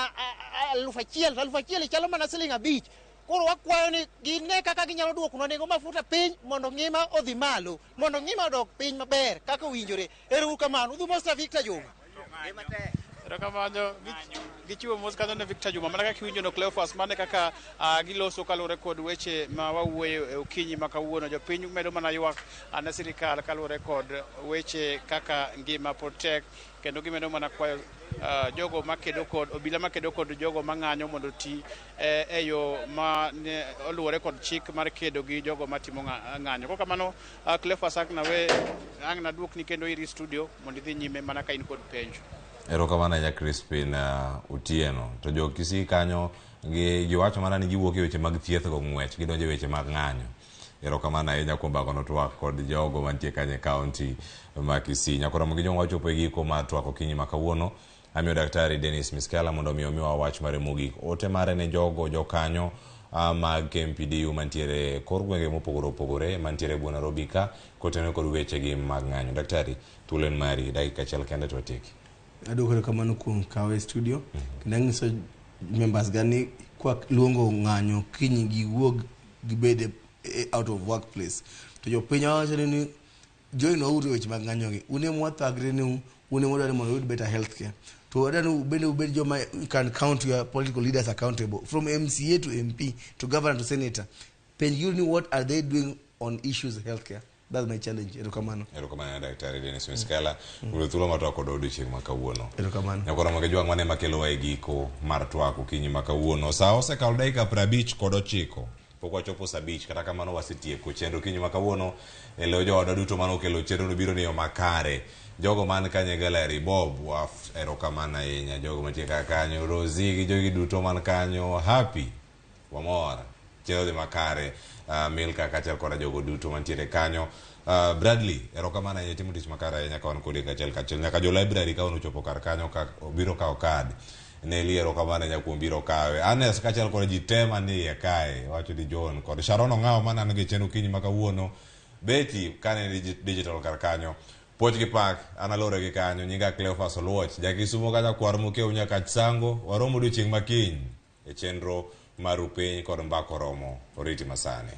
1000, 1000 chalo mana siling 5. Koro wakwayo ni gine kaka ginyalo duoknwa nengo mafuta piny mondo ngima odhi malo, mondo ngima odok piny maber kaka owinjore. Ero uru kamano. Udhi mos Victor Juma. Erokamano. Gichiwo mos kanyo ne Victor Juma. Mana kaka iwinjo no Cleophas, mane kaka giloso kaluwore kod weche ma wawuoyo e okinyi ma kawuono. Jopiny medo mana ywak ne sirikal kaluwore kod weche kaka ngima pod tek, kendo gimedo mana kwayo jogo makedo kod obila makedo kod jogo mang'anyo mondo oti e yo ma oluwore kod chik mar kedo gi jogo matimo ng'anyo. Kok kamano, Cleophas, ang' naduokni kendo iri studio mondo idhi nyime mana ka in kod penjo. Erokamano ahinya Crispin Otieno. To jo Kisii kanyo giwacho mana ni giwuok e weche mag thieth go ng'wech, gidonjo e weche mag ng'anyo. Erokamano ahinya kuom bagono twak kod jogo mantie kanyo e kaunti ma Kisii. Nyakoro gi jong'wa wachopo e giko mar twak okinyi ma kawuono. Amiyo Daktari Dennis Miskela mondo mi omiwa wach mare mogik. Ote mare ne jogo jokanyo mag KMPDU mantiere kor gwenge mopogore opogore mantiere bwo Nairobi ka kotenore kod weche gi mag ng'anyo. Daktari, thuolo en mari, dakika achiel kende to watieki. Aduoko erokamano kuom kawe e studio. Kendo anyiso members ga ni kwa luongo ng'anyo kiny giwuog gibed e out of workplace. To jopiny wawacho ni join wauru e weche mag ng'anyo gi. Un ema wathagre ni un ema wadwaro ni mondo uyud better health care. To wadwaro ni bende ubed joma you can count your political leaders accountable from MCA to MP to governor to senator. Penj giuru ni what are they doing on issues healthcare. That's my challenge. Erokamano. Erokamano Daktari Dennis Miskela. Kuom thuolo ma twak kodwa odiochieng' ma kawuono. Erokamano. Nyakwara Moge Jwang' mane makelowa e giko mar twak okinyi ma kawuono. Sa osekalo dakika 59. Pok wachopo sa 5 kata kamano wasetieko chenro okinyi ma kawuono. E lo joodwa duto mane okelo chenro no biro ni yo makare. Jogo man kanyo e gallery, Bob, waf erokamano ahinya. Jogo mantie kaka kanyo, Rosie gi jogi duto man kanyo, Happy, wamor. Chenro dhi makare. Milka kaachiel koda jogo duto mantiere kanyo. Bradley, erokamano ahinya itimo tich makare ahinya ka wan kodi kachiel kachiel. Nyaka jo library ka ochopo kar kanyo ka obiro kawo kad. Nelly erokamano ahinya kuom biro kawe. Agnes kaachiel kod ji te manie iye kae, wacho ni John kod Sharon Ong'awo manano gi chenro okinyi ma kawuono. Betty kane digital kar kanyo. Puoch gi pak, an alore gi kanyo, nyinga Cleophas Oluoch, jakisumo ka nyakwar Mokeu nyaka Sango, waromo odiochieng' makiny e chenro mar Rupiny kod Mbaka Oromo, oriti masani.